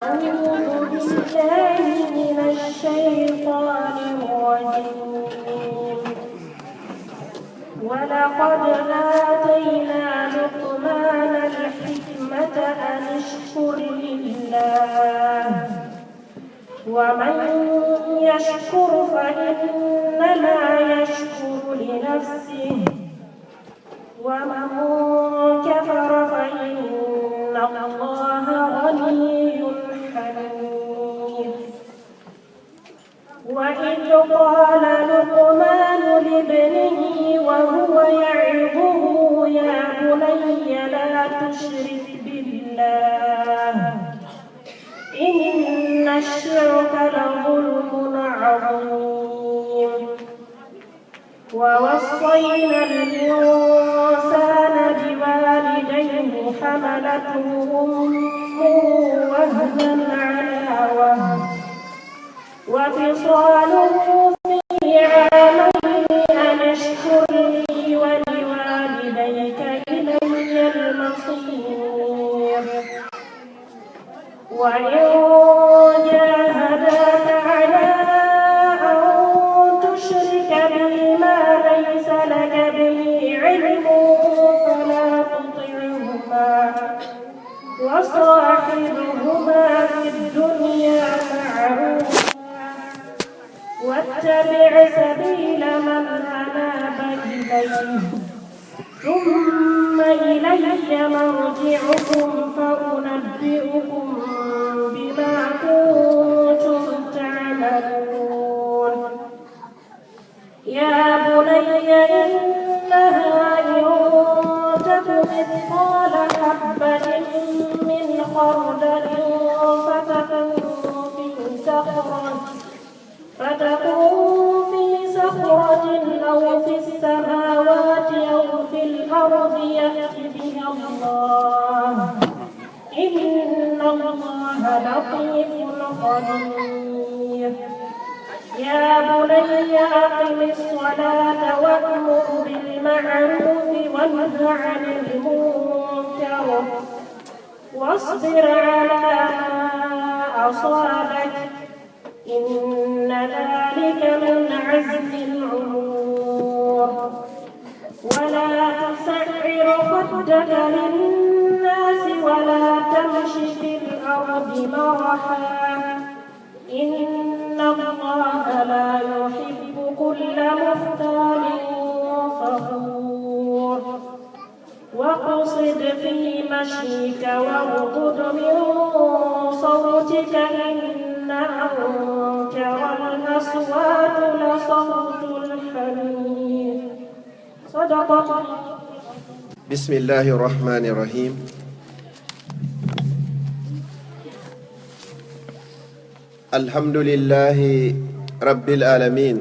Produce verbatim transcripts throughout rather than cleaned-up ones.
أعوذ بالله من الشيطان الرجيم. ولقد آتينا لقمان الحكمة أن اشكر لله، ومن يشكر فإنما يشكر لنفسه، ومن كفر فإن الله غني حميد. وإذ قال لقمان لابنه وهو يعظه يا بني لا تشرك بالله إن الشرك لظلم عظيم. ووصينا الإنسان بوالديه حملته أمه وهنا على وهن وفصاله في عامين أن اشكر لي ولوالديك إلي المصير. وإن جاهداك على أن تشرك بي ما ليس لك به علم فلا تطعهما وصاحبهما في الدنيا معروفا واتبع سبيل من أناب إلي ثم إلي مرجعكم فأنبئكم بما كنتم تعملون. يا بني إنها إن تك مثقال حبة من خردل فتكن في صخرة فتكن في صخرة أو في السماوات أو في الأرض يأت بها الله إن الله لطيف خبير. يا بني أقم الصلاة وأمر بالمعروف وانه عن المنكر واصبر على ما أصابك إن ذلك من عزم الأمور. ولا تصعر خدك للناس ولا تمش في الأرض مرحا إن الله لا يحب كل مختال فخور. واقصد في مشيك واغضض من صوتك إن أنكر الأصوات لصوت الحمير. صدق الله. بسم الله الرحمن الرحيم. الحمد لله رب العالمين.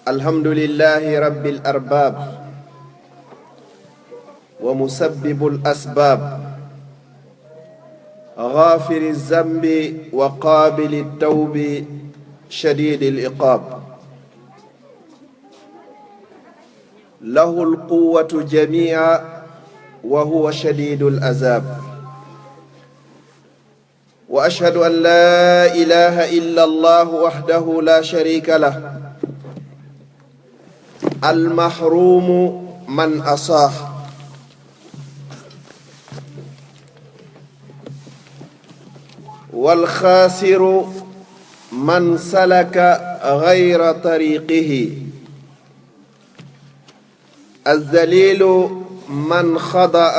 الحمد لله رب الأرباب ومسبب الأسباب غافر الذنب وقابل التوب شديد العقاب. له القوة جميعا وهو شديد العذاب. وأشهد أن لا إله إلا الله وحده لا شريك له، المحروم من عصاه، والخاسر من سلك غير طريقه، الذليل من خضع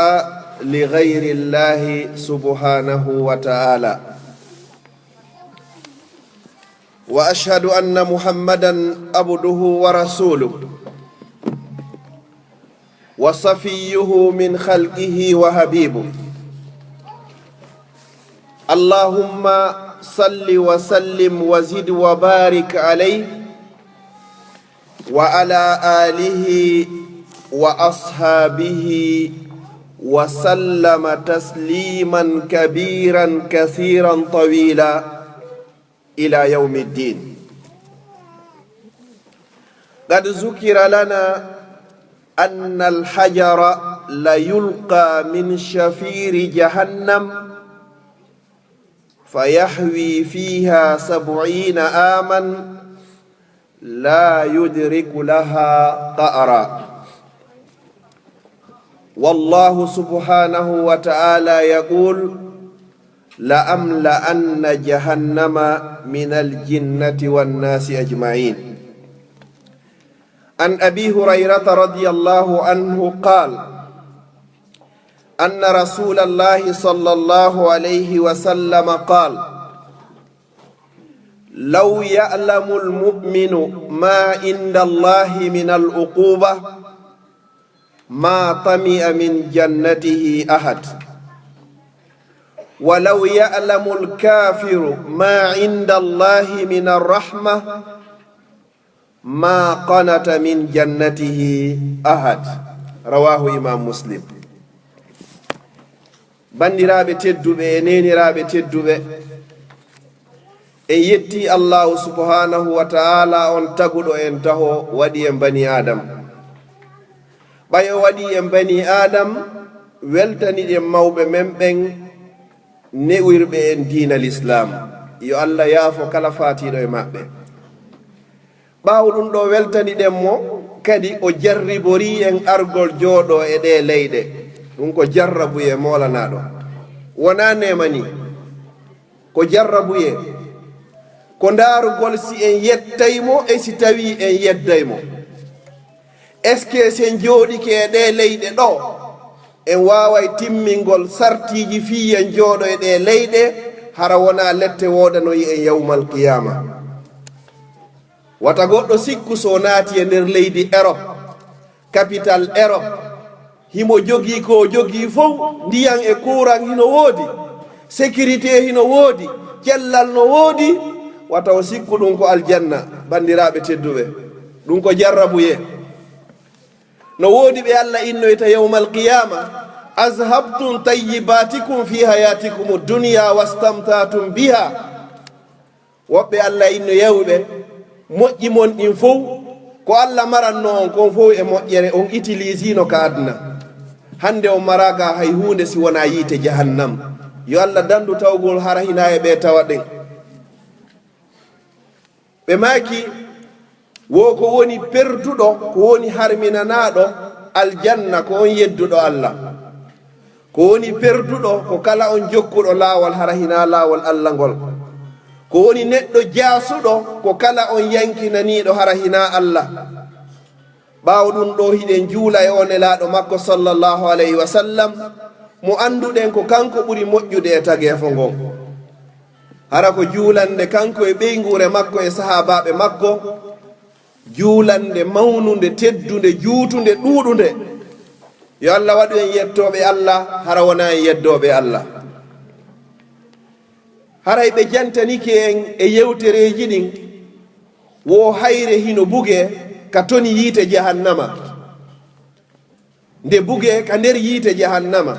لغير الله سبحانه وتعالى. وأشهد أن محمدا عبده ورسوله وصفيه من خلقه وحبيبه. اللهم صل وسلم وزد وبارك عليه وعلى آله وأصحابه وسلم تسليما كبيرا كثيرا طويلا إلى يوم الدين. قد ذكر لنا أن الحجر ليلقى من شفير جهنم فيهوي فيها سبعين عاما لا يدرك لها قعرا. والله سبحانه وتعالى يقول: لأملأن جهنم من الجنة والناس أجمعين. عن أبي هريرة رضي الله عنه قال: أن رسول الله صلى الله عليه وسلم قال: لو يعلم المؤمن ما عند الله من العقوبة ما طمع من جنته أحد، ولو يعلم الكافر ما عند الله من الرحمة ما قنط من جنته أحد. رواه إمام مسلم. Banndiraaɓe tedduɓe e neeniraaɓe tedduɓe, en yetti Allahu subhanahu wa ta'ala, on taguɗo en taho, waɗi en bani Adam. Ɓay o waɗi en bani Adam, weltaniɗen mawɓe men ɓen ne'irɓe en diina Lislaam. Yo Allah yaafo kala faatiiɗo e maɓɓe. Ɓaawo ɗum ɗo, weltaniɗen mo kadi, o jarriborii en argol jooɗo e ɗee leyɗe. Ɗum ko jarrabuyee moolanaaɗo. Wonaa neema nii. Ko jarrabuyee. Ko ndaarugol si en yettay mo e si tawii en yedday mo. Est-ce que si en jooɗike e ɗee leyɗe ɗo, en waaway timmingol sartiiji fii en jooɗo e ɗee leyɗe, hara wonaa lette woodanoyi en yawmal qiyaama? Wata goɗɗo sikku so naati e nder leydi Erop, kapital Erop, himo jogii ko o jogii fow, ndiyan e kuuran hino woodi, sécurité hino woodi, cellal no woodi, wata o sikku ɗum ko aljanna, banndiraaɓe tedduɓe. Ɗum ko jarrabuyee. No woodi ɓe Allah innoyta yawmal qiyaama: أذهبتم طيباتكم في حياتكم الدنيا واستمتعتم بها. Woɓɓe Allah inno yawɓe, moƴƴi mon ɗin fow, ko Allah maranno on kon fow e moƴƴere, on utilisino ka aduna. Hannde on maraaka hay huunde si wonaa yiite jahannam. Yo Allah dandu tawgol hara hinaa e ɓe tawa ɗen. Ɓe maaki, wo ko woni perduɗo, ko woni harminanaaɗo aljanna, ko on yedduɗo Allah. Ko woni perduɗo, ko kala on jokkuɗo laawol hara hinaa laawol Allah ngol. Ko woni neɗɗo jaasuɗo, ko kala on yankinaniiɗo hara hinaa Allah. Ɓaawo ɗum ɗoo, hiɗen juula e oo Nelaaɗo makko, sallallahu alayhi wa sallam, mo annduɗen ko kanko ɓuri moƴƴude e tageefo ngon. Hara ko juulannde kanko e ɓeynguure makko e sahaabaaɓe makko, juulannde mawnunde, teddunde, juutunde, ɗuuɗunde. Yo Allah waɗu en yettooɓe Allah, hara wonaa en yeddooɓe Allah. Haray ɓe jantanike en e yewtereeji ɗin, wo hayre hino bugee ka toni yiite jahannama. Nde bugee ka nder yiite jahannama,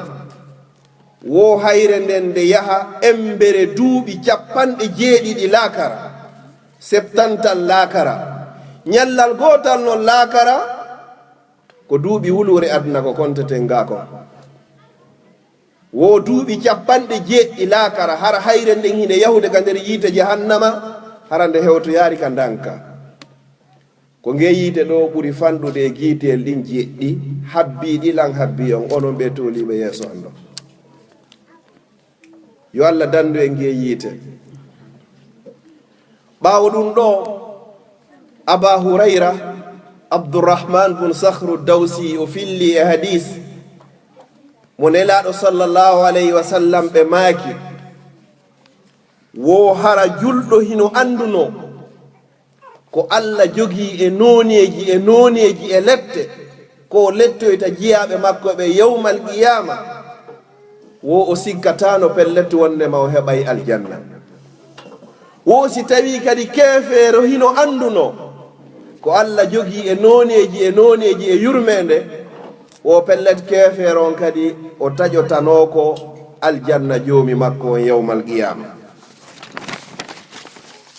wo hayre nden nde yaha embere duuɓi cappanɗe jeeɗiɗi laakara, septantal laakara. Ñallal gootal non laakara, ko duuɓi wuluure aduna ko konteten gaa kon. Wo duuɓi cappanɗe jeeɗiɗi laakara, hara hayre nden hinde yahude ka nder yiite jahannama, hara nde hewtoyaali ka ndanka. Ko ngee yiite ɗoo ɓuri fanɗude e giiteel ɗin jeeɗiɗi, habbii ɗi lan habbii on, onon ɓee tooliiɓe yeeso an ɗoo. Yo Allah dandu en ngee yiite. Ɓaawo ɗum ɗoo, Aba Hurayra, Abdurrahman bun Sakhru Dawsi, o filli e hadiis mo Nelaaɗo sallallahu alayhi wa sallam ɓe maaki, wo hara julɗo hino anndunoo ko Allah jogii e nooneeji, e nooneeji e lette, ko o lettoyta jiyaaɓe makko ɓe yawmal qiyaama, wo o sikkataano pellet wonndema o heɓay aljanna. Wo si tawii kadi keefeero hino anndunoo ko Allah jogii e nooneeji, e nooneeji e yurmeende, wo pellet keefeero on kadi o taƴotanoo ko aljanna Joomi makko on yawmal qiyaama.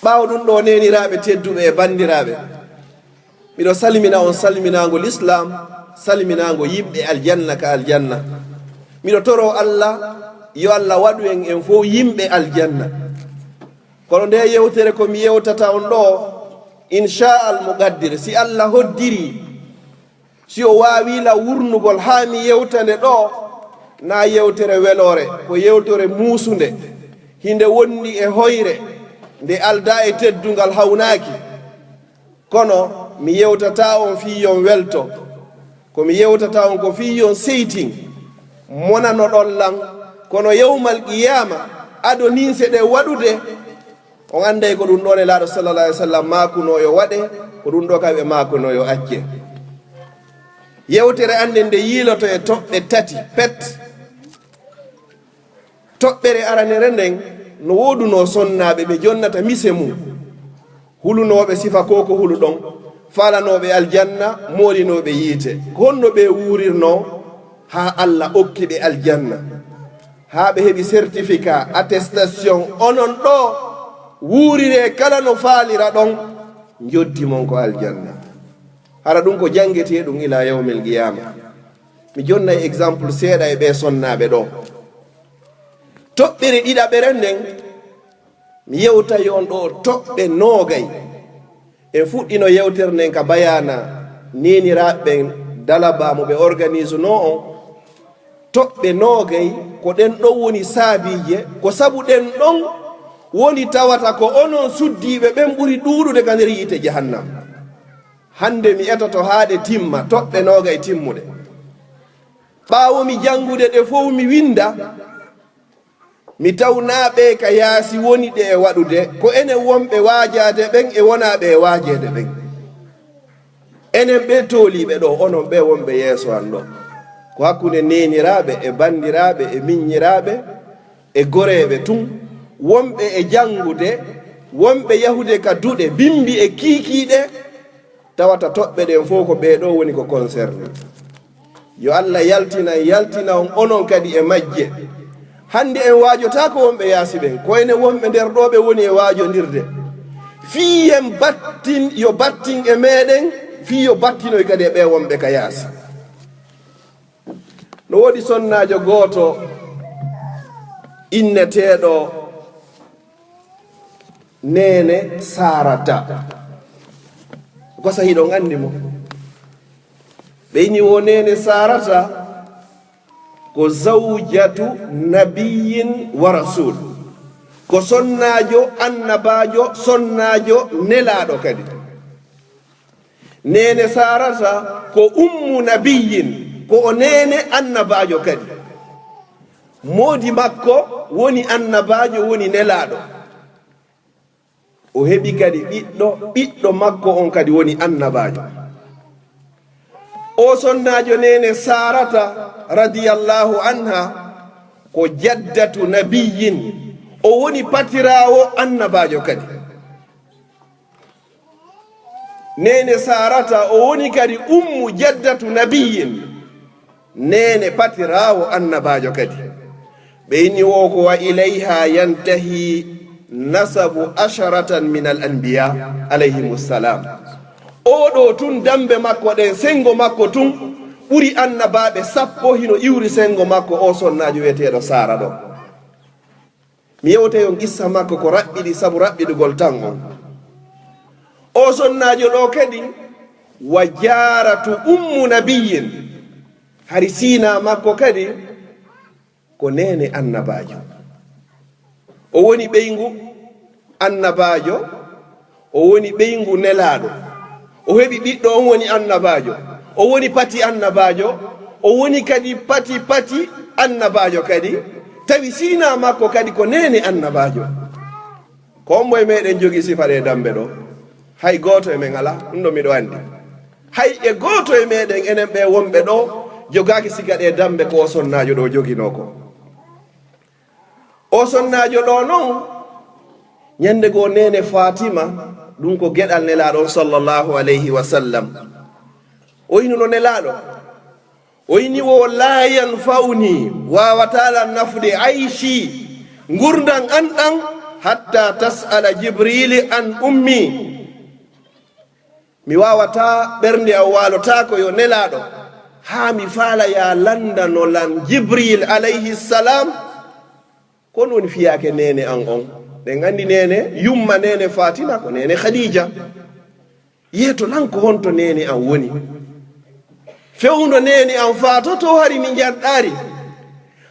Ɓaawo ɗum ɗoo, neeniraaɓe tedduɓe e banndiraaɓe, miɗo salmina on salminaango lislaam, salminaango yimɓe aljanna ka aljanna. Miɗo toroo Allah, yo Allah waɗu en en fow yimɓe aljanna. Kono nde yewtere ko mi yewtata on ɗo, inchaa al muqaddir, si Allah hoddiri, si o waawi la wurnugol haa mi yewta nde ɗo, na yewtere weloore, ko yewtere muusunde, hinde wondi e hoyre, nde aldaa e teddungal hawnaaki. Kono mi yewtataa on fii yon welto, ko mi yewtata on ko fii yon seytin, monanoɗon lan, kono yawmal qiyaama, ado ninse ɗe waɗude, on anday ko ɗum ɗo Nelaaɗo sallallaahu alayhi wa sallam maakunoo yo waɗe, ko ɗum ɗo kadi ɓe maakunoo yo acce. Yewtere an nden nde yiiloto e toɓɓe tati, pet. Toɓɓere aranere nden no woodunoo sonnaaɓe ɓe jonnata mise mum, hulunooɓe sifa ko ko huluɗon, faalanooɓe aljanna, moolinooɓe yiite. Ko honno ɓe wuurirnoo haa Alla okki ɓe aljanna? Haa ɓe heɓi certificat, attestation, onon ɗo wuuriree kala no faaliraɗon, njoddi mon ko aljanna. Hara ɗum ko janngetee ɗum ilaa yawmil qiyaama. Mi jonnay exemple seeɗa e ɓee sonnaaɓe ɗo. Toɓɓere ɗiɗaɓere nden, mi yewtay on ɗo toɓɓe noogay. En fuɗɗino yewtere nden ka bayaana neeniraaɓe ɓen dalaba mo ɓe organisunoo on. Toɓɓe noogay ko ɗen ɗon woni saabiije, ko sabu ɗen ɗon woni tawata ko onon suddiiɓe ɓen ɓuri ɗuuɗude ka nder yiite jahannam. Hande mi etoto haa ɗe timma, toɓɓe noogay timmuɗe. Ɓaawo mi janngude ɗe fow mi winnda, mi tawnaa ɓe ka yaasi woni ɗe e waɗude, ko enen wonɓe waajaade ɓen e wonaa ɓe e waajeede ɓen. Enen ɓe tooliiɓe ɗo, onon ɓe wonɓe yeeso an ɗo. Ko hakkunde neeniraaɓe e banndiraaɓe e miññiraaɓe e goreeɓe tun, wonɓe e janngude, wonɓe yahude ka duɗe, bimbi e kiikiiɗe, tawata toɓɓe ɗen fow ko ɓee ɗo woni ko concerné. Yo Alla yaltinan, yaltina on onon kadi e majje. Hannde en waajotaako wonɓe yaasi ɓen, ko enen wonɓe nder ɗo ɓe woni e waajondirde. Fii en battin, yo battin e meɗen, fii yo battinoy kadi e ɓe wonɓe ka yaasi. No woodi sonnaajo gooto inneteeɗo Neene Saarata. Ko sa hiɗon anndi mo? Ɓe inni wo Neene Saarata ko zawjatu nabiyyin wa rasul. Ko sonnaajo annabaajo, sonnaajo nelaaɗo kadi. Neene Saarata ko ummu nabiyyin, ko o neene annabaajo kadi. Moodi makko woni annabaajo, woni nelaaɗo. O heɓi kadi ɓiɗɗo, ɓiɗɗo makko on kadi woni annabaajo. O sonnaajo Neene Saarata radiyallahu anha ko jaddatu nabiyyin, o woni patiraawo annabaajo kadi. Neene Saarata, o woni kadi ummu jaddatu nabiyyin, neene patiraawo annabaajo kadi. Ɓe inni wo ko wa ilayha yantahi nasabu asharatan min al anbiya alayhimu salam. O ɗo tun dambe makko ɗen, sengo makko tun ɓuri annabaaɓe sappo, hino iwri sengo makko o sonnaajo wi'eteeɗo Saara ɗo. Mi yewtay on qissa makko ko raɓɓiɗi sabu raɓɓiɗugol tan on. O sonnaajo ɗo kadi wa jaaratu ummu nabiyyin. Hari siinaa makko kadi ko neene annabaajo. O woni ɓeyngu annabaajo, o woni ɓeyngu nelaaɗo. O heɓi ɓiɗɗo, on woni annabaajo. O woni pati annabaajo. O woni kadi pati pati annabaajo kadi. Tawi siinaa makko kadi ko neene annabaajo. Ko ombo e meɗen jogii sifa ɗe dambe ɗo? Hay gooto e men alaa. Ɗum ɗo miɗo anndi. Hay e gooto e meɗen, enen ɓe wonɓe ɗo, jogaaki siga ɗe dambe ko o sonnaajo ɗo joginoo ko. O sonnaajo ɗo non, ñande goo neene Faatima, ɗum ko geɗal Nelaaɗo on sallallahu alayhi wa sallam. O inu no Nelaaɗo. O ini wo, "La yanfa'uni, waawataa lan nafude, ayshi, ngurndan an ɗan, hatta tas'ala Jibriili an ummi." Mi waawataa ɓernde an waalotaako yo Nelaaɗo, haa mi faala ya lanndano lan Jibriil alayhi salaam, ko on woni fiyaake neene an on. Ɗen anndi neene, yumma neene Fatima ko neene Khadija. Yeeto lan ko honto neene an woni? Fewndo neene an faatoto hari mi njanɗaari.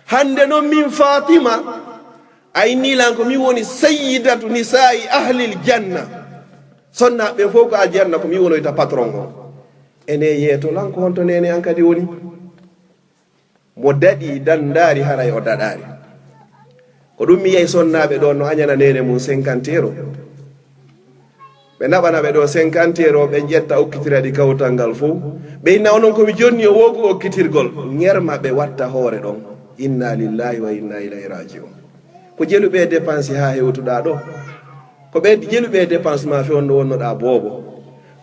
Hannde non min Fatima, a inni lan ko min woni sayyidatu nisa'i ahlil janna. Sonnaaɓe ɓen fof ko aljanna, ko min wonoyta patron on. Ene yeeto lan ko honto neene an kadi woni? Mo daɗi danndaari haray o daɗaari. Ko ɗum mi yiyay sonnaaɓe ɗoo no añana neene mum cinquante euro. Ɓe naɓana ɓe ɗoo cinquante euro, ɓe ƴetta okkitira ɗi kawtal ngal fof. Ɓe inna onon ko mi jonni o woo ko okkitirgol. Ŋerma ɓe watta hoore ɗon. Inna lillahi wa inna ilayhi raji'un. Ko jeluɓe dépense haa hewtuɗaa ɗoo? Ko ɓe jeluɓe dépense ma fewndo wonnoɗaa boobo?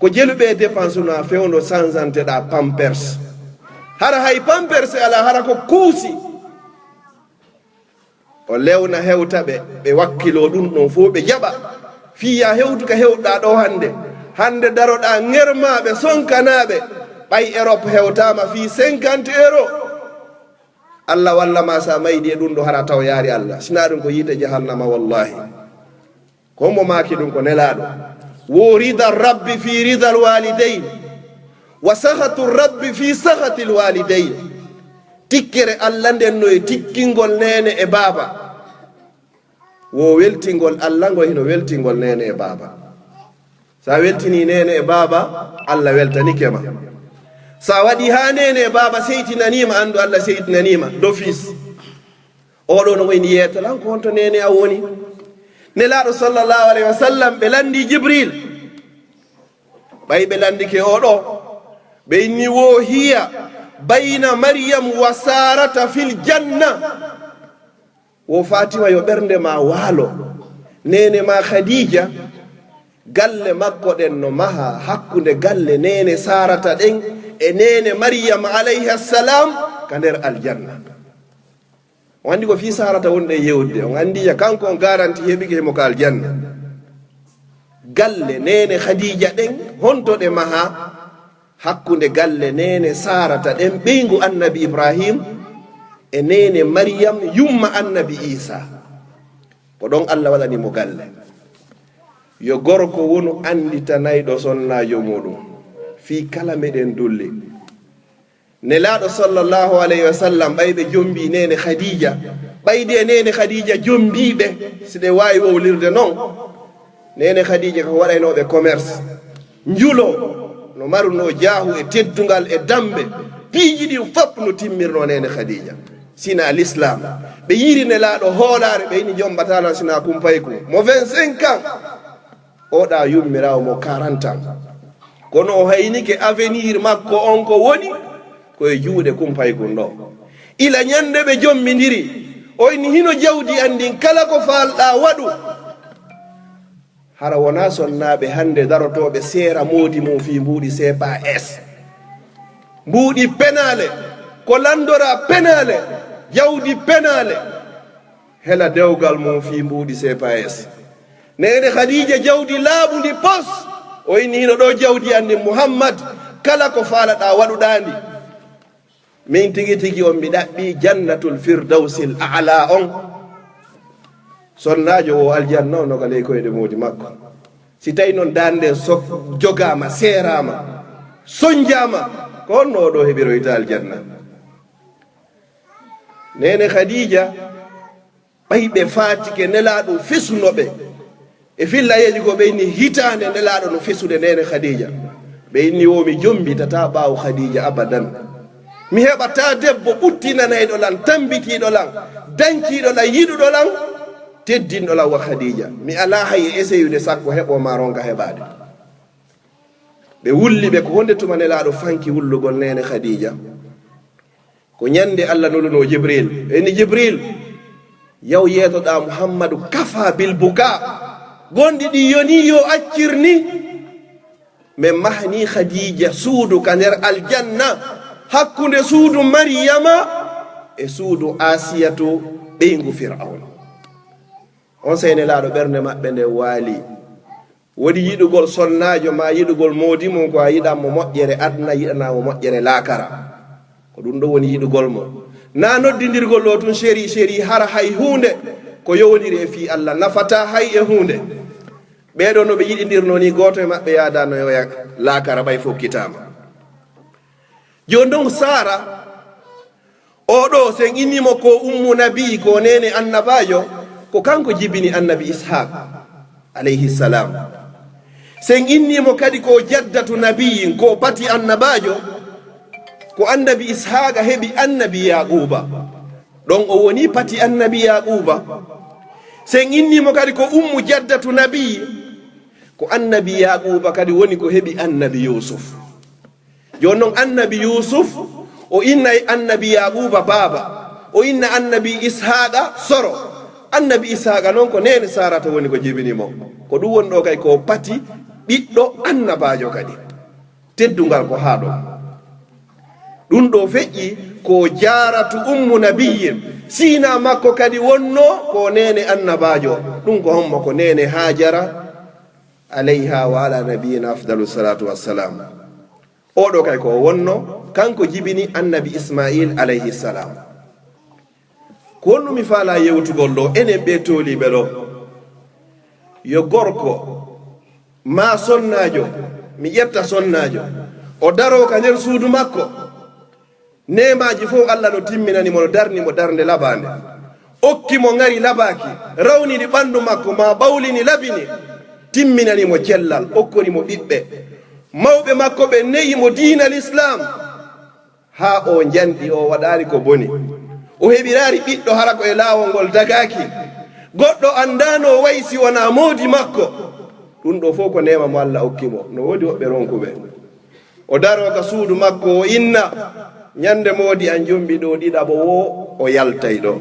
Ko jeluɓe dépense ma fewndo sansanteɗaa pampers? Hara hay pampers alaa, hara ko kuusi. O lewna hewta ɓe, ɓe wakkiloo ɗum ɗon fof ɓe jaɓa. Fii yaa hewtu ka hewɗaa ɗoo hannde. Hannde daroɗaa ŋermaaɓe, sonkanaaɓe. Ɓay Europe hewtaama fii cinquante euro. Allah walla ma sa maydi e ɗum ɗo hara taw yaari Allah. Sina ɗum ko yiite jahannama wallahi. Ko mo maaki ɗum ko nelaaɗo. Wo rida rabbi fi rida alwalidain. Wa sahatu rabbi fi sahati alwalidain. Tikkere Allah nden no e tikkingol neene e baaba. Wo weltingol Allah ngo hino weltingol neene e baaba. Sa weltini neene e baaba, Allah weltanike ma. Sa waɗi haa neene e baaba seytinaniima, anndu Allah seytinaniima, d'office. Oɗo no wayni yeetalan ko honto neene a woni. Nelaaɗo sallallahu alayhi wa sallam, ɓe lanndi Jibril. Ɓay ɓe lanndike oɗo, ɓe inni wo hiya bayna Maryam wa Sarata fil janna. Wo Fatima, yo ɓernde ma waalo. Neene ma Khadija, galle makko ɗen no maha hakkunde galle neene Sarata ɗen e neene Maryam alayha salam ka nder aljanna. On anndi ko fii Sarata wonɗen yewtude. On anndi ya kanko on garanti heɓike himo ka aljanna. Galle neene Khadija ɗen, honto ɗe maha? Hakkunde galle neene Sarata ɗen, ɓeyngu annabi Ibrahim, e neene Maryam, yumma annabi Isa. Ko ɗon Allah waɗani mo galle. Yo gorko wonu annditanayɗo sonnaajo muɗum fii kala meɗen dulli. Nelaaɗo sallallahu alayhi wa sallam, ɓay ɓe jombii neene Khadija, ɓay de neene Khadija jombii ɓe, si ɗe waawi wowlirde non. Neene Khadija ko waɗaynooɓe commerce, njulo, no marunoo jaahu e teddungal e dambe, piiji ɗin fof no timmirnoo neene Khadija. Sina l'islam, ɓe yiiri Nelaaɗo hoolaare, ɓe ini jombataalan sina kumpayku. Mo vingt-cinq ans, oɗa yummiraawo mo quarante ans. Kono o haynike avenir makko on ko woni ko e juuɗe kumpaykun ɗo. Ila ñande ɓe jommindiri, o ini hino jawdi an ndin kala ko faalɗaa waɗu. Hara wonaa sonnaaɓe hannde darotooɓe seera moodi mum fii mbuuɗi C P A S. Mbuuɗi penaale, ko lanndora penaale, jawdi penaale. Hela dewgal mum fii mbuuɗi C P A S. Neene Khadija jawdi laaɓundi pos. O inni hino ɗo jawdi an ndin Muhammad, kala ko faalaɗaa waɗuɗaa ndi. Min tigi tigi on mi ɗaɓɓi jannatul firdawsil a'la on. Sonnaajo o aljanna o no ka ley koyɗe moodi makko. Si tawi non dande so jogaama, seeraama, sonjaama, ko honno o ɗo heɓiroyta aljanna? Neene Khadija, ɓay ɓe faatike Nelaaɗo fesuno ɓe. E fillayeeji ko ɓe inni hitaande Nelaaɗo no fesude neene Khadija. Ɓe inni wo mi jombitataa ɓaawo Khadija abadan. Mi heɓataa debbo ɓuttinanayɗo lan, tambitiiɗo lan, danciiɗo lan, yiɗuɗo lan, teddinɗo lan wa Khadija. Mi alaa hay e eseyude sakko heɓo ma ronka heɓaade. Ɓe wulli ɓe ko honde tuma Nelaaɗo fanki wullugol neene Khadija. Ko ñande Allah nulunoo Jibril. Eni Jibril, yaw yeetoɗaa Muhammadu kafa bil buka. Gonɗi ɗi yoni yo accir ni. Men mahni Khadija suudu ka nder aljanna, hakkunde suudu Maryama e suudu Asiyatu ɓeyngu Fir'awna. On sey Nelaaɗo ɓernde maɓɓe nden waali. Woni yiɗugol sonnaajo ma yiɗugol moodi mum ko a yiɗan mo moƴƴere aduna, yiɗana mo moƴƴere laakara. Ko ɗum ɗo woni yiɗugol mo. Na noddindirgol ɗo tun chéri, chéri, hara hay huunde. ko yowondiri e fii Allah, nafataa hay e huunde. Ɓee ɗoo no ɓe yiɗindirnoo nii, gooto e maɓɓe yaadaano e oya laakara ɓay fokkitaama. Jooni non Saara, oo ɗoo, si en innii mo ko ummu nabii, ko neene annabaajo, ko kanko jibini annabi Ishaaq, alayhi salaam. Si en innii mo kadi ko jaddatu nabiyin, ko pati annabaajo, ko annabi Ishaaqa heɓi annabi Yaaquuba. Ɗon o woni pati annabi Yaaquuba. Si en innii mo kadi ko ummu jaddatu nabii, ko annabi Yaaquuba kadi woni ko heɓi annabi Yuusuf. Jooni non annabi Yuusuf, o innay annabi Yaaquuba baaba, o inna annabi Ishaaqa soro. Annabi Ishaaqa non ko neene Saarata woni ko jibini mo. Ko ɗum woni ɗoo kay ko pati ɓiɗɗo annabaajo kadi. Teddungal ko haa ɗon. Ɗum ɗoo feƴƴi ko Jaaratu ummu nabiyyin. Siina makko kadi wonnoo ko neene annabaajo. Ɗum ko hommo? Ko neene Haajara, alayha wa ala nabiyina afdalu salatu wassalam. Oo ɗoo kay ko o wonnoo, kanko jibini annabi Ismaayil alayhi salam. Ko honɗum mi faalaa yewtugol ɗoo, enen ɓee tooliiɓe ɗoo? Yo gorko maa sonnaajo, mi ƴetta sonnaajo, o daroo ka nder suudu makko, neemaaji fof Allah no timminani mo, no darni mo darnde labaande. Okki mo ngari labaaki, rawnini ɓanndu makko, maa ɓawlini labini, timminani mo cellal, okkori mo ɓiɓɓe. Mawɓe makko ɓe ne'i mo diina Lislaam, haa o njanɗi, o waɗaali ko boni. O heɓiraali ɓiɗɗo, hara ko e laawol ngol dagaaki. Goɗɗo anndaano o wayi si wonaa moodi makko. Ɗum ɗoo fof ko neema mo Allah okki mo. No woodi woɓɓe ronkuɓe. O daroo ka suudu makko, o inna, ñande moodi an jombi ɗoo ɗiɗaɓo woo, o yaltay ɗoo.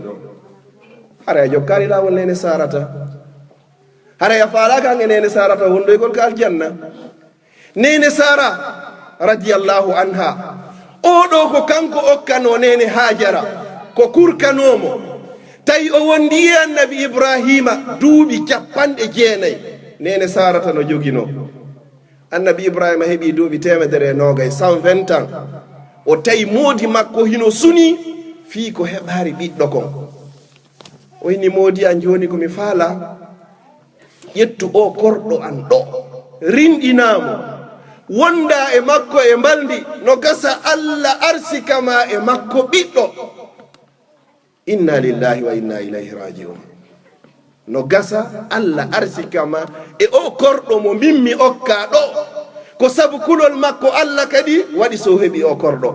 Hara a jokkaali laawol neene Saarata. Hara a faalaaka an e neene Saarata wondoygol ka aljanna. Neene Saara, radiyallahu anha, oo ɗoo ko kanko okkanoo neene Haajara, ko kurkanoo mo. Tawi o wondi e annabi Ibraahiima duuɓi cappanɗe jeenay. Neene Saarata no joginoo. Annabi Ibraahiima heɓii duuɓi teemedere e noogay, cent vingt ans. O tawi moodi makko hino sunii fii ko heɓaali ɓiɗɗo kon. O inni, moodi an, jooni ko mi faalaa, ƴettu oo korɗo an ɗoo, rinɗinaa mo, wondaa e makko e mbalndi, no gasa Allah arsika ma e makko ɓiɗɗo. Inna lillahi wa inna ilayhi raji'un. No gasa Allah arsika ma e oo korɗo mo min mi okkaa ɗoo. Ko sabu kulol makko Allah kadi waɗi so heɓi oo korɗo.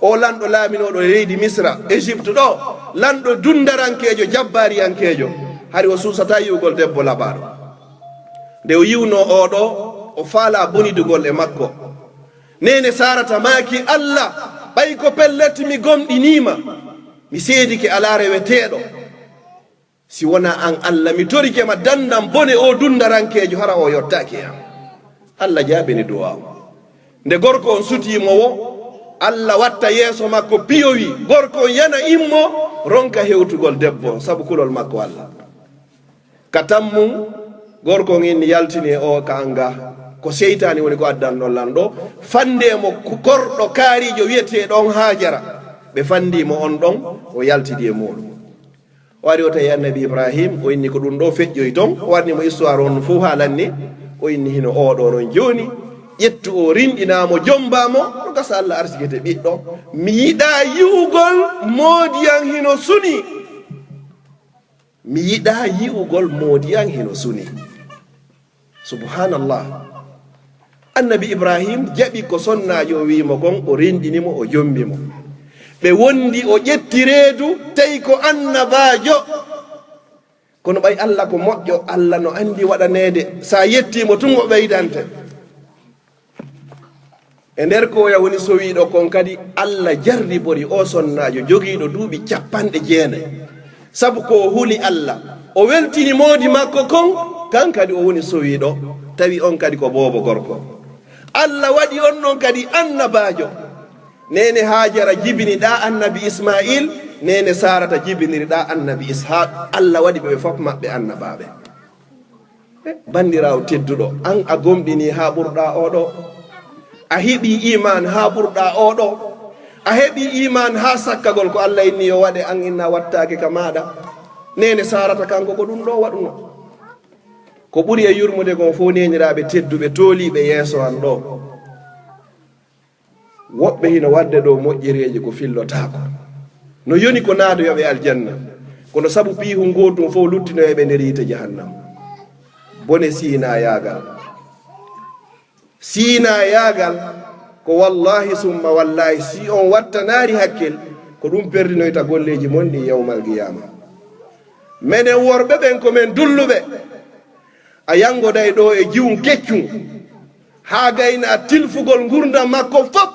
Oo lanɗo laaminooɗo leydi Misra, Égypte ɗoo, lanɗo dunndarankeejo, jabbaariyankeejo, hari o suusataa yi'ugol debbo laɓaaɗo. Nde o yi'unoo oo ɗoo, o faalaa bonidugol e makko. Neene Saarata maaki, Allah, ɓay ko pellet mi gomɗinii ma, mi seedike alaa reweteeɗo. Si wonaa an Allah, mi torike ma danndam bone oo dunndarankeejo, hara o yottaaki e am. Allah jaabini duwaa o. Nde gorko on sutii mo woo, Allah watta yeeso makko piyowi, gorko on yana immo, ronka hewtugol debbo on, sabu kulol makko Allah. Ka tammum, gorko on inni, yaltini e oo ka an ga, ko seytaani woni ko addanɗon lan ɗoo, fanndee mo ku-, korɗo kaariijo wi'eteeɗo on Haajara. Ɓe fanndii mo on ɗon, o yaltidi e muuɗum. O ari o tawi annabi Ibrahim, o inni ko ɗum ɗoo feƴƴoyi ton. O warni mo histoire on fof haalanni. O inni hino oo ɗoo non jooni. Ƴettu o, rinɗinaa mo, jommbaa mo. No gasa Allah arsikete ɓiɗɗo. Mi yiɗaa yi'ugol moodi an hino suni. Mi yiɗaa yi'ugol moodi an hino suni. Subhanallah. Annabi Ibrahim jaɓi ko sonnaajo o wi'i mo kon, o renɗini mo, o jombi mo. Ɓe wondi, o ƴetti reedu, tawi ko annabaajo. Kono ɓay Allah ko moƴƴo, Allah no anndi waɗaneede. Sa yettii mo tun, o ɓeydante. E nder ko oya woni sowiiɗo kon kadi, Allah jarribori o sonnaajo jogiiɗo duuɓi cappanɗe jeenay. Sabu ko o huli Allah, o weltini moodi makko kon, kan kadi o woni sowiiɗo, tawi on kadi ko boobo gorko. Allah waɗi on non kadi annabaajo. Neene Haajara jibini ɗaa annabi Ismaayil, neene Saarata jibiniri ɗaa annabi Ishaaq. Allah waɗi ɓe, ɓe fof maɓɓe annabaaɓe. Banndiraawo tedduɗo, an a gomɗinii haa ɓurɗaa oo ɗoo? A heɓii iimaan haa ɓurɗaa oo ɗoo? A heɓii iimaan haa sakkagol ko Allah inni yo waɗe, an inna wattaake ka maaɗa? Neene Saarata kanko ko ɗum ɗo waɗuno. Ko ɓuri e yurmude kon fof neeniraaɓe tedduɓe tooliiɓe yeeso an ɗo. Woɓɓe hino waɗde ɗo moƴƴereeji ko fillotaako. No yoni ko naadoyoɓe aljanna. Kono sabu piihu ngootum fof luttinoyoɓe nder yiite jahannam. Bone siinayaagal. Siinayaagal ko wallaahi summa wallaahi, si on wattanaari hakkil, ko ɗum perdinoyta golleeji mon ɗi yawmal qiyaama. Menen worɓe ɓen ko men dulluɓe. A yanngoday ɗo e jiwun keccun, haa gayna tilfugol ngurndan makko fof.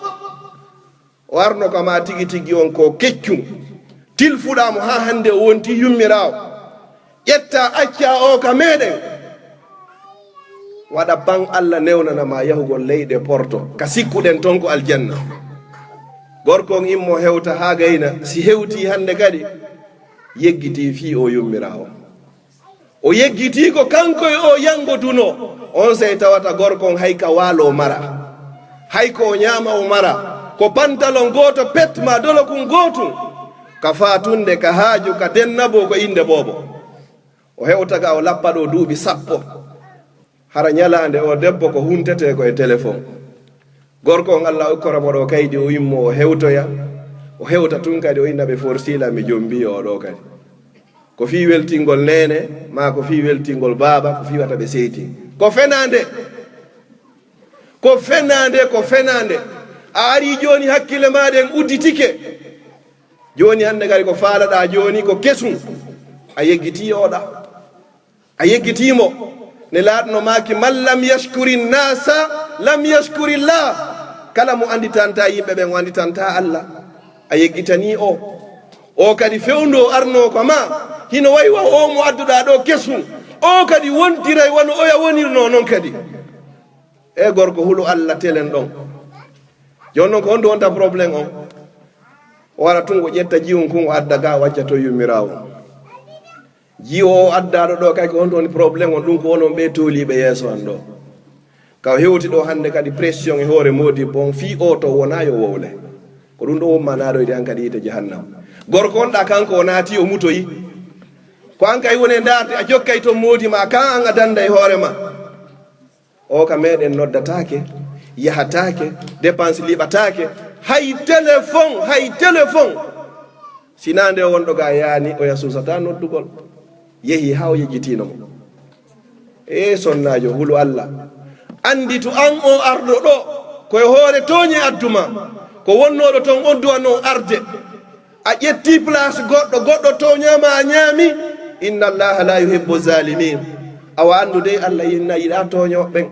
O arno ka ma tigi tigi on ko keccun. Tilfuɗaa mo haa hannde o wonti yummiraawo. Ƴetta acca o ka meɗen. Waɗa pan Allah newnana ma yahugol leyɗe porto. Ka sikkuɗen ton ko aljanna. Gorko on immo hewta haa gayna. Si hewti hannde kadi, yeggiti fii o yummiraawo. O yeggitii ko kanko e o yanngoduno. On sey tawata gorko on hay ka waalo o mara. Hay ko o ñaama o mara. Ko pantalon gooto pet ma dolokun gootun. Ka faatunde, ka haaju, ka dennabo ko innde boobo. O hewta ga o lappa ɗo duuɓi sappo. Hara ñalaande o debbo ko huntetee ko e telefon. Gorko on Allah okkora mo ɗo kaydi o immo o hewtoya. O hewta tun kadi o inna ɓe forsila mi jombi o ɗo kadi. Ko fii weltingol neene, maa ko fii weltingol baaba, ko fii wata ɓe seyti. Ko fenaande. Ko fenaande, ko fenaande. A ari jooni hakkille maa ɗen udditike. Jooni hannde kadi ko faalaɗaa jooni ko kesun. A yeggitii oɗa. A yeggitii mo. Ne laaɗno maaki, "Man lam yashkuri nnaasa, lam yashkuri llah." Kala mo annditanta yimɓe ɓen, o annditanta Allah. A yeggitanii o. O kadi fewndo o arnoo ko ma, hino wayi wa o mo adduɗaa ɗo kesun. O kadi wontiray wano oya wonirnoo non kadi. E gorko hulu Allah telen ɗon. Jooni non ko honɗum wonta problème on? O wara tun o ƴetta jiwun kun o adda ga o acca to yummiraawo. Jiwo o addaɗo ɗo kay ko honɗum woni problème on? Ɗum ko onon ɓe tooliiɓe yeeso an ɗo. Ka o hewti ɗo hannde kadi pression e hoore moodibbo on fii o to wona yo wowle. Ko ɗum ɗo womma naaɗoyde an kadi yiite jahannam. Gorko on ɗa kanko o naati o mutoyi. Ko an kay woni e ndaarde a jokkay ton moodi ma kan an a danda e hoore ma. O ka meɗen noddataake, yahataake, dépense liɓataake, hay téléphone, hay téléphone. Sinaa nde o wonɗo ga yaani, oya suusata noddugol. Yehi haa o yejjitiino mo. E sonnaajo, hulu Allah. Annditu an o arɗo ɗo, ko e hoore tooñe adduma. Ko wonnooɗo toon on duwanoo arde. A ƴetti place goɗɗo, goɗɗo tooñaama a ñaami. Inna Allaha la yuhibbu zalimin. Awa anndu dey Allah yinna yiɗa tooñooɓe ɓen.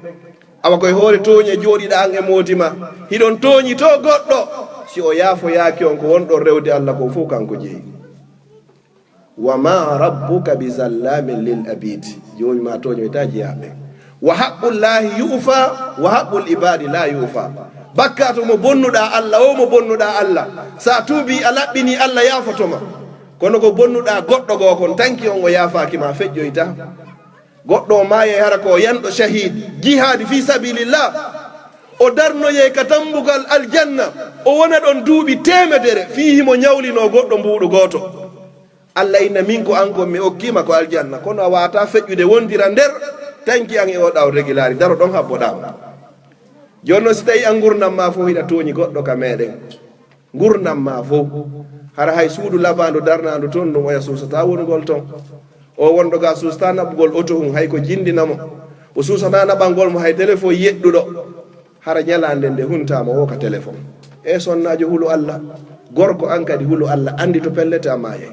Awa koye hoore tooñe jooɗiɗa an e moodi ma. Hiɗon tooñi to goɗɗo. Si o yaafoyaaki on ko wonɗon rewde Allah kon fof kanko jeyi. Wa ma rabbuka bi zallamin lil abid. Joomi ma tooñoyta jeyaaɓe. Wa haqqullahi yu'fa, wa haqqul ibadi la yu'fa. Bakkaatu mo bonnuɗa Allah, o mo bonnuɗa Allah. Sa tuubi a laɓɓini Allah yaafoto ma. Kono ko bonnuɗa goɗɗo goo kon tanki on o yaafaaki ma feƴƴoyta. Goɗɗo o maayay hara ko o yanɗo shahid, jihaadi fi sabilillah. O darnoyay ka dambugal aljanna, o wona ɗon duuɓi teemedere fii himo ñawlinoo goɗɗo mbuuɗu gooto. Allah inna min ko an kon mi okkiima ko aljanna, kono a waata feƴƴude wondira nder tanki an e o ɗaw regilaari, daro ɗon habboɗaama. Jooni non si tawi an ngurndan ma fof hiɗa tooñi goɗɗo ka meɗen. Ngurndan ma fof. Hara hay suudu labaandu darnaandu toon ɗum oya suusata wonugol toon. O wonɗo ga suusata naɓugol oto hun hay ko jindina mo. O suusata naɓangol mo hay telefon yeɗɗuɗo. Hara ñalaande nde huntaama wo ka telefon. E sonnaajo hulu Allah. Gorko an kadi hulu Allah anndi to pellete a maayay.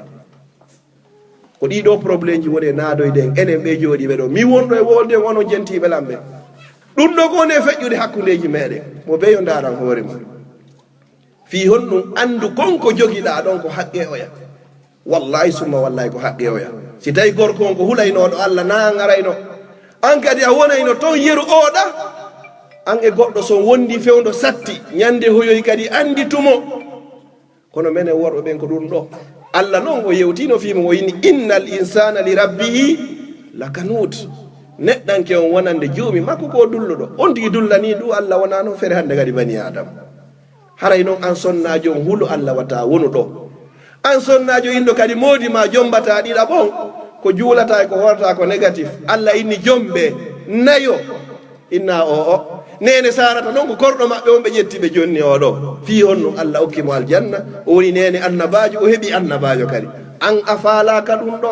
Ko ɗii ɗoo problème ji woni e naadoyde en, enen ɓe jooɗiiɓe ɗoo. Mi wonɗo e wolde on, onon jentiiɓe lan ɓe. Ɗum ɗoo ko woni e feƴƴude hakkundeeji meɗen. Mo beyo ndaaran hoore mum. Fii honɗum? Anndu kon ko jogiɗaa ɗon ko haqqe oya. Wallaahi summa wallaahi ko haqqe oya. Si tawi gorko on ko hulaynooɗo Allah, na an arayno. An kadi a wonayno ton yeru oɗa. An e goɗɗo so wondi fewndo satti, ñande hoyoy kadi annditu mo. Kono menen worɓe ɓen ko ɗum ɗo. Allah non o yewtino fii mum, o inni, "Innal insana li rabbihi lakanut." Neɗɗanke on wonande joomi makko ko dulluɗo. On tigi dullani ɗum Allah wonano fere hannde kadi bani Adama. Haray non an sonnaajo on hulu Allah wata wonu ɗo. An sonnaajo inɗo kadi moodi ma jombataa ɗiɗaɓo on, ko juulataa e ko hoorata ko négatif. Alla inni jombe nayo. Inna o o. Neene Saarata noon ko korɗo maɓɓe on ɓe ƴetti ɓe jonni o ɗo. Fii honɗum Alla okki mo aljanna? O woni neene annabaajo, o heɓi annabaajo kadi. An a faalaaka ɗum ɗo?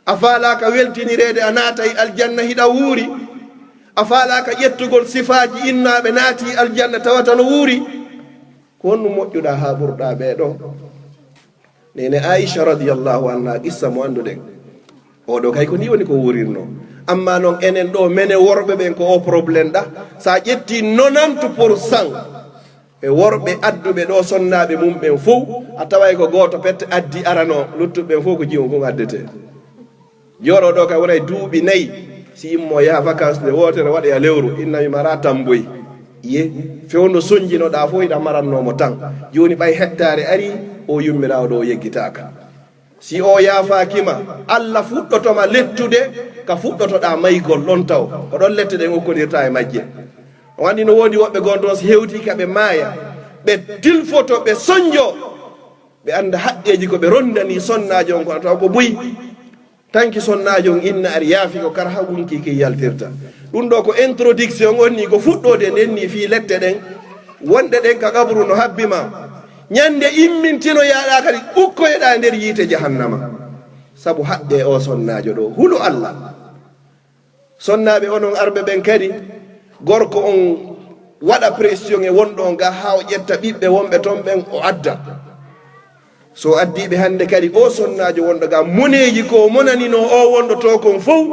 A faalaaka weltinireede a naatay aljanna hiɗa wuuri? A faalaaka ƴettugol sifaaji innaaɓe naati aljanna tawata no wuuri? Ko honɗum moƴƴuɗaa haa ɓurɗaa ɓee ɗoo? Neene Aisha radiyallahu anha, qissa mo annduɗen. Oo ɗoo kay ko nii woni ko wuurirnoo. Ammaa noon enen ɗoo, menen worɓe ɓen ko oo problème ɗaa. So a ƴettii nonante pour cent e worɓe adduɓe ɗoo sonnaaɓe mum ɓen fow, a taway ko gooto pet addi aranoo, luttuɓe ɓen fow ko jiwo ngun addetee. Jooroo ɗoo kay wonay duuɓi nayi, si immoo yaha vacances nde wootere waɗoya lewru, inna mi maraa tamboy. Ye, fewndo sonjinoɗaa fof hiɗa marannoo mo tan. Jooni ɓay hettaare arii, o yummiraawo ɗoo o yeggitaaka. Si o yaafaaki ma, Alla fuɗɗoto ma lettude ka fuɗɗotoɗaa maygol ɗon taw. Ko ɗon lette ɗen okkondirtaa e majje. On anndi no woodi woɓɓe gon toon si hewtii ka ɓe maaya, ɓe tilfoto, ɓe sonjo, ɓe annda haqqeeji ko ɓe ronndanii sonnaajo on ko taw ko buy. Tanki sonnaajo on inna ari yaafi ko kar hagunki ki yaltirta. Ɗum ɗoo ko introduction on ni ko fuɗɗoode nden ni fii lette ɗen wonɗe ɗen ka qabru no habbi ma. Ñande immintinoyaaɗaa kadi ukkoyeɗaa nder yiite jahannama. Sabu haqqee oo sonnaajo ɗoo. Hulu Alla. Sonnaaɓe onon arɓe ɓen kadi, gorko on waɗa pression e wonɗo on ga haa o ƴetta ɓiɓɓe wonɓe ton ɓen o adda. So o addii ɓe hannde kadi, oo sonnaajo wonɗo ga, moneeji ko o monaninoo oo wonɗo to kon fow,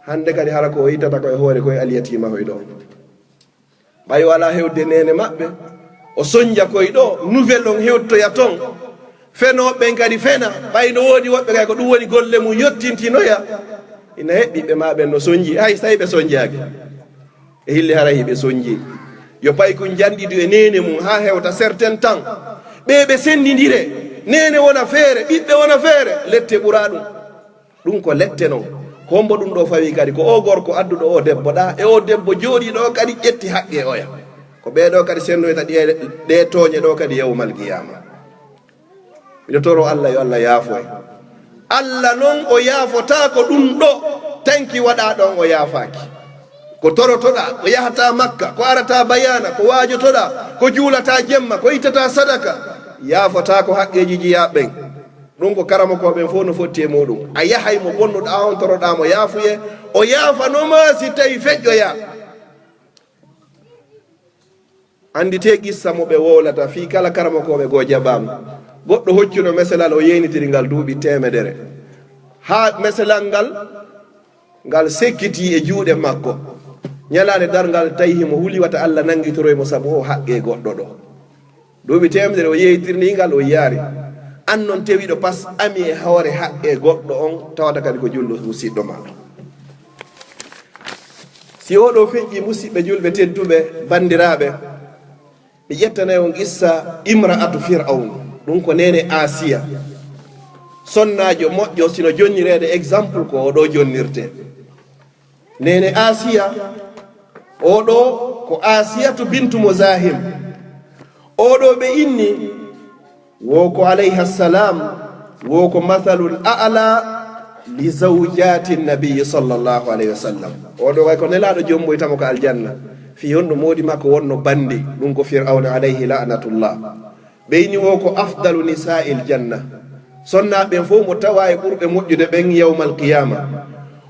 hannde kadi hara ko o ittata ko e hoore ko e alyatiima hoy ɗo. Ɓay o alaa hewde neene maɓɓe, o sonja koy ɗo, nouvelle on hewtoya ton. Fenooɓe ɓen kadi fena, ɓay no woodi woɓɓe kay ko ɗum woni golle mum yottintinoya. Ina heɓ ɓiɓɓe maa ɓen no sonji, hay so tawi ɓe sonjaaki. E hille haray hiɓe sonji. Yo paykun janɗidu e neene mum haa hewta certain temps. Ɓe ɓe senndindire, neene wona feere, ɓiɓɓe wona feere, lette ɓuraa ɗum. Ɗum ko lette non. Ko hombo ɗum ɗo fawi kadi? Ko o gorko adduɗo o debbo ɗa, e o debbo jooɗiiɗo o kadi ƴetti haqqe oya. Ko ɓee ɗo kadi sennoyta ɗe, ɗe tooñe ɗo kadi yawmal qiyaama. Miɗo toro Allah yo Allah yaafo en. Allah non o yaafotaako ɗum ɗo tanki waɗa ɗon o yaafaaki. Ko torotoɗa, ko yahata Makka, ko arata bayana, ko waajotoɗa, ko juulata jemma, ko ittata sadaka, yaafotaako haqqeeji jiyaaɓe ɓen. Ɗum ko karamokooɓe ɓen fof no fotti e muɗum. A yahay mo bonnuɗa on, toroɗa mo yaafuye, o yaafanoma si tawi feƴƴoya. Annditee qissa mo ɓe wowlata fii kala karamokooɓe goo jaɓaama. Goɗɗo hoccuno meselal, o yeynitiri ngal duuɓi teemedere. Haa meselal ngal, ngal sekkitii e juuɗe makko. Ñalaande darngal tawi himo huli wata Allah nanngitoroy mo sabu o haqqee goɗɗo ɗo. Duuɓi teemedere o yeeytirnii ngal, o yiyaari. An non tewiiɗo pas ami e hoore haqqee goɗɗo on, tawata kadi ko julɗo musiɗɗo ma. Si oɗo feƴƴi, musiɓɓe julɓe tedduɓe, banndiraaɓe, mi ƴettanay on qissa imra'atu Fir'awn, ɗum ko neene Asiya. Sonnaajo moƴƴo, sino jonnireede exemple, ko oɗo jonnirte. Neene Asiya, oɗo ko Asiyatu bintu Muzahim. Oɗo ɓe inni, wo ko alayha salam, wo ko mathalul a'la li zawjati nabiyi sallallahu alayhi wa sallam. Oɗo kay ko nelaaɗo jomboyta mo ko aljanna. Fii honɗum? Moodi makko wonno bandi, ɗum ko Fir'awna alayhi la'natullah. Ɓeyni o ko afdalu nisa'il janna. Sonnaaɓe ɓen fof mo tawa e ɓurɓe moƴƴude ɓen yawmal qiyama.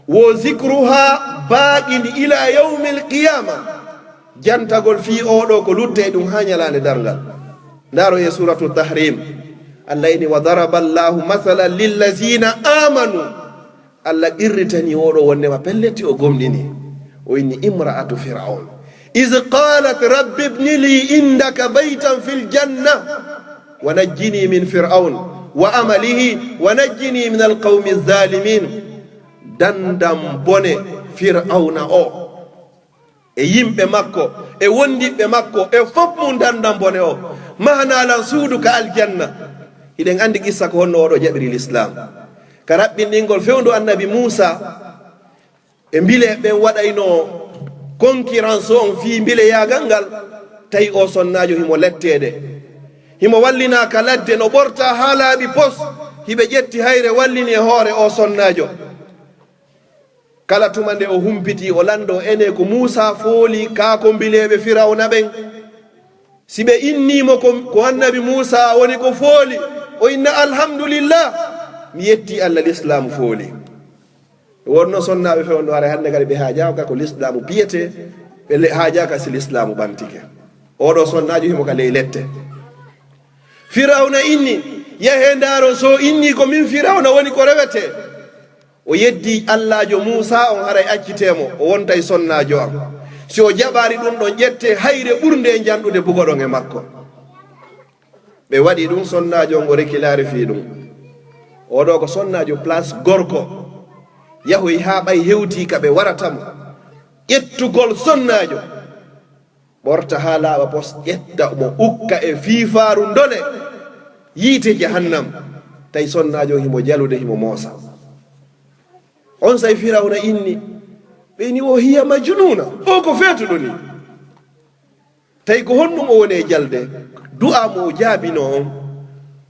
Wo zikruha baqin ila yawmil qiyama. Jantagol fii oɗo ko lutte e ɗum haa ñalaande darngal. Ndaaro e Suratu Tahrim. Allah ini, "Wa daraba Allahu mathalan lillazina amanu." Allah qirritani oɗo wondema pelletti o gomɗini. O inni imra'atu Fir'awn. "Iz qalat rabbi ibni li indaka baytan fil janna. Wa najjini min Fir'awn wa amalihi. Wa najjini min al qawmi zalimin." Dandam bone Fir'awna o. E yimɓe makko, e wondiɓɓe makko, e fof mum dandan bone o. Mahana lan suudu ka aljanna. Hiɗen anndi qissa ko honno oɗo jaɓiri l'islam. Ka raɓɓinɗingol fewndo annabi Muusa, e mbile ɓen waɗayno concurrence on fii mbileyaagal ngal, tawi o sonnaajo himo letteede. Himo wallinaa ka ladde, no ɓortaa haa laaɓi pos. Hiɓe ƴetti hayre wallini e hoore oo sonnaajo. Kala tuma nde o humpiti, o lanndoo, ene ko Muusaa fooli kaa ko mbileeɓe Firawna ɓen. Si ɓe innii mo ko, ko annabi Muusaa woni ko fooli, o inna, "Alhamdulillah, mi yetti Alla, lislaamu fooli." Wonno sonnaaɓe fewndo, haray hannde kadi ɓe haajaaka ko lislaamu piyetee, ɓe le-, haajaaka si lislaamu ɓantike. Oɗo sonnaajo himo ka ley lette. Firawna inni, "Yahee ndaaro so inni ko min Firawna woni ko rewetee." O yeddi Allaajo Muusaa on, haray accitee mo, o wontay sonnaajo am. Si o jaɓaari ɗun ɗon, ƴettee hayre ɓurnde e njanɗude bugoɗon e makko. Ɓe waɗi ɗun, sonnaajo on o rekilaari fii ɗun. Oɗo ko sonnaajo place gorko. Yahoy haa ɓay hewtii ka ɓe warata mo. Ƴettugol sonnaajo. Ɓorta haa laaɓa pos, ƴetta mo ukka e fiifaaru ndole yiite jahannam. Tawi sonnaajo on himo jalude, himo moosa. Onsay Firawna inni, ɓe inni, "Wo hiya majnuuna, o ko feetuɗo ni." Tawi ko honɗum o woni e jalde? Du'aa mo o jaabinoo on,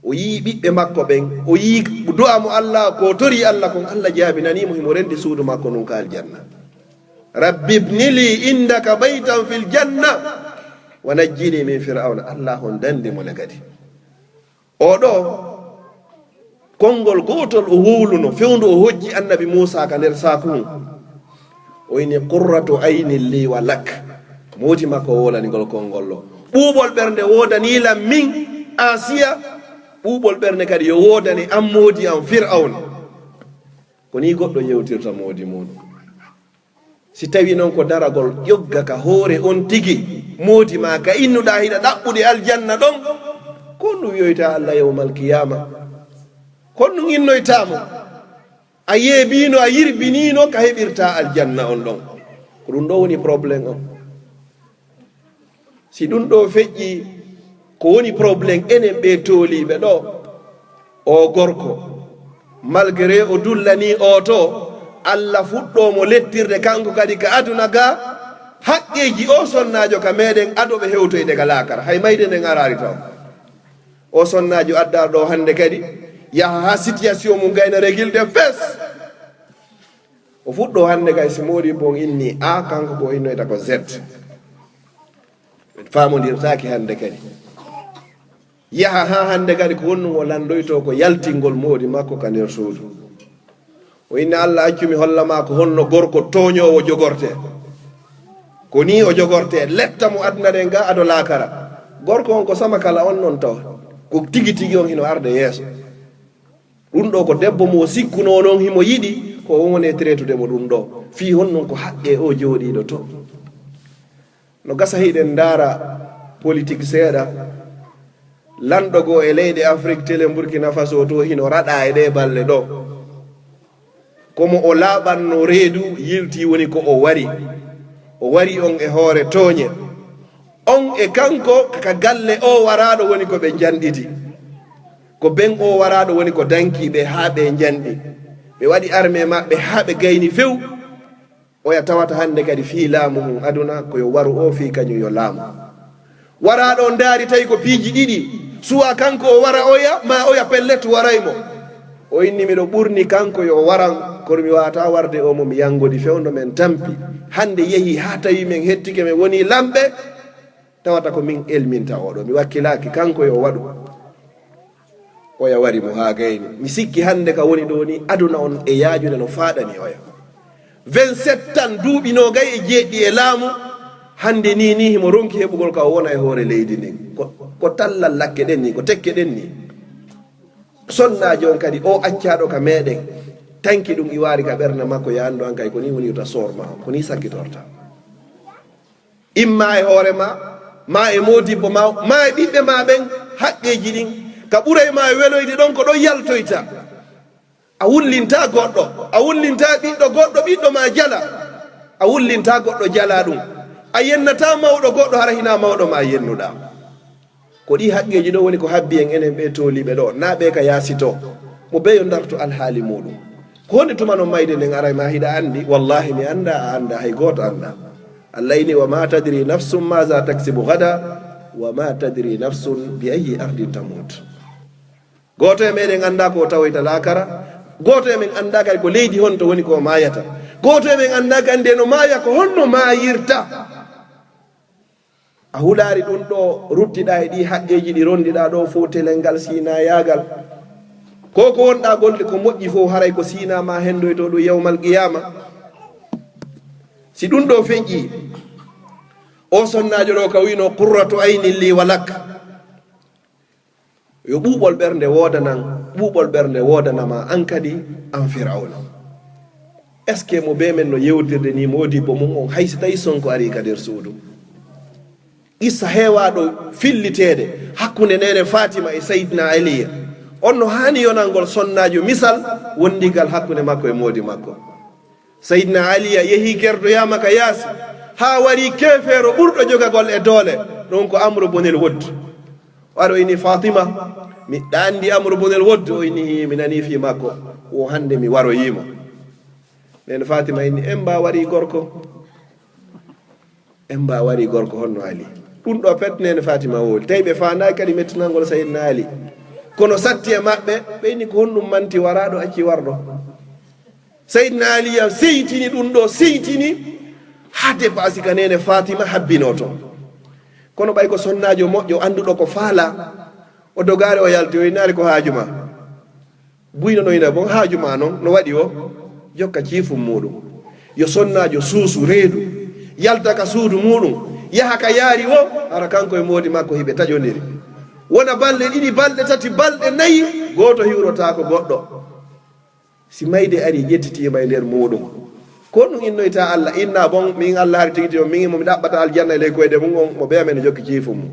o yi'i ɓiɓɓe makko ɓen, o yi'i du'aa mo Alla, ko o torii Alla kon, Alla jaabinanii mo, himo rendi suudu makko ndun ka aljanna. "Rabbi ibni li indaka baytan fil janna, wa najjini min Firawna." Alla on dandi mo le kadi. Oɗo, konngol gootol o wowluno, fewndo o hojji annabi Muusaa ka nder saaku hun. O inni, "Qurratu aynin li wa lak." Moodi makko o wowlani ngol konngol ɗoo. Ɓuuɓol ɓernde woodanii lan min, Aasiya, ɓuuɓol ɓernde kadi yo woodane an moodi an Firawna. Ko nii goɗɗo yewtirta moodi muuɗum. Si tawii non ko daragol ƴogga ka hoore on tigi, moodi maa ka innuɗaa hiɗa ɗaɓɓude aljanna ɗon, ko honɗum wi'oytaa Alla yawmal qiyaama? Ko honɗum innoytaa mo? A yeebiino, a yirbiniino ka heɓirtaa aljanna on ɗon. Ko ɗum ɗoo woni problème on. Si ɗum ɗoo feƴƴii, ko woni problème enen ɓee tooliiɓe ɗoo? Oo gorko, malgré o dullanii oo too, Alla fuɗɗoo mo lettirde kanko kadi ka aduna gaa, haqqeeji oo sonnaajo ka meɗen ado ɓe hewtoyde ka laakara. Hay mayde nden araali taw. Oo sonnaajo addaa ɗoo hannde kadi, yaha haa situation mum gayna régilde fes. O fuɗɗoo hannde kay, si moodi bon inni A, kanko ko o innoyta ko Z. Ɓe faamondirtaake hannde kadi. Yaha haa hannde kadi ko honɗum o lanndoytoo ko yaltingol moodi makko ka nder suudu. O inni, "Alla, accu mi holla maa ko honno gorko tooñoowo jogortee." Ko nii o jogortee, letta mo aduna ɗen ga ado laakara. Gorko on ko sama kala on non taw. Ko tigi tigi on hino arde yeeso. Ɗum ɗoo ko debbo mo o sikkunoo non himo yiɗi, ko on woni e tretude mo ɗum ɗoo. Fii honɗum ko haqqee oo jooɗiiɗo to? No gasa hiɗen ndaara politik seeɗa. Lanɗo goo e leyɗe Afrik, tele Burkina Faso to hino raɗaa e ɗee balle ɗoo. Ko mo o laaɓannoo reedu, yiltii woni ko o wari. O wari on e hoore tooñe. On e kanko ka galle oo waraaɗo woni ko ɓe njanɗiti. Ko ben oo waraaɗo woni ko danki ɓe haa ɓe njanɗi. Ɓe waɗi armée maɓɓe haa ɓe gayni few. Oya tawata hannde kadi fii laamu hun aduna ko yo waru oo fii kañum yo laamu. Waraaɗo on ndaari tawi ko piiji ɗiɗi. Suwa kanko o wara oya, maa oya pellet waray mo. O inni miɗo ɓurni kanko yo waran, kono mi waawataa warde oo mo mi yanngodi fewndo men tampi. Hannde yehi haa tawi men hettike men woni lamɓe. Tawata ko min elminta oo ɗoo, mi wakkilaaki kanko yo waɗu. Oya wari mo haa gayni. Mi sikki hannde ka woni ɗoo ni, aduna on e yaajude no faaɗani oya. Vingt-sept ans, duuɓi noogay e jeeɗiɗi e laamu, hannde nii nii himo ronki heɓugol ka o wona e hoore leydi ndin. Ko, ko tallal lakke ɗen nii, ko tekke ɗen nii. Sonnaajo on kadi, o accaaɗo ka meɗen, tanki ɗum iwaari ka ɓernde makko, yo anndu an kay ko nii woni yuta soor maa, ko nii sakkitorta. Imma e hoore maa, maa e moodibbo maa, maa e ɓiɓɓe maa ɓen, haqqeeji ɗin, ka ɓuray maa e weloyde ɗon, ko ɗon yaltoyta. A wullintaa goɗɗo, a wullintaa ɓiɗɗo goɗɗo, ɓiɗɗo maa jala. A wullintaa goɗɗo jala ɗum. A yennataa mawɗo goɗɗo, hara hinaa mawɗo maa yennuɗaa. Ko ɗii haqqeeji ɗoo woni ko habbi en enen ɓee tooliiɓe ɗoo, naa ɓee ka yaasi too. Mo bee yo ndartu alhaali muuɗum. Ko honde tuma non mayde nden aray ma hiɗa anndi? Wallaahi mi anndaa, a anndaa, hay gooto anndaa. Allah inni, "Wa ma tadri nafsum maza taksibu gada, Wa ma tadri nafsun bi ayyi ardin tamut. Gooto e meɗen anndaa ko o tawoyta laakara. Gooto e men anndaa kadi ko leydi honto woni ko o maayata. Gooto e men anndaa kadi nde no maaya ko honno maayirta. A hulaari ɗum ɗo ruttiɗaa e ɗi haqqeeji ɗi ronndiɗaa ɗo fof, telel ngal, siinayaagal. Ko ko wonɗaa golde ko moƴƴi fof, haray ko siina ma henndoyto ɗum yawmal qiyaama. Si ɗum ɗo feƴƴi, o sonnaajo ɗo ka wino qurratu aynin li wa lak. Yo ɓuuɓol ɓernde woodanan, ɓuuɓol ɓernde woodanama an kadi, an Firawna. Est-ce que mo bee men no yewtirde ni moodibbo mum on, hay si tawi Sonko ari ka nder suudu? Qissa heewaaɗo filliteede hakkunde neene Fatima e Seydina Aliya. On no haani yonangol sonnaajo misal wondigal hakkunde makko e moodi makko. Seydina Aliya yehi kerdoyaama ka yaasi, haa wari keefeero ɓurɗo jogagol e doole, ɗum ko Amru bunel Wodd. O ari o inni, "Fatima, miɗa anndi Amru bunel Wodd." O inni, "Hii, mi nanii fii makko. Wo hannde mi waroyii mo." Nden Fatima inni, "En mba wari gorko. En mba wari gorko honno Ali." Ɗum ɗo pet neene Fatima wowli. Tawi ɓe faandaaki kadi mettinangol Seydina Ali. Kono satti e maɓɓe, ɓe inni, "Ko honɗum manti waraaɗo acci warɗo?" Seydina Aliya seytini ɗum ɗo, seytini, haa depasi ka neene Fatima habbinoo toon. Kono ɓay ko sonnaajo moƴƴo, annduɗo ko faala, o dogaare o yalti, o innaali, "Ko haaju ma?" Buynonoyna bon, "Haaju ma noon, no waɗi o?" Jokka ciifum muuɗum. Yo sonnaajo suusu reedu, yalta ka suudu muuɗum, yaha ka yaari o, hara kanko e moodi makko hiɓe taƴondiri. Wona balɗe ɗiɗi, balɗe tati, balɗe nayi, gooto hiwrotaako goɗɗo. Si mayde ari, ƴettitiima e nder muuɗum, ko ɗum innoyta Allah, inna bon, min Allah hari tigi tigi on, min mo mi ɗaɓɓata aljanna e ley koyɗe mum on, mo ɓe amen jokki ciifu mum.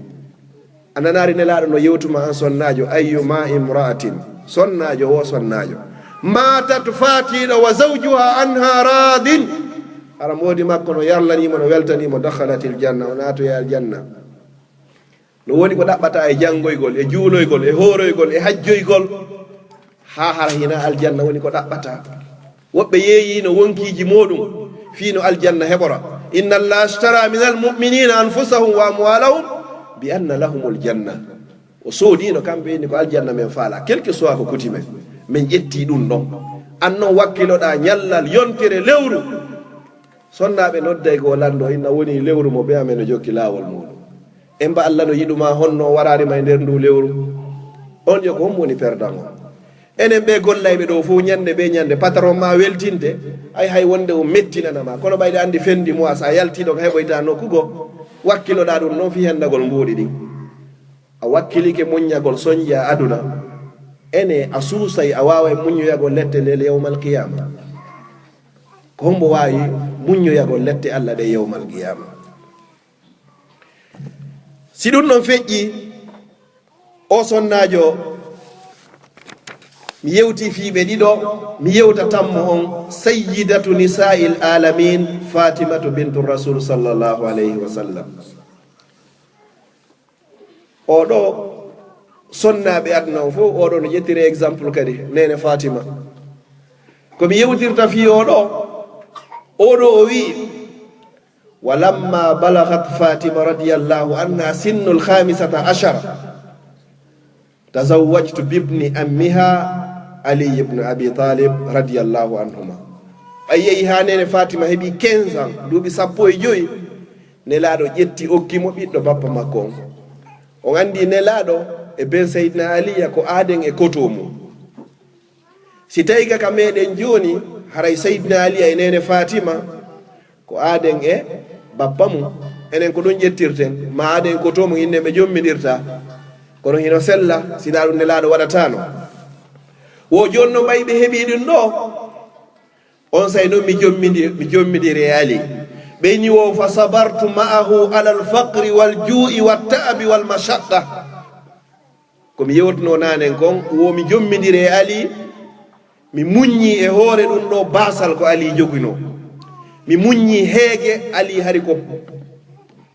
A nanaari Nelaaɗo no yewtuma an sonnaajo, "Ayyuma imra'atin", sonnaajo wo sonnaajo, "matat fatiɗo wa zawjuha anha radin", hara moodi makko no yarlaniimo, no weltaniimo, dakhalatil janna, o naatoya aljanna. No woni ko ɗaɓɓata e janngoygol, e juuloygol, e hooroygol, e hajjoygol, haa hara hina aljanna woni ko ɗaɓɓata. Woɓɓe yeeyino wonkiiji mooɗum fii no aljanna heɓora. "Inna Allah ashtara min almu'minina anfusahum wa amwalahum bi anna lahumul janna." O soodino kamɓe inni ko aljanna men faala, quel que soit ko kuti men. Men ƴetti ɗum ɗon. An non wakkiloɗaa ñallal, yontere, lewru. Sonnaaɓe nodday goo lanndo, inna woni lewru mo ɓe amen no jokki laawol muuɗum. En mba Allah no yiɗuma honno o waraari ma e nder ndu lewru? On yo ko honmo woni perdan on? Enen ɓe gollayɓe ɗo fof ñande be ñande patron ma weltinte, ay hay wonde o mettinana ma. Kono ɓayde anndi fin du mois, sa yaltiiɗo ka heɓoyta nokku goo, wakkiloɗaa ɗum noon fii hendagol mbuuɗi ɗin. A wakkilike muññagol soñja aduna, ene a suusay a waaway muññoyagol lette ndee yawmal qiyaama. Ko hombo waawi muññoyagol lette Allah ɗe yawmal qiyaama? Si ɗum ɗon feƴƴi, o sonnaajo, mi yewti fii ɓe ɗiɗo, mi yewta tammo on, Sayyidatu Nisaa'il Aalamiin, Faatimatu bintu Rasuul sallallahu alayhi wa sallam. Oɗo sonnaaɓe aduna o fof, oɗo no ƴettiri exemple kadi, neene Faatima. Ko mi yewtirta fii oɗo, oɗo o wi'i, "Wa lamma balagat Fatima radiyallahu anha sinnul khamisata ashara, tazawwajtu bibni ammiha Ali ibn Abi Talib radiyallahu anhuma." Ɓay yehi haa neene Faatima heɓi quinze ans, duuɓi sappo e jowi, Nelaaɗo ƴetti okki mo ɓiɗɗo bappa makko on. On anndi Nelaaɗo e ben Seydina Aliya ko aaden e koto mum. Si tawi ka, ka meɗen jooni, haray Seydina Aliya e neene Faatima ko aaden e bappa mum. Enen ko ɗum ƴettirten, ma aaden koto mum, inne ɓe jommindirta. Kono hino sella, si naa ɗum Nelaaɗo waɗataano. Wo jooni no ɓay ɓe heɓi ɗum ɗo. Onsay non mi jommidi-, mi jommidiri e Ali. Ɓeyni wo, "Fa sabartu ma'ahu alal faqri wal juu'i wat ta'abi wal mashaqqa." Ko mi yewtuno naanen kon, wo mi jommidiri e Ali, mi muññi e hoore ɗum ɗo baasal ko Ali joginoo. Mi muññi heege Ali hari ko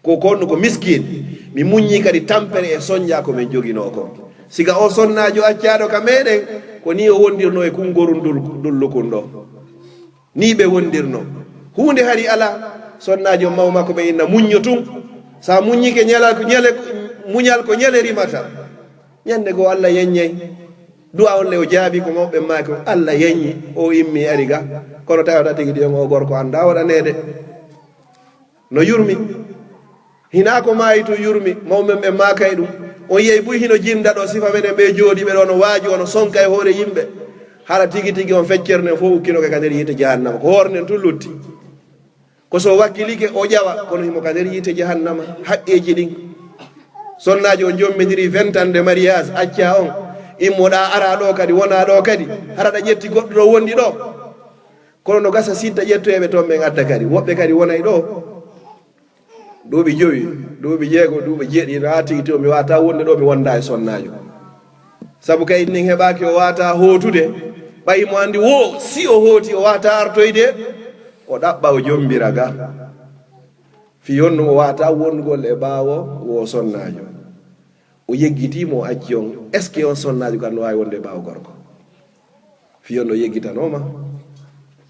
Ko, ko, ko miskin. Mi muññi kadi tampere e soñja ko men joginoo kon. Siga o sonnaajo accaaɗo ka meɗen, ko ni o wondirno e kungoru ndul, ndullu kun ɗo. Ni ɓe wondirno. Huunde hari alaa, sonnaajo maw makko ɓe inna muñño tun. Sa muññike ñala, ñale, Muñal ko ñande rimata. Ñande goo Allah yeññay. Du'a on le o jaabi ko mawɓe maaki on. Allah yeññi, o immi ari ga. Kono tawata tigi tigi on o gorko anndaa waɗaneede. No yurmi. Hinaa ko maayi tun yurmi, mawɓe ɓen maakay ɗum. On yi'ay buy hino jinda ɗoo, sifa meɗen ɓee jooɗiiɓe ɗoo no waaju, no sonka e hoore yimɓe. Hara tigi tigi on feccere nden fow ukkinoke ka nder yiite jahannama. Ko hoore nden tun lutti. Ko so wakkilike o ƴawa, kono himo ka nder yiite jahannama, haqqeeji ɗin. Sonnaajo on jommbindiri vingt ans de mariage, acca on, immoɗaa araa ɗoo kadi, wonaa ɗoo kadi, hara ɗa ƴetti goɗɗo ɗoo wondi ɗoo. Kono no gasa sidda ƴettoyeeɓe ton ɓen adda kadi, woɓɓe kadi wonay ɗoo. Duuɓi jowi, duuɓi jeego, duuɓi jeeɗiɗi, haa tigi tigi mi waawataa wonde ɗoo, mi wondaa e sonnaajo. Sabu kay nin heɓaaki o waawataa hootude, ɓay mo anndi woo, si o hooti o waawataa artoyde, o ɗaɓɓa o jommbira ga. Fii honno o waawataa wondugol e ɓaawo woo sonnaajo. O yeggitii mo o acci on, est-ce que on sonnaajo kan no waawi wonde e ɓaawo gorko? Fii on no yeggitanooma.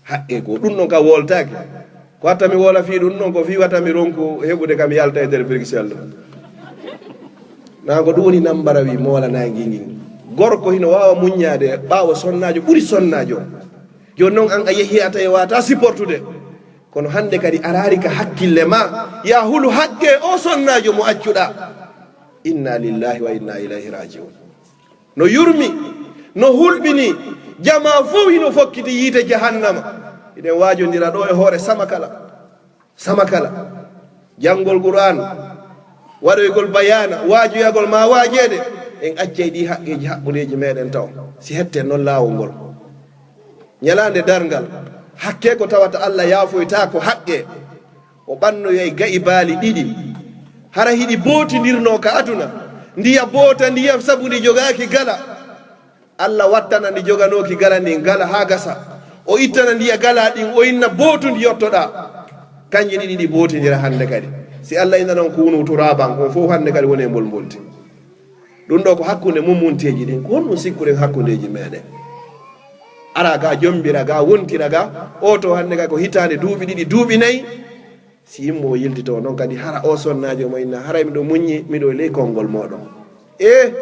Haqqe ko ɗum ɗon ka woltaaki. Ko hatta mi wola fii ɗum ɗon, ko fii wata mi ronku heɓude kam yalta e nder Bruxelles ɗo. Naa ko ɗum woni nambara wi moolanaangi ngin. Gorko hino waawa muññaade ɓaawo sonnaajo ɓuri sonnaajo. Jooni non an a yehi a tawi waawataa supportude. Kono hannde kadi araari ka hakkille ma, yaa hulu haqqe o sonnaajo mo accuɗaa. Inna lillahi wa inna ilayhi raji'un. No yurmi, no hulɓini, jamaa fow hino fokkiti yiite jahannama. Hiɗen waajondira ɗoo e hoore Samakala. Samakala. Janngol Qur'aan, waɗoygol bayaana, waajoyagol maa waajeede. En accay ɗii haqqeeji haɓɓudeeji meɗen taw. Si hetten non laawol ngol. Ñalaande darngal, hakkee ko tawata Allah yaafoytaako haqqee. O ɓannoyay ga'i baali ɗiɗi. Hara hiɗi bootindirnoo ka aduna, ndiya boota ndiyam sabu ndi jogaaki gala. Allah wattana ndi joganooki gala ndin gala haa gasa. O ittana ndiya gala ɗin, o inna bootundi yottoɗaa. Kanji ɗiɗi ɗi bootindira hannde kadi. Si Allah inna non kuunu turaaban, on fow hannde kadi woni e mbolmbolti. Ɗum ɗoo ko hakkunde mummunteeji ɗin. Ko honɗum sikkuɗen hakkundeeji meɗen? Ara ga, jombira ga, wontira ga. O to hannde ga ko hitaande, duuɓi ɗiɗi, duuɓi nayi. Si immo o yiltito non kadi, hara o sonnaajo mo inna, haray miɗo muññi, miɗo e ley konngol mooɗon. E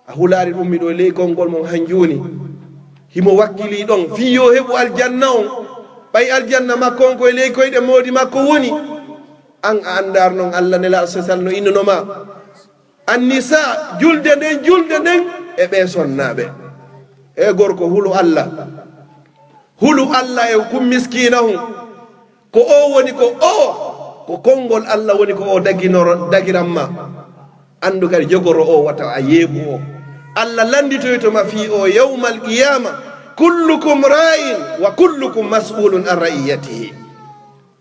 a hulaali ɗum, miɗo e ley konngol mon han jooni. Himo wakkilii ɗon fii yo heɓu aljanna on. Ɓay aljanna makko on ko e ley koyɗe moodi makko woni. An a anndaar non Allah Nelaaɗo sosal no innuno ma. Annisa, julde nden, julde nden e ɓee sonnaaɓe. E gorko, hulu Allah. Hulu Allah e kun miskiinahun. Ko o woni ko o, ko konngol Allah woni ko o daginoro-, dagiran ma. Anndu kadi jogoro o wata a yeeɓu o. Allah lannditoyto ma fii o yawmal qiyaama, "Kullukum raa'in wa kullukum mas'uulun an ra'iyyatihi."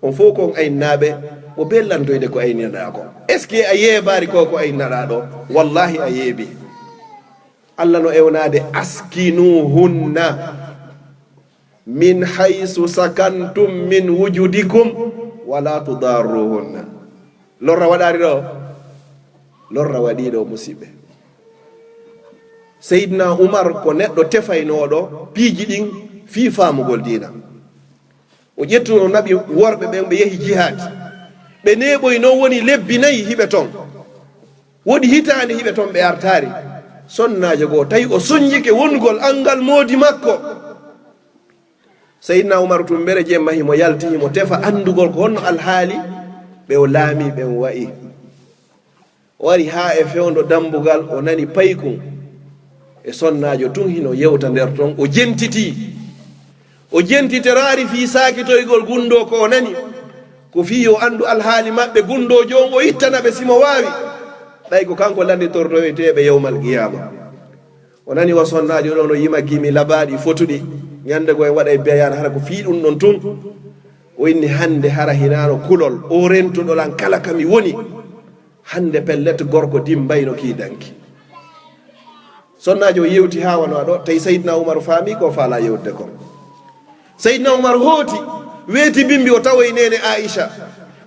On fow ko on aynnaaɓe, mo bee lantoyde ko ayninaɗaa ko. Est-ce que a yeebaali ko ko ayninaɗaa ɗo? Wallahi a yeebi. Allah no ewnaade, "Askinuhunna min haysu sakantum min wujudikum, wala tudarruhunna." Lorra waɗaari ɗo? Lorra waɗii ɗo, musiɓɓe. Seydina Umar ko neɗɗo tefaynooɗo piiji ɗin fii faamugol diina. O ƴettuno naɓi worɓe ɓen, ɓe yehi jihaad. Ɓe neeɓoyi non woni lebbi nayi hiɓe ton. Woodi hitaande hiɓe ton ɓe artaari. Sonnaajo goo tawi o sunnjike wonugol anngal moodi makko. Seydina Umaru tun mbere jemma himo yalti, himo tefa anndugol ko honno alhaali ɓe o laamii ɓen wa'i. O ari haa e fewndo dambugal, o nani paykun e sonnaajo tun hino yewta nder ton. O jentitii. O jentitoraari fii saakitoygol gundoo ko o nani. Ko fii yo anndu alhaali maɓɓe, gundoojo on o ittana ɓe si mo waawi. Ɓay ko kanko lannditortoyteeɓe yawmal qiyaama. O nani wa sonnaajo ɗon no yima gimi labaaɗi fotuɗi. Ñande goo en waɗay beyan hara ko fii ɗun ɗon tun. O inni, "Hannde hara hinaano kulol, o rentuɗo lan kala ka mi woni. Hannde pellet gorko dimbayno kii danki." Sonnaajo o yewti haa wano ɗo, tawi Seydina Umaru faami ko o faalaa yewtude kon. Seydina Umar hooti, weeti bimbi, o tawoyi neene Aisha.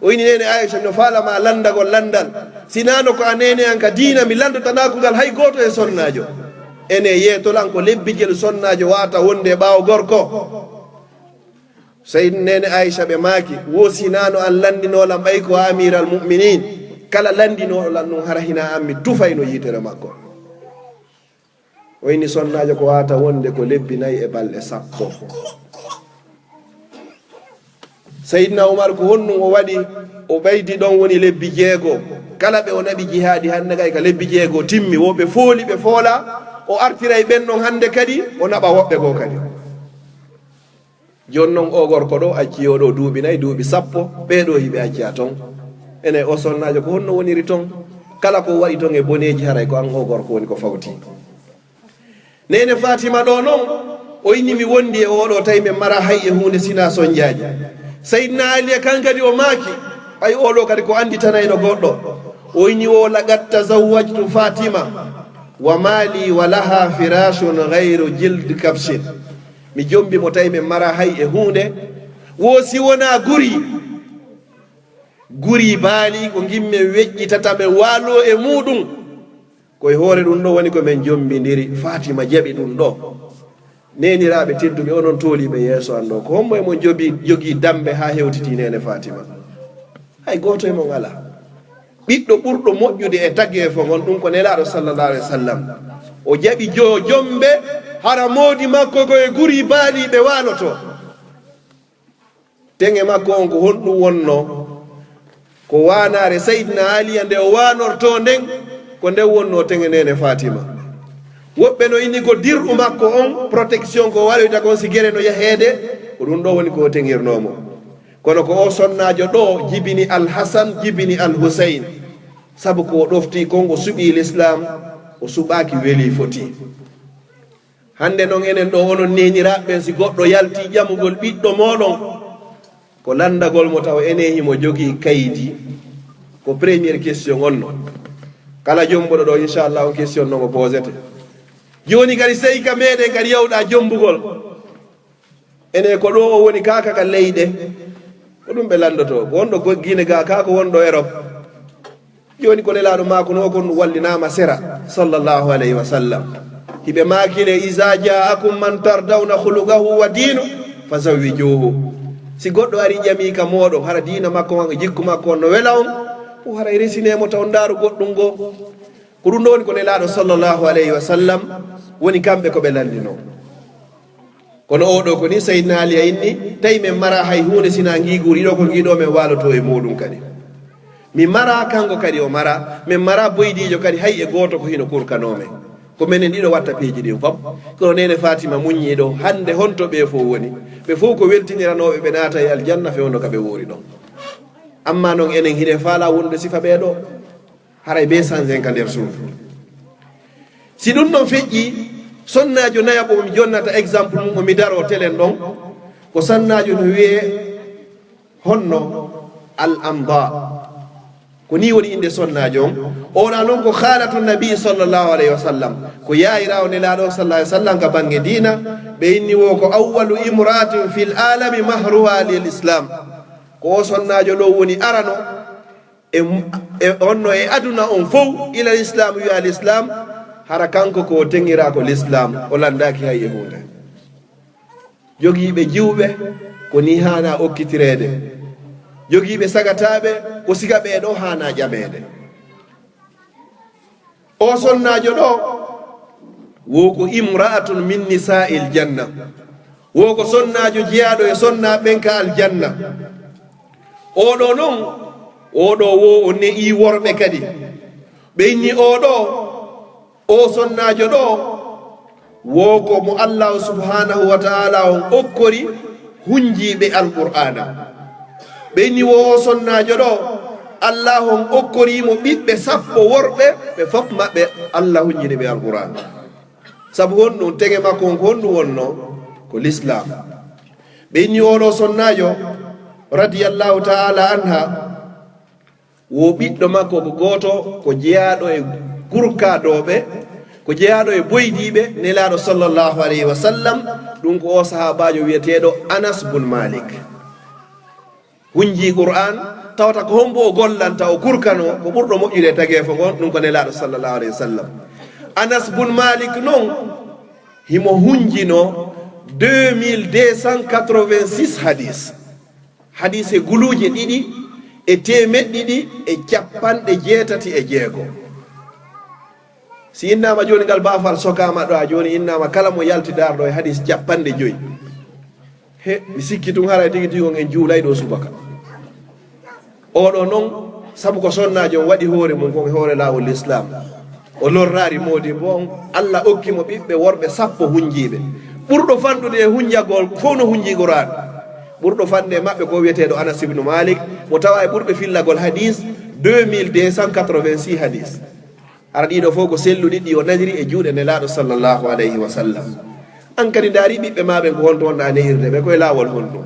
O inni, "Neene Aisha, no faalaa ma lanndagol lanndal. Si naano ko a neene an ka diina, mi lanndotanaako ngal hay gooto e sonnaajo. Ene yeetoo lan ko lebbi jelu sonnaajo waata wonde e ɓaawo gorko." Sey neene Aisha ɓe maaki, "Wo si naano an lanndinoo lan ɓay ko a Amiral Mu'minin, Kala lanndinooɗo lan ɗum, hara hinaa an mi tufayno yiitere makko. O inni sonnaajo ko waawata wonde ko lebbi nayi e balɗe sappo. Seydina Umar ko honɗum o waɗi? O ɓeydi ɗon woni lebbi jeego. Kala ɓe o naɓi jihaadi hannde kay ka lebbi jeego timmi. Wo ɓe fooli ɓe foolaa, o artiray ɓen ɗon hannde kadi, o naɓa woɓɓe goo kadi. Jooni non oo gorko ɗoo accii oo ɗoo duuɓi nayi, duuɓi sappo, ɓee ɗoo hiɓe accaa ton. Ene o sonnaajo ko honno woniri ton? Kala ko waɗi ton e boneeji haray ko an oo gorko woni ko fawti. Neene Faatima ɗoo non, o inni mi wondi e oo ɗoo tawi men maraa hay e huunde sinaa sonjaaji. Seydina Ali e kan kadi o maaki, ɓay oo ɗoo kadi ko annditanayɗo goɗɗo. O inni o laqad tazawwajtu Faatima wa maali wa laha firashun ghayru jild kabshin. Mi jombi mo tawi men maraa hay e huunde. Wo si wonaa guri, guri baali ko ngimmen weƴƴitata men waaloo e muuɗum. Ko e hoore ɗum ɗoo woni ko men jombindiri. Faatima jaɓi ɗum ɗoo. Neeniraaɓe tedduɓe, onon tooliiɓe yeeso an ɗoo, ko hombo e mon jogi, jogii dammbe haa hewtitii neene Faatima? Hay gooto e mon alaa. Ɓiɗɗo ɓurɗo moƴƴude e tageefo ngon, ɗum ko Nelaaɗo sallallahu alaihi wasallam. O jaɓi jo-, jombe, hara moodi makko ko e guri baaliiɓe waaloto. Teŋe makko on ko honɗum wonnoo? Ko waanaare Seydina Aliya nde o waanortoo nden, ko nden wonnoo teŋe neene Faatima. Woɓɓe no inni ko dir'u makko on, protection ko waɗoyta kon si gere no yaheede, ko ɗum ɗoo woni ko o teŋirnoo mo. Kono ko o sonnaajo ɗoo jibini Al Hasan, jibini Al Husayn. Sabu ko o ɗoftii kon, o suɓii Lislaam, o suɓaaki welii foti. Hannde non enen ɗoo, onon neeniraaɓe ɓen, si goɗɗo yaltii ƴamugol ɓiɗɗo mooɗon, ko lanndagol mo tawa enen himo jogii kaydi. Ko première question on non. Kala jombuɗo ɗoo, inchallah, on question non o posete. Jooni kadi, sey ka meɗen kadi yawɗa jombugol. Ene ko ɗoo o woni kaa ka leyɗe. Ko ɗum ɓe lanndotoo. Ko wonɗo go-, Guinée gaa, kaa ko wonɗo Europe. Jooni ko Nelaaɗo maakunoo kon, ɗum wallinaama sera, sallallahu alayhi wa sallam. Hiɓe maakile, "Iza ja'akum man tardawna khuluqahu wa dinu, fazawwijuhu." Si goɗɗo ari ƴami ka mooɗon, hara diina makko on e jikku makko on no wela on, o haray resinee mo taw ndaaru goɗɗum goo. Ko ɗum ɗoo woni ko Nelaaɗo sallallahu alayhi wa sallam woni kamɓe ko ɓe lanndinoo. Kono oo ɗoo ko nii Seydina Ali a inni, tawi men maraa hay huunde sinaa ngii guri ɗoo, ko ngii ɗoo men waalotoo e muuɗum kadi. Mi maraa, kanko kadi o maraa, men maraa boydiijo kadi hay e gooto ko hino kurkanoo men. Ko menen ɗiɗo watta piiji ɗin fof. Kono neene Faatima muññii ɗoo, hannde honto ɓee fof woni? Ɓe fof ko weltiniranooɓe ɓe naata e aljanna fewndo ka ɓe wuuri ɗon. Amma non enen hiɗen faalaa wonde sifa ɓee ɗoo. Haray bee sanzen ka nder suudu. Si ɗum ɗon feƴƴi, sonnaajo nayaɓo mo mi jonnata exemple mum, o mi daroo telen ɗon, ko sonnaajo no wi'ee honno Al Amda. Ko nii woni innde sonnaajo on. Oɗa non ko khaalatu Nabi sallallahu alayhi wa sallam. Ko yaayiraawo Nelaaɗo sallallahu alayhi wa sallam ka bannge diina. Ɓe inni wo ko awwalu imra'atin fil alami mahruha lil Islam. Ko o sonnaajo ɗoo woni arano e, e honno e aduna on fow, ila Islam, wi'a Islam, hara kanko ko o teŋiraa ko Lislaam, o lanndaaki hay e huunde. Jogiiɓe jiwɓe, ko nii haanaa okkitireede. Jogiiɓe sagataaɓe, ko siga ɓee ɗoo haanaa ƴameede. O sonnaajo ɗoo, wo ko imra'atun min nisa'il janna. Wo ko sonnaajo jeyaaɗo e sonnaaɓe ɓen ka aljanna. Oo ɗoo non, oo ɗoo wo o ne'ii worɓe kadi. Ɓe inni oo ɗoo, o sonnaajo ɗoo, wo ko mo Allaahu subhaanahu wa ta'aalaa on okkori hunjiiɓe Alqur'aana. Ɓe inni wo o sonnaajo ɗoo, Allaahu on okkorii mo ɓiɓɓe sappo worɓe, ɓe fof maɓɓe Allah hunjini ɓe Alqur'aana. Sabu honɗum? Teŋe makko on ko honɗum wonnoo? Ko Lislaam. Ɓe inni oo ɗoo sonnaajo, radiyallaahu ta'aalaa anha, wo ɓiɗɗo makko ko gooto, ko jeyaaɗo e kurkaadooɓe, ko jeyaaɗo e boydiiɓe Nelaaɗo sallallahu alayhi wa sallam, ɗum ko o sahaabaajo wi'eteeɗo Anas bun Malik. Hunjii Qur'aan, tawata ko hombo o gollanta, o kurkanoo, ko ɓurɗo moƴƴude e tageefo ngon, ɗum ko Nelaaɗo sallallahu alayhi wa sallam. Anas bun Malik non, himo hunjinoo deux mille deux cent quatre-vingt-six hadis. Hadise guluuje ɗiɗi e teemeɗɗe ɗiɗi e capanɗe jeetati e jeego. Si innaama jooni ngal baafal sokaama ɗo, a jooni innaama kala mo yalti daarɗo e hadis capanɗe joyi. He, mi sikki tun haray tigi tigi on en juulay ɗo subaka. Oɗo non, sabu ko sonnaajo on waɗi hoore mum kon e hoore laawol Lislaam. O lorraari moodi bo on, Alla okki mo ɓiɓɓe worɓe sappo hunjiiɓe. Ɓurɗo fanɗude e hunjagol fow no hunjii Qur'aan. Ɓurɗo fanɗude e maɓɓe ko wi'eteeɗo Anas ibnu Malik, mo tawa e ɓurɓe fillagol hadis, deux mille deux cent quatre-vingt-six hadis. Hara ɗiɗo fow ko selluɗi ɗi o naniri e juuɗe Nelaaɗo sallallahu alayhi wa sallam. An kadi ndaari ɓiɓɓe maa ɓen ko honto wonɗaa ne'irde ɓe, ko e laawol honɗum?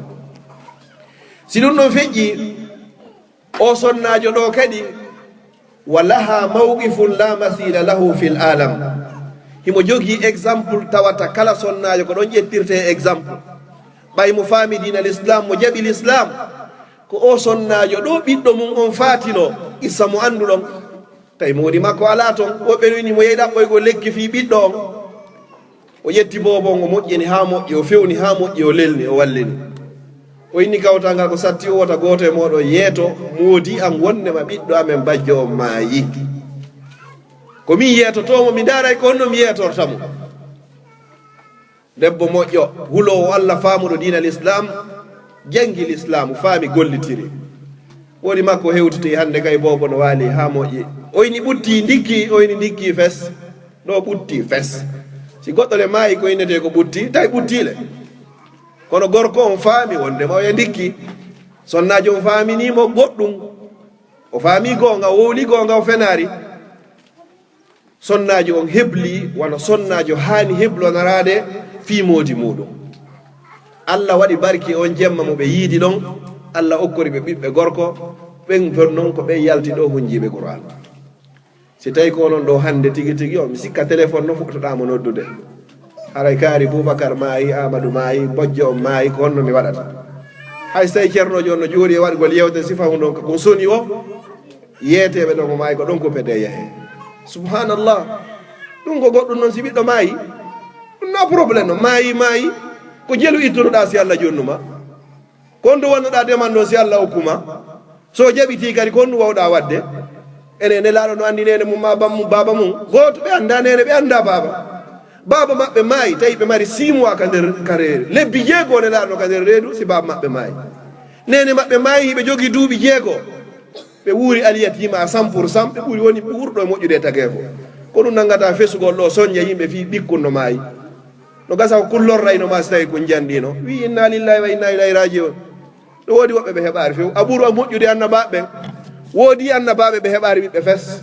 Si ɗum ɗon feƴƴi, o sonnaajo ɗo kadi, wa laha mawqifun la masila lahu fil alam. Himo jogii exemple tawata kala sonnaajo ko ɗon ƴettirtee exemple. Ɓay mo faami diina Lislaam, mo jaɓi Lislaam, ko o sonnaajo ɗo ɓiɗɗo mum on faatino, qissa mo annduɗon. Tawi moodi makko alaa ton, woɓɓe no inni mo yehi ɗaɓɓoygol lekki fii ɓiɗɗo on. O ƴetti boobo on, o moƴƴini haa moƴƴi, o fewni haa moƴƴi, o lelni, o wallini. O inni kawtal ngal ko satti o wota gooto e mooɗon yeeto moodi an wonnde ma ɓiɗɗo amen bajjo on maayi. Ko min yeetotoo mo, mi ndaaray ko honno mi yeetorta mo. Debbo moƴƴo, huloowo Alla, faamuɗo diina Lislaam, janngi Lislaamu, faami, gollitiri. Moodi makko hewtiti hannde kay boobo no waali haa moƴƴi. O inni ɓuttii ndikkii, o inni ndikkii fes. Ɗo ɓuttii fes. Si goɗɗo le maayi ko innetee ko ɓuttii, tawi ɓuttii le. Kono gorko on faami wonde ma oya ndikkii. Sonnaajo on faaminii mo goɗɗum. O faami goonga, o wowli goonga, o fenaari. Sonnaajo on hebli wano sonnaajo haani heblonoraade fii moodi muuɗum. Alla waɗi barki on jemma mo ɓe yiidi ɗon, Alla okkori ɓe ɓiɓɓe gorko, ɓen jon non ko ɓen yalti ɗo hunjiiɓe Qur'aan. Si tawi ko onon ɗo hannde tigi tigi on, mi sikka téléphone no fuɗɗoɗaa mo noddude. Haray Kaari Bubakar maayi, Aamadu maayi, bojjo on maayi, ko honno mi waɗata? Hay si tawi cernoojo on no jooɗi e waɗgol yewtere sifa hun ɗon ko soni o, yeeteeɓe ɗon mo maayi ko ɗon kuppetee yahee. Subhanallah. Ɗum ko goɗɗum non si ɓiɗɗo maayi. Ɗum na problème non. Maayi, maayi. Ko jelu ittunoɗaa si Alla jonnu ma. Ko honto wannoɗaa demal non si Alla okku ma? So o jaɓitii kadi, ko honɗum wawɗaa waɗde? Enen Nelaaɗo no anndi neene mum maa bam-, baaba mum. Gooto ɓe anndaa neene, ɓe anndaa baaba. Baaba maɓɓe maayi, tawi ɓe mari six mois ka nder, ka reedu. Lebbi jeego Nelaaɗo no ka nder reedu, si baaba maɓɓe maayi. Neene maɓɓe maayi, hiɓe jogii duuɓi jeego. Ɓe wuuri aliyatiima à cent pour cent, ɓe ɓuri woni ɓurɗo e moƴƴude e tageefo. Ko ɗum nanngata fesugol ɗo, soñña yimɓe fii ɓikkun no maayi. No gasa ko kun lorrayno ma si tawi kun janɗiino. Wi'i, "Inna lillahi wa inna ilayhi raji'un." No woodi woɓɓe ɓe heɓaari few. A ɓuri a moƴƴude annabaaɓe ɓen. Woodi annabaaɓe ɓe heɓaari ɓiɓɓe fes.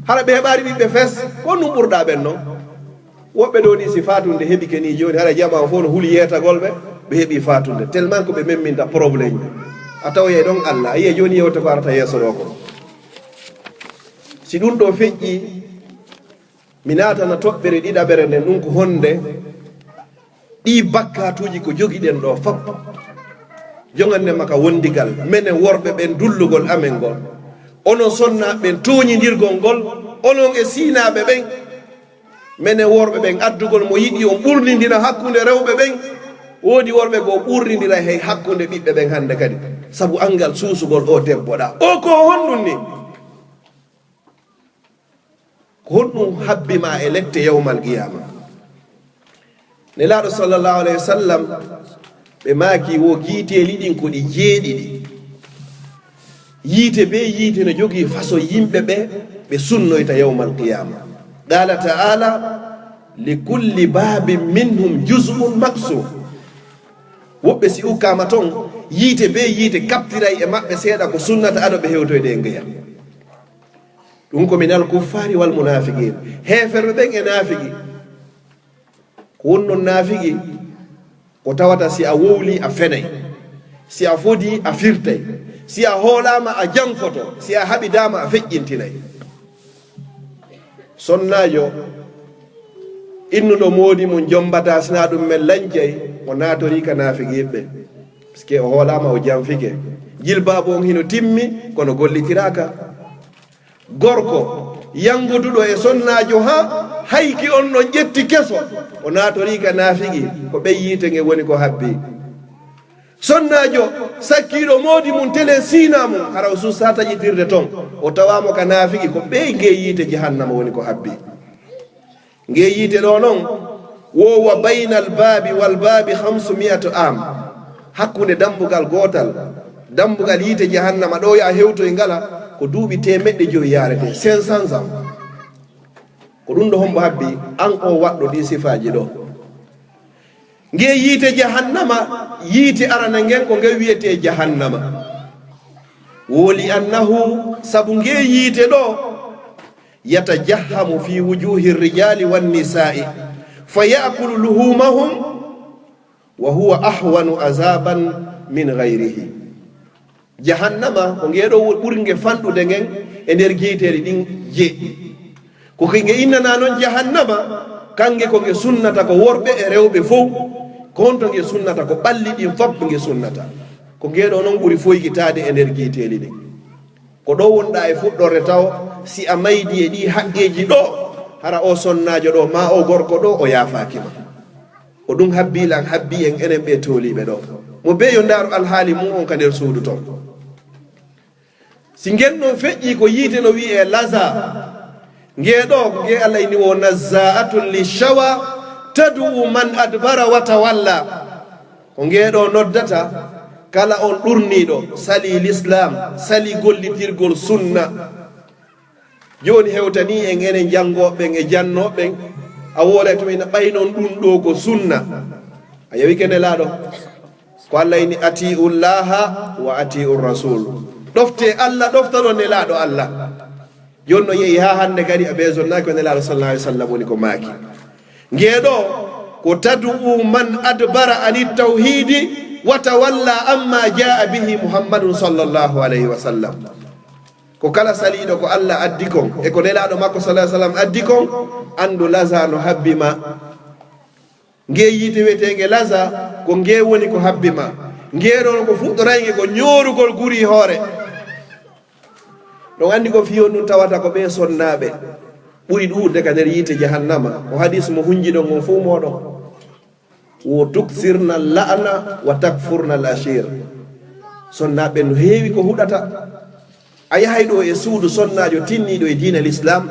Hara ɓe heɓaari ɓiɓɓe fes, ko honɗum ɓurɗaa ɓen non? Woɓɓe ɗoo nii si faatunde heɓike nii jooni, hara jamaa on fow no huli yeetagol ɓe, ɓe heɓii faatunde. Tellement ko ɓe memminta problème ji. A tawoyay ɗon Alla. A yi'ay jooni yewte ko arata yeeso ɗoo ko. Si ɗum ɗoo feƴƴii, mi naatana toɓɓere ɗiɗaɓere nden, ɗum ko honde? Ɗii bakkaatuuji ko jogiɗen ɗoo fop, jogannde ma ka wondigal, menen worɓe ɓen, dullugol amen ngol. Onon sonnaaɓe ɓen, tooñindirgol ngol, onon e siinaaɓe ɓen. Menen worɓe ɓen, addugol mo yiɗi on ɓurnindira hakkunde rewɓe ɓen. Woodi worɓe goo ɓurnindira hay hakkunde ɓiɓɓe ɓen hannde kadi, sabu anngal suusugol oo debbo ɗaa. Oo ko honɗum ni? Ko honɗum habbi ma e lette yawmal qiyaama? Nelaaɗo sallallahu alayhi wa sallam, ɓe maaki wo giiteeli ɗin ko ɗi jeeɗiɗi. Yiite bee yiite no jogii faso yimɓe ɓe ɓe sunnoyta yawmal qiyaama. Qaala ta'aala, "Li kulli baabin minhum juz'un maqsuum." Woɓɓe si ukkaama ton, yiite bee yiite kaɓtiray e maɓɓe seeɗa ko sunnata ado ɓe hewtoyde e ngeya. Ɗum ko minal kuffaari wal munaafiqiin. Heeferɓe ɓen e naafigi. Ko woni non naafigi? Ko tawata si a wowlii a fenay. Si a fodii a firtay. Si a hoolaama a janfoto. Si a haɓidaama a feƴƴintinay. Sonnaajo innuɗo moodi mum jombataa, sinaa ɗum men lancay, o naatorii ka naafigiiɓe. Parce que o hoolaama o janfike. Jilbaabu on hino timmi, kono gollitiraaka. Gorko yanguduɗo e sonnaajo haa hayki on ɗon ƴetti keso, o naatorii ka naafigi, ko ɓen yiite nge woni ko habbi. Sonnaajo sakkiiɗo moodi mum telen siina mum, hara o suusaa taƴitirde ton, o tawaamo ka naafiki, ko ɓee ngee yiite jahannama woni ko habbii. Ngee yiite ɗoo non, wo wa baynal baabi wal baabi hamsu mi'atu am, hakkunde dambugal gootal, dambugal yiite jahannama ɗoo ya hewtoy ngala, ko duuɓi teemeɗɗe jowi yaarete, cinq cents ans. Ko ɗum ɗo hombo habbi an o waɗɗo ɗi sifaaji ɗo? Nge yiite jahannama, yiite arana ngen ko nge wiyete jahannama. Woli annahu, sabu nge yiite ɗo, yatajahhamu fi wujuhi rijali wan nisa'i, fa ya'kulu luhumahum, wa huwa ahwanu azaban min ghayrihi. Jahannama ko nge ɗo ɓuri nge fanɗude ngen e nder jeyteeli ɗin jeɗɗi. Ko ke nge innanaa non jahannama, kange ko nge sunnata ko worɓe e rewɓe fow, ko honto nge sunnata ko ɓalli ɗin fof nge sunnata. Ko nge ɗo non ɓuri foygitaade e nder jeyteeli ɗin. Ko ɗo wonɗaa e fuɗɗorde taw, si a maydi e ɗi haqqeeji ɗo, hara o sonnaajo ɗo, ma o gorko ɗo, o yaafaaki ma. Ko ɗum habbii lan, habbii en enen ɓe tooliiɓe ɗo. Mo bee yo ndaaru alhaali mum on ka nder suudu ton. Si ngen non feƴƴii ko yiite no wi'ee laza. Nge ɗo, ko nge Allah inni wo nazza'atun lishawa, tad'u man adbara wa tawalla. Ko nge ɗo noddata kala on ɗurniiɗo, salii lislaam, salii gollitirgol sunna. Jooni hewtanii en enen janngooɓe ɓen e jannooɓe ɓen, a wooray tuma ina ɓay non ɗum ɗo ko sunna. A yawike Nelaaɗo. Ko Allah inni, "Ati'u Llaha wa ati'u Rasul." Ɗoftee Allah, ɗoftoɗon Nelaaɗo Allah. Jooni no yehi haa hannde kadi a beesonnaaki ko Nelaaɗo sallallahu alaihi wasallam woni ko maaki. Nge ɗo ko tad'u man adbara ani tawhidi wa tawalla amma jaa bihi Muhammadun sallallahu alaihi wasallam. Ko kala saliiɗo ko Allah addi kon, e ko Nelaaɗo makko sallallahu alaihi wasallam addi kon, anndu laza no habbi ma. Nge yiite wi'eteenge laza, ko nge woni ko habbi ma. Nge ɗo ko fuɗɗoraynge ko ñoorugol guri hoore. Ɗon anndi ko fii honɗum tawata ko ɓee sonnaaɓe ɓuri ɗuuɗude ka nder yiite jahannama. Ko hadis mo hunjiɗon ngon fow mooɗon. Wo tuksirna la'na wa takfurna al ashir. Sonnaaɓe no heewi ko huɗata. A yahay ɗo e suudu sonnaajo tinniiɗo e diina l'islam.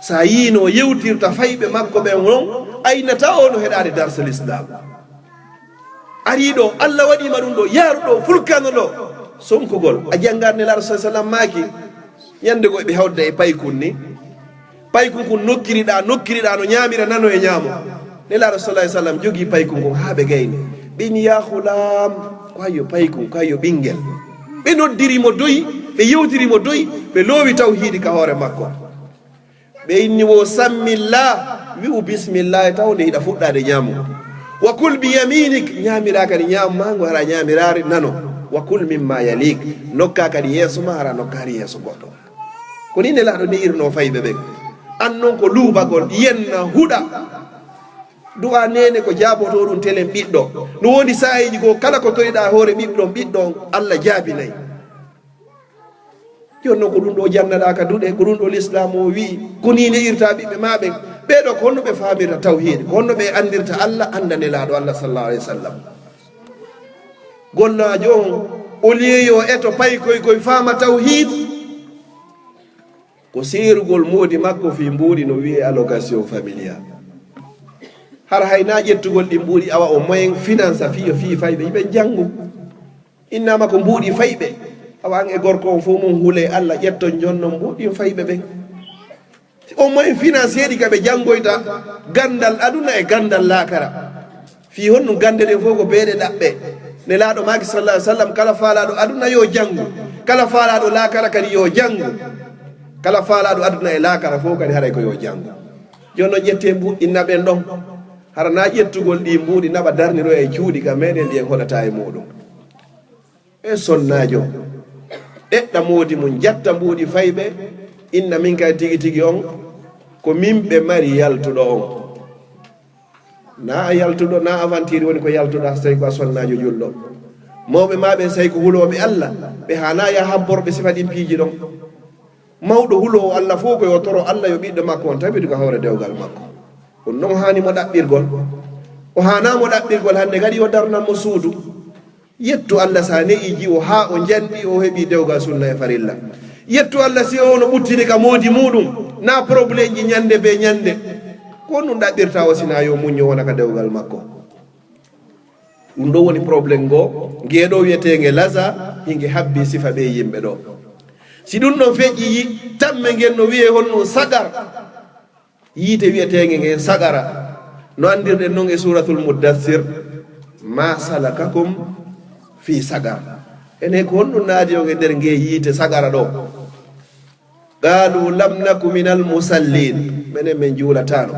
Sa yiino yewtirta fayɓe makko ɓen on, aynata o no heɗaade darsa l'islam. Arii ɗo, Allah waɗii ma ɗum ɗo, yaaru ɗo, fulkano ɗo. Sonkugol, a janngaade Nelaaɗo sallallahu alaihi wasallam maaki, ñande goo ɓe hawda e paykun ni. Paykun kun nokkiriɗaa, nokkiriɗaa no ñaamira nano e ñaamo. Nelaaɗo sallallahu alaihi wasallam jogii paykun kun haa ɓe gayni. Ɓe inni, "Ya ghulaam, ko hayyo paykun, ko hayyo ɓinngel." Ɓe noddiri mo doyi, ɓe yewtiri mo doyi, ɓe loowi tawhiidi ka hoore makko. Ɓe inni wo sammillah, wi'u bismillah, taw nde hiɗa fuɗɗaade ñaamugo. Wa kul bi yaminik, ñaamiraa kadi ñaamu maa ngu hara ñaamiraare nano. Wa kul mimma yalik, nokkaa kadi yeeso maa hara nokkaari yeeso goɗɗo. Ko nii Nelaaɗo ne'irnoo fayɓe ɓen. An non ko luubagol, yenna, huɗa. Du'aa neene ko jaabotoo ɗum telen ɓiɗɗo. No woodi saa'iiji goo kala ko toriɗaa hoore ɓiɗɗo on, ɓiɗɗo on Allah jaabinay. Jooni non ko ɗum ɗo jannaɗaa ka duɗe, ko ɗum ɗo lislaamu o wi'i, ko nii ne'irtaa ɓiɓɓe maa ɓen. Ɓee ɗo ko honno ɓe faamirta tawhiid, ko honno ɓe anndirta Allah, annda Nelaaɗo Allah sallallahu alaihi wasallam. Gonnaajo on, au lieu yo eto paykoy koy faama tawhiid, ko seerugol moodi makko fii mbuuɗi no wi'ee allocation familiale. Hara hay naa ƴettugol ɗi mbuuɗi awa o moyen finance fii yo fii fayɓe yiɓe janngu. Innaama ko mbuuɗi fayɓe. Awa an e gorko on fow mon hulee Allah ƴetton jonnon mbuuɗi fayɓe ɓen. Au moins financier ɗi ka ɓe janngoyta ganndal aduna e ganndal laakara. Fii honɗum gannde ɗen fow ko beeɗe ɗaɓɓe. Nelaaɗo maaki sallallahu alaihi wasallam, kala faalaaɗo aduna yo janngu, kala faalaaɗo laakara kadi yo janngu. Kala faalaaɗo aduna e laakara fow kadi haray ko yo janngu. Jooni non ƴettee mbuuɗi naɓen ɗon. Hara naa ƴettugol ɗii mbuuɗi naɓa darniroya e cuuɗi ka meeɗen ɗi en hoɗata e muuɗum. E sonnaajo, ɗeɗɗa moodi mum, jatta mbuuɗi fayɓe, inna min kay tigi tigi on, ko min ɓe mari yaltuɗo on. Naa a yaltuɗo, naa aventure woni ko yaltuɗaa, so tawi ko a sonnaajo julɗo. Mawɓe maa ɓen, so tawi ko hulooɓe Allah, ɓe haanaa ya habborɓe sifa ɗin piiji ɗon. Mawɗo huloowo Allah fow ko yo toro Allah yo ɓiɗɗo makko on tabitu ka hoore dewgal makko. Ɗum non haani mo ɗaɓɓirgol. O haanaa mo ɗaɓɓirgol hannde kadi yo darnan mo suudu. Yettu Allah si a ne'ii jiwo haa o njanɗi, o heɓii dewgal sunna e farilla. Yettu Allah si o no ɓuttini ka moodi muuɗum, na probleemji ñannde bee ñannde. Ko honɗum ɗaɓɓirta o si na yo muñño wona ka dewgal makko? Ɗum ɗo woni problème ngo, nge ɗo wi'eteenge laza, hinge habbi sifa ɓe yimɓe ɗo. Si ɗum ɗon feƴƴi, yi-, tamme ngen no wi'ee honɗum sagar. Yiite wi'eteenge ngen sagar. No anndirɗen non e Suuratul Muddassir, "Ma salakakum fi sagar." Enen ko honɗum naadi on e nder nge yiite sagar ɗo? "Qaalu lam naku minal musalliin." Menen men juulataano.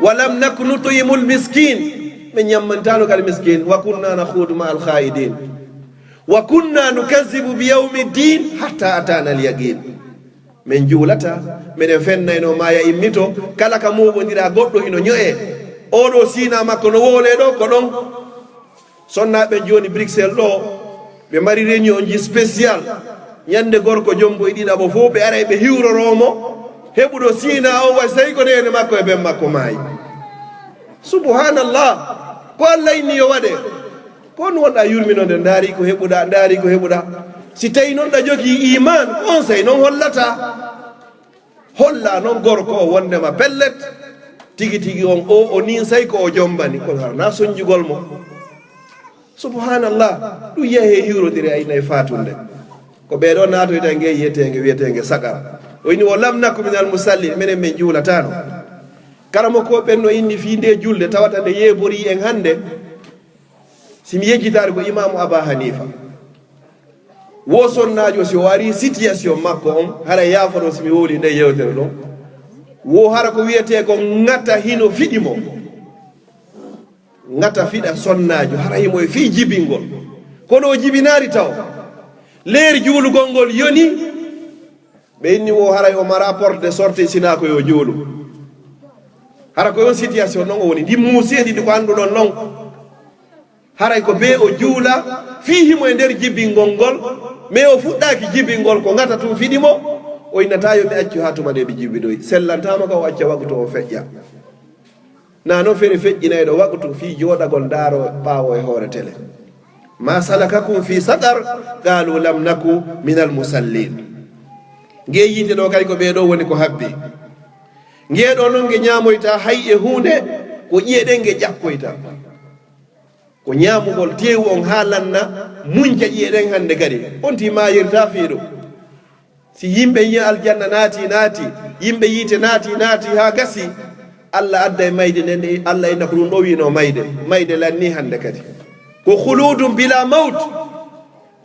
"Wa lam naku nut'imul miskiin." Men ñammantaano kadi miskiin. "Wa kunna nakhuudu ma'al khaa'idiin. Wa kunna nukazzibu bi yawmid diin hatta ataanal yaqiin." Men juulata, meɗen fennayno maaya immito, kala ka mooɓondira goɗɗo hino ño'ee. Oo ɗoo siina makko no woolee ɗoo, ko ɗon. Sonnaaɓe jooni Bruxelles ɗoo, ɓe mari réunion ji spécial. Ñande gorko jombo e ɗiɗaɓo fof, ɓe aray ɓe hiwroroo mo. Heɓuɗo siina o, way sey ko neene makko e ben makko maayi. Subhanallah. Ko Allah inni yo waɗe. Ko on wonɗa yurminode, ndaari ko heɓuɗa, ndaari ko heɓuɗa. Si tawi non ɗa jogii iman, on sey non hollata. Holla non gorko o wondema pellet, tigi tigi on o, o ninsay ko o jombani, kono hara na sonjugol mo. Subhanallah, ɗum yehe hiwrodire ay nay fatunde. Ko ɓee ɗoo naatoyta nge yiyeteenge, wiyeteenge sagar. O inni, "Wa lam naku minal musallin", menen men juulataano. Karamoko ɓen no inni fii nde julde, tawata nde yeeborii en hannde. Si mi yejjitaade ko Imaamu Aba Hanifa. Wo sonnaajo, si o ari situation makko on, hara yaafoɗon si mi wowli nde yewtere ɗon. Wo hara ko wiyetee ko ŋata hino fiɗi mo. Ŋata fiɗa sonnaajo, hara himo e fii jibingol. Kono o jibinaari taw. Leer juulugol ngol yoni, ɓe inni wo haray o mara porte de sortie sina ko yo juulu. Hara ko yon situation non o woni. Ndi muusi e ndi ko annduɗon non. Haray ko bee o juula, fii himo e nder jibingol ngol, mais o fuɗɗaaki jibingol, ko ŋata tun fiɗi mo, o innata yo mi accu haa tuma nde mi jibidoyi. Sellantaama ka o acca waqtu o feƴƴa. Na non fere feƴƴinayɗo waqtu fii jooɗagol ndaaro ɓaawo e hoore tele. "Ma salakakum fi saqar?" Qaalu lam naku minal musallin. Nge yiite ɗo kadi ko ɓee ɗo woni ko habbi. Nge ɗo non nge ñaamoyta hay e huunde, ko ƴi'e ɗen nge ƴakkoyta. Ko ñaamugol teewu on haa lanna, munca ƴi'e ɗen hannde kadi. On ti maayirta fii ɗum. Si yimɓe yi'a aljanna naati, naati, yimɓe yiite naati, naati haa gasi, Allah adda e mayde nden, ɗe Allah inna ko ɗum ɗo wi'no mayde. Mayde lanni hannde kadi. Ko khuludun bila mawt.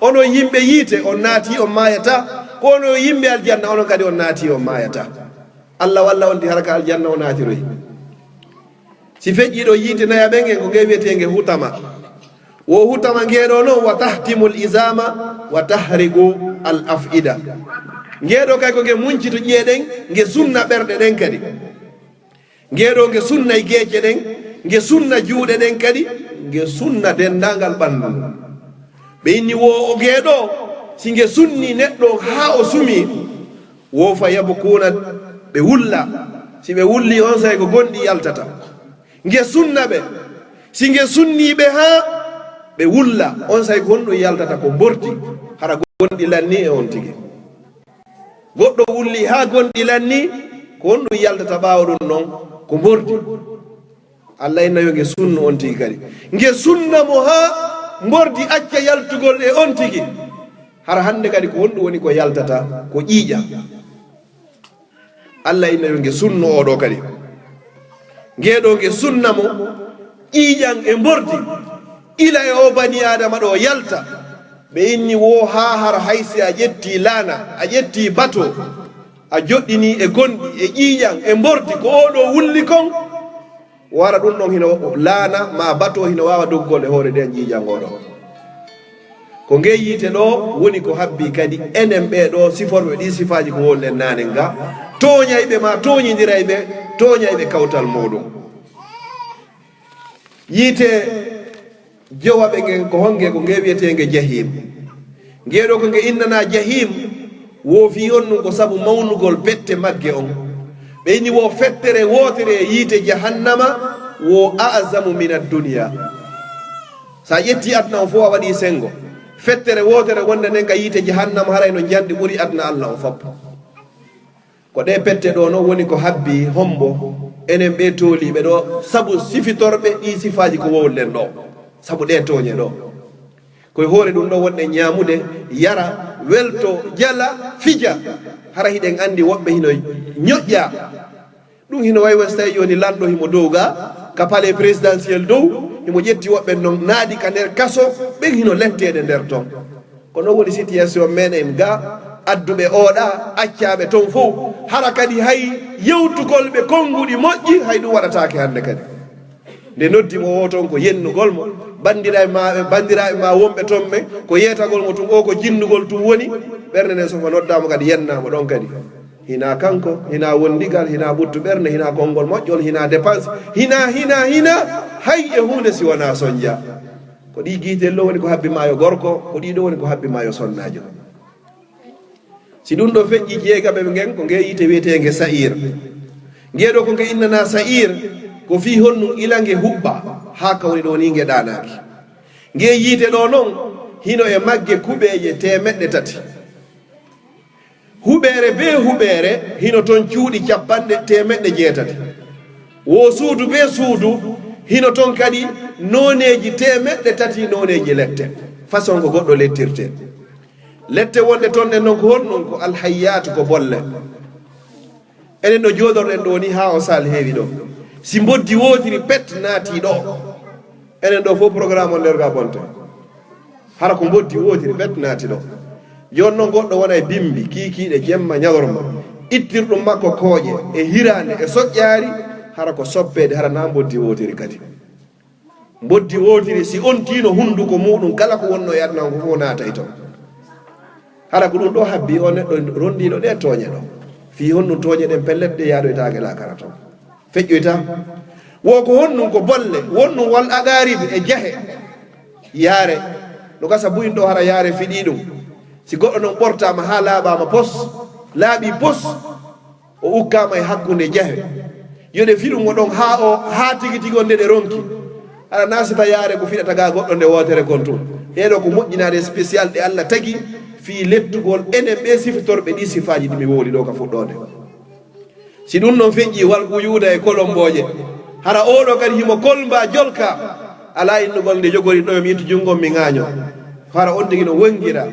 Onon yimɓe yiite, on naati, on maayata. Ko onon yimɓe aljanna, onon kadi on naati, on maayata. Allah walla on ti haraka aljanna o naatiroy. Si feƴƴi ɗo yiite nayaɓe nge, ko nge wi'etee nge hutama. Wo hutama nge ɗo non, "Wa tahtimul izama, wa tahriqu al af'ida." Nge ɗo kay ko nge muncito ƴi'e ɗen, nge sunna ɓerɗe ɗen kadi. Nge ɗo nge sunnay geece ɗen, nge sunna juuɗe ɗen kadi, nge sunna denndaangal ɓanndu ndu. Ɓe inni wo o nge ɗo, si nge sunni neɗɗo haa o sumi, wo fa yabkuuna, ɓe wulla. Si ɓe wulli on say ko gonɗi yaltata. Nge sunna ɓe. Si nge sunni ɓe haa ɓe wulla, on say ko honɗum yaltata? Ko mbordi. Hara gonɗi lanni e on tigi. Goɗɗo wulli haa gonɗi lanni, ko honɗum yaltata ɓaawo ɗum non? Ko mbordi. Allah inna yo nge sunnu on tigi kadi. Nge sunna mo haa mbordi acca yaltugol e on tigi. Hara hannde kadi ko honɗum woni ko yaltata? Ko ƴiiƴam. Allah inna yo nge sunnu oo ɗoo kadi. Nge ɗoo nge sunna mo ƴiiƴam e mbordi. Ila e o bani Aadama ɗoo yalta. Ɓe inni wo haa har hay si a ƴetti laana, a ƴetti bato, a joɗɗini e gonɗi, e ƴiiƴam, e mbordi, ko oo ɗoo wulli kon, wara ɗum ɗon hino laana, ma bato hino waawa doggol e hoore nden ƴiiƴam oo ɗoo. Ko nge yiite ɗoo woni ko habbi kadi enen ɓee ɗoo siforɓe ɗii sifaaji ko wonɗen naane nga, tooñayɓe ma tooñindirayɓe, tooñayɓe kawtal muuɗum. Yiite jowaɓe ngen ko honge? Ko nge wi'etee nge Jahim. Nge ɗoo ko nge innanaa Jahim, wo fii honɗum? Ko sabu mawnugol pette magge on. Ɓe inni wo fettere wootere e yiite jahannama, wo a'zamu min ad-dunya. So a ƴetti aduna on fof, a waɗi senngo, fettere wootere wonde nden ka yiite jahannama, haray no njanɗi ɓuri aduna Allah on fop. Ko ɗee pette ɗoo non woni ko habbi hombo enen ɓee tooliiɓe ɗoo, sabu sifitorɓe ɗii sifaaji ko wowluɗen ɗoo, sabu ɗee tooñe ɗoo. Ko e hoore ɗum ɗoo wonɗen ñaamude, yara, welto, jala, fija. Hara hiɗen anndi woɓɓe hino ñoƴƴa. Ɗum hino wayi won so tawi jooni lanɗo himo dow ga, ka palais présidentiel dow, himo ƴetti woɓɓe non naaɗi ka nder kaso, ɓen hino letteede nder ton. Ko non woni situation meɗen ga, adduɓe oɗa, accaaɓe ton fow, hara kadi hay yewtugol ɓe konnguɗi moƴƴi, hay ɗum waɗataake hannde kadi. Nde noddi mo o ton ko yennugol mo, banndiraaɓe ma, banndiraaɓe ma wonɓe ton ɓen, ko yeetagol mo tun o ko jinnugol tun woni, ɓernde nden so ko noddaa mo kadi yennaa mo ɗon kadi. Hinaa kanko, hinaa wondigal, hinaa ɓuttu ɓernde, hinaa konngol moƴƴol, hinaa dépense, hinaa, hinaa, hinaa, hay e huunde si wonaa sonja. Ko ɗii giitelle ɗoo woni ko habbi maayo gorko, ko ɗii ɗoo woni ko habbi maayo sonnaajo. Si ɗum ɗoo feƴƴi, jeegaɓe ɓe ngen ko ngee yiite wiyeteenge Sa'ir. Ngee ɗoo ko nge innanaa Sa'ir, ko fii honɗum ila nge huɓɓa, haa ka woni ɗoo nii nge ɗaanaaki. Ngee yiite ɗoo non, hino e magge kuɓeeje teemeɗɗe tati. Huɓeere bee huɓeere, hino ton cuuɗi cappanɗe teemeɗɗe jeetati. Woo suudu bee suudu, hino ton kadi nooneeji teemeɗɗe tati, nooneeji lette. Façon ko goɗɗo lettirtee. Lette wonɗe ton ɗen non ko honɗum? Ko alhayyaatu, ko bolle. Enen no jooɗorɗen ɗoo nii haa o saal heewi ɗoo. Si mboddi wootiri pet naati ɗoo, enen ɗoo fof programme on nder ga bonte. Hara ko mboddi wootiri pet naati ɗoo. Jooni non goɗɗo wona e bimbi, kiikiiɗe, jemma, ñalorma, ittirɗum makko kooƴe, e hiraande, e soƴƴaari, hara ko soppeede, hara na mboddi wootiri kadi. Mboddi wootiri, si ontiino hunnduko muuɗum, kala ko wonnoo e aduna on ko fof naatay ton. Hara ko ɗum ɗoo habbi o neɗɗo ronndiiɗo ɗee tooñe ɗoo. Fii honɗum tooñe ɗen pellet ɗe yaadoytaake laakara ton. Feƴƴoyta. Wo ko honɗum? Ko bolle, wonɗum wal aqaarib e jahe. Yaare. No gasa buy ɗoo hara yaare fiɗii ɗum. Si goɗɗo non ɓortaama haa laaɓaama pos, laaɓii pos, o ukkaama e hakkunde jahe. Yo ɗe fiɗu mo ɗon haa o, haa tigi tigi on nde ɗe ronki. Hara na sifa yaare ko fiɗata ga goɗɗo nde wootere kon tun. Ɗee ɗoo ko moƴƴinaare spécial ɗe Allah tagi fii lettugol enen ɓee sifitorɓe ɗii sifaaji ɗi mi wowli ɗoo ka fuɗɗoode. Si ɗum non feƴƴii, wal quyuuda e kolombooje. Hara oo ɗoo kadi himo kolmbaa jolka. Alaa innugol nde jogori ɗoo mi ittu junngo mi ŋaaño. Hara on tigi no wongira.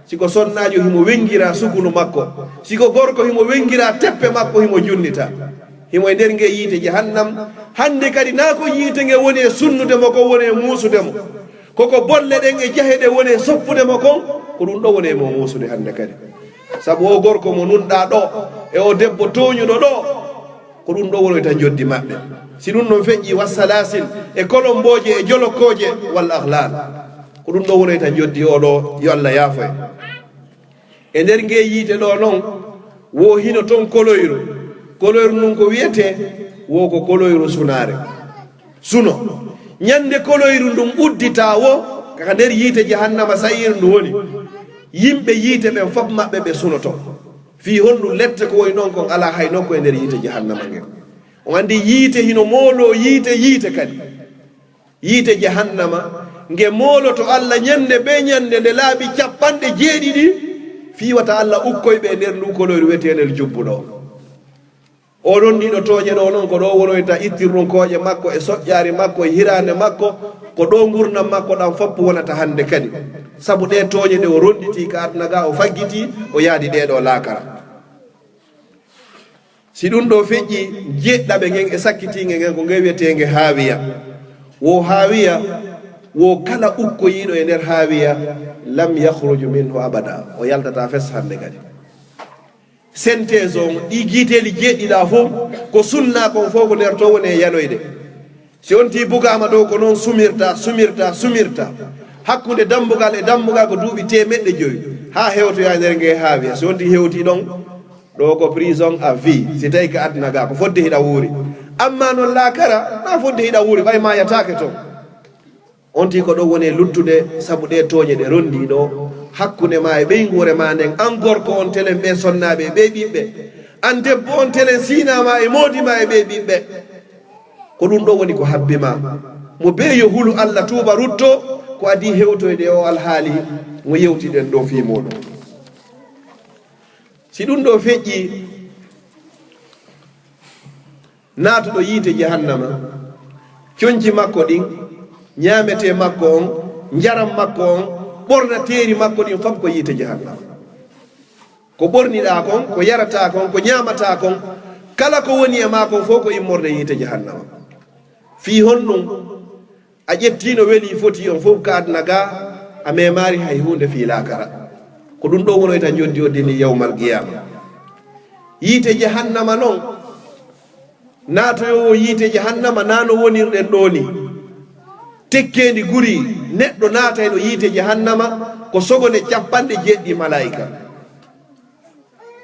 Si ko sonnaajo, himo wenngira sukunu makko. Si ko gorko, himo wenngira teppe makko, himo junnita. Himo e nder ngee yiite jahannam. Hannde kadi, naa ko yiite nge woni e sunnude mo, ko woni e muusude mo. Ko ko bolle ɗen e jahe ɗe woni e soppude mo kon, ko ɗum ɗoo woni e mo muusude hannde kadi. Sabu o gorko mo nunɗaa ɗoo, e o debbo tooñuɗo ɗoo, ko ɗum ɗoo wonoyta njoddi maɓɓe. Si ɗum ɗon feƴƴii, wassalaasil, e kolombooje, e jolokkooje, wal ahlal. Ko ɗum ɗoo wonoyta njoddi oo ɗoo, yo Allah yaafo en. E nder ngee yiite ɗoo non, wo hino ton koloyru. Koloyru ndun ko wi'etee, wo ko koloyru sunaare. Suno. Ñande koloyru ndun udditaa wo, ka nder yiite jahannama Sa'iir ndu woni. Yimɓe yiite ɓen fof maɓɓe ɓe sunoto. Fii honɗun? Lette ko woni non kon alaa hay nokku e nder yiite jahannama ngen. On anndi yiite hino mooloo yiite, yiite kadi. Yiite jahannama, nge mooloto Allah ñande bee ñande nde laabi cappanɗe jeeɗiɗi, fii wata Allah ukkoy ɓe e nder nduu koloyru wi'eteendel jubbu ɗoo. Oɗon ɗiɗo tooñe ɗoo non, ko ɗoo wonoyta ittirɗum kooƴe makko e soƴƴaari makko e hiraande makko, ko ɗoo ngurndan makko ɗan fof wonata hannde kadi. Sabu ɗee tooñe ɗe o ronɗitii ka aduna ga, o faggitii, o yaadi ɗee ɗoo laakara. Si ɗum ɗoo feƴƴii, jeeɗiɗaɓe ngen e sakkitiinge ngen, ko nge wi'eteenge haawiya. Wo haawiya, wo kala ukkoyiiɗo e nder haawiya, lam yakhruju minhu abada, o yaltataa fes hannde kadi. Synthèse on, ɗii giiteeli jeeɗiɗaa fof, ko sunnaa kon fof ko nder to woni e yanoyde. Si on tii bugaama ɗoo, ko noon sumirta, sumirta, sumirta. Hakkunde dambugal e dambugal ko duuɓi teemeɗɗe jowi, haa hewtoya nder ngee haawiya. Si on tii hewtii ɗon, ɗoo ko prison à vie. Si tawii ka aduna ga, ko fodde hiɗa wuuri. Ammaa non laakara, na fodde hiɗa wuuri, ɓay maayataake ton. On tii ko ɗon woni e luttude, sabu ɗee tooñe ɗe ronndii ɗoo, hakkunde ma e ɓeynguure ma nden, an gorko on telen ɓee sonnaaɓe e ɓee ɓiɓɓe, an debbo on telen siinaa ma e moodi ma e ɓee ɓiɓɓe. Ko ɗum ɗoo woni ko habbi ma. Mo bee yo hulu Allah, tuuba, rutto, Ko adii hewtoyde e oo alhaali mo yewtiɗen ɗoo fii muuɗum. Si ɗum ɗoo feƴƴii, naatuɗo yiite jahannama, conci makko ɗin, ñaametee makko on, njaram makko on, ɓornateeri makko ɗin, fof ko yiite jahannama. Ko ɓorniɗaa kon, ko yarataa kon, ko ñaamataa kon, kala ko woni e maa kon fof ko immorde yiite jahannama. Fii honɗum? A ƴettii no welii foti on fof ka aduna ga, a memaali hay huunde fii laakara. Ko ɗum ɗoo wonoyta njoɓdi o dini yawmal qiyaama. Yiite jahannama non, naatoyoowo yiite jahannama naa no wonirɗen ɗoo ni. Tekkeendi guri, neɗɗo naatayno yiite jahannama ko sogone capanɗe jeeɗiɗi malaa'ika.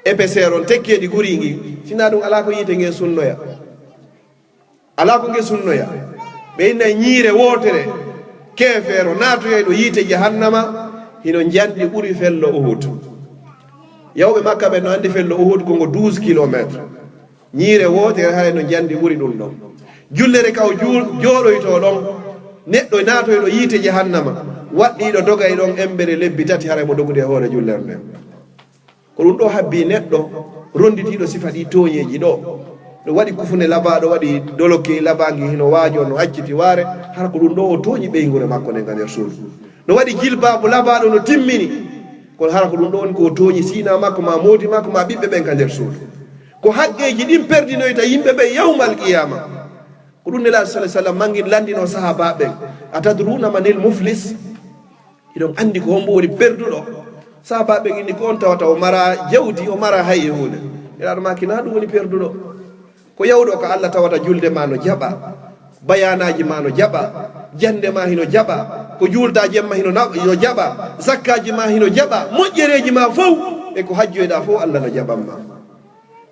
Épaisseur on tekkeendi guri ngi, sinaa ɗum alaa ko yiite ngen sunnoya. Alaa ko nge sunnoya. Ɓe inna ñiire wootere, keefeero naatoyayɗo yiite jahannama, hino njanɗi ɓuri fello Uhud. Yawɓe Makka ɓen no anndi fello Uhud ko ngo douze kilomètres. Ñiire wootere haray no njanɗi ɓuri ɗum ɗon. Jullere ka o juu-, jooɗoytoo ɗon, neɗɗo naatoyɗo yiite jahannama, waɗɗiiɗo dogay ɗon embere lebbi tati haray mo dogude e hoore jullere nden. Ko ɗum ɗoo habbii neɗɗo ronnditiiɗo sifa ɗii tooñeeji ɗoo. Ɗo waɗi kufune labaaɗo, waɗi doloke labaangi, hino waajoo, no acciti waare, hara ko ɗum ɗoo o tooñi ɓeynguure makko nden ka nder suudu. No waɗi jilbaabu labaaɗo, no timmini, kono hara ko ɗum ɗoo woni ko o tooñi siinaa makko, maa moodi makko, maa ɓiɓɓe ɓen ka nder suudu. Ko haqqeeji ɗin perdinoyta yimɓe ɓen yawmal qiyaama. Ko ɗum Nelaaɗo sallallaahu alayhi wa sallam manngi lanndinoo sahaabaaɓe ɓen, "Atadruuna manil muflis?" Hiɗon anndi ko hombo woni perduɗo? Sahaabaaɓe inni ko on tawata o mara jawdi, o mara hay e huunde. Nelaaɗo maaki, naa ɗum woni perduɗo. Ko yawɗo ka Alla tawata julde ma no jaɓa, bayaanaaji ma no jaɓa, jannde ma hino jaɓa, ko juulta jemma hino na-, hino jaɓa, zakkaaji ma hino jaɓa, moƴƴereeji ma fow e ko hajjoyɗaa fow Alla no jaɓan ma.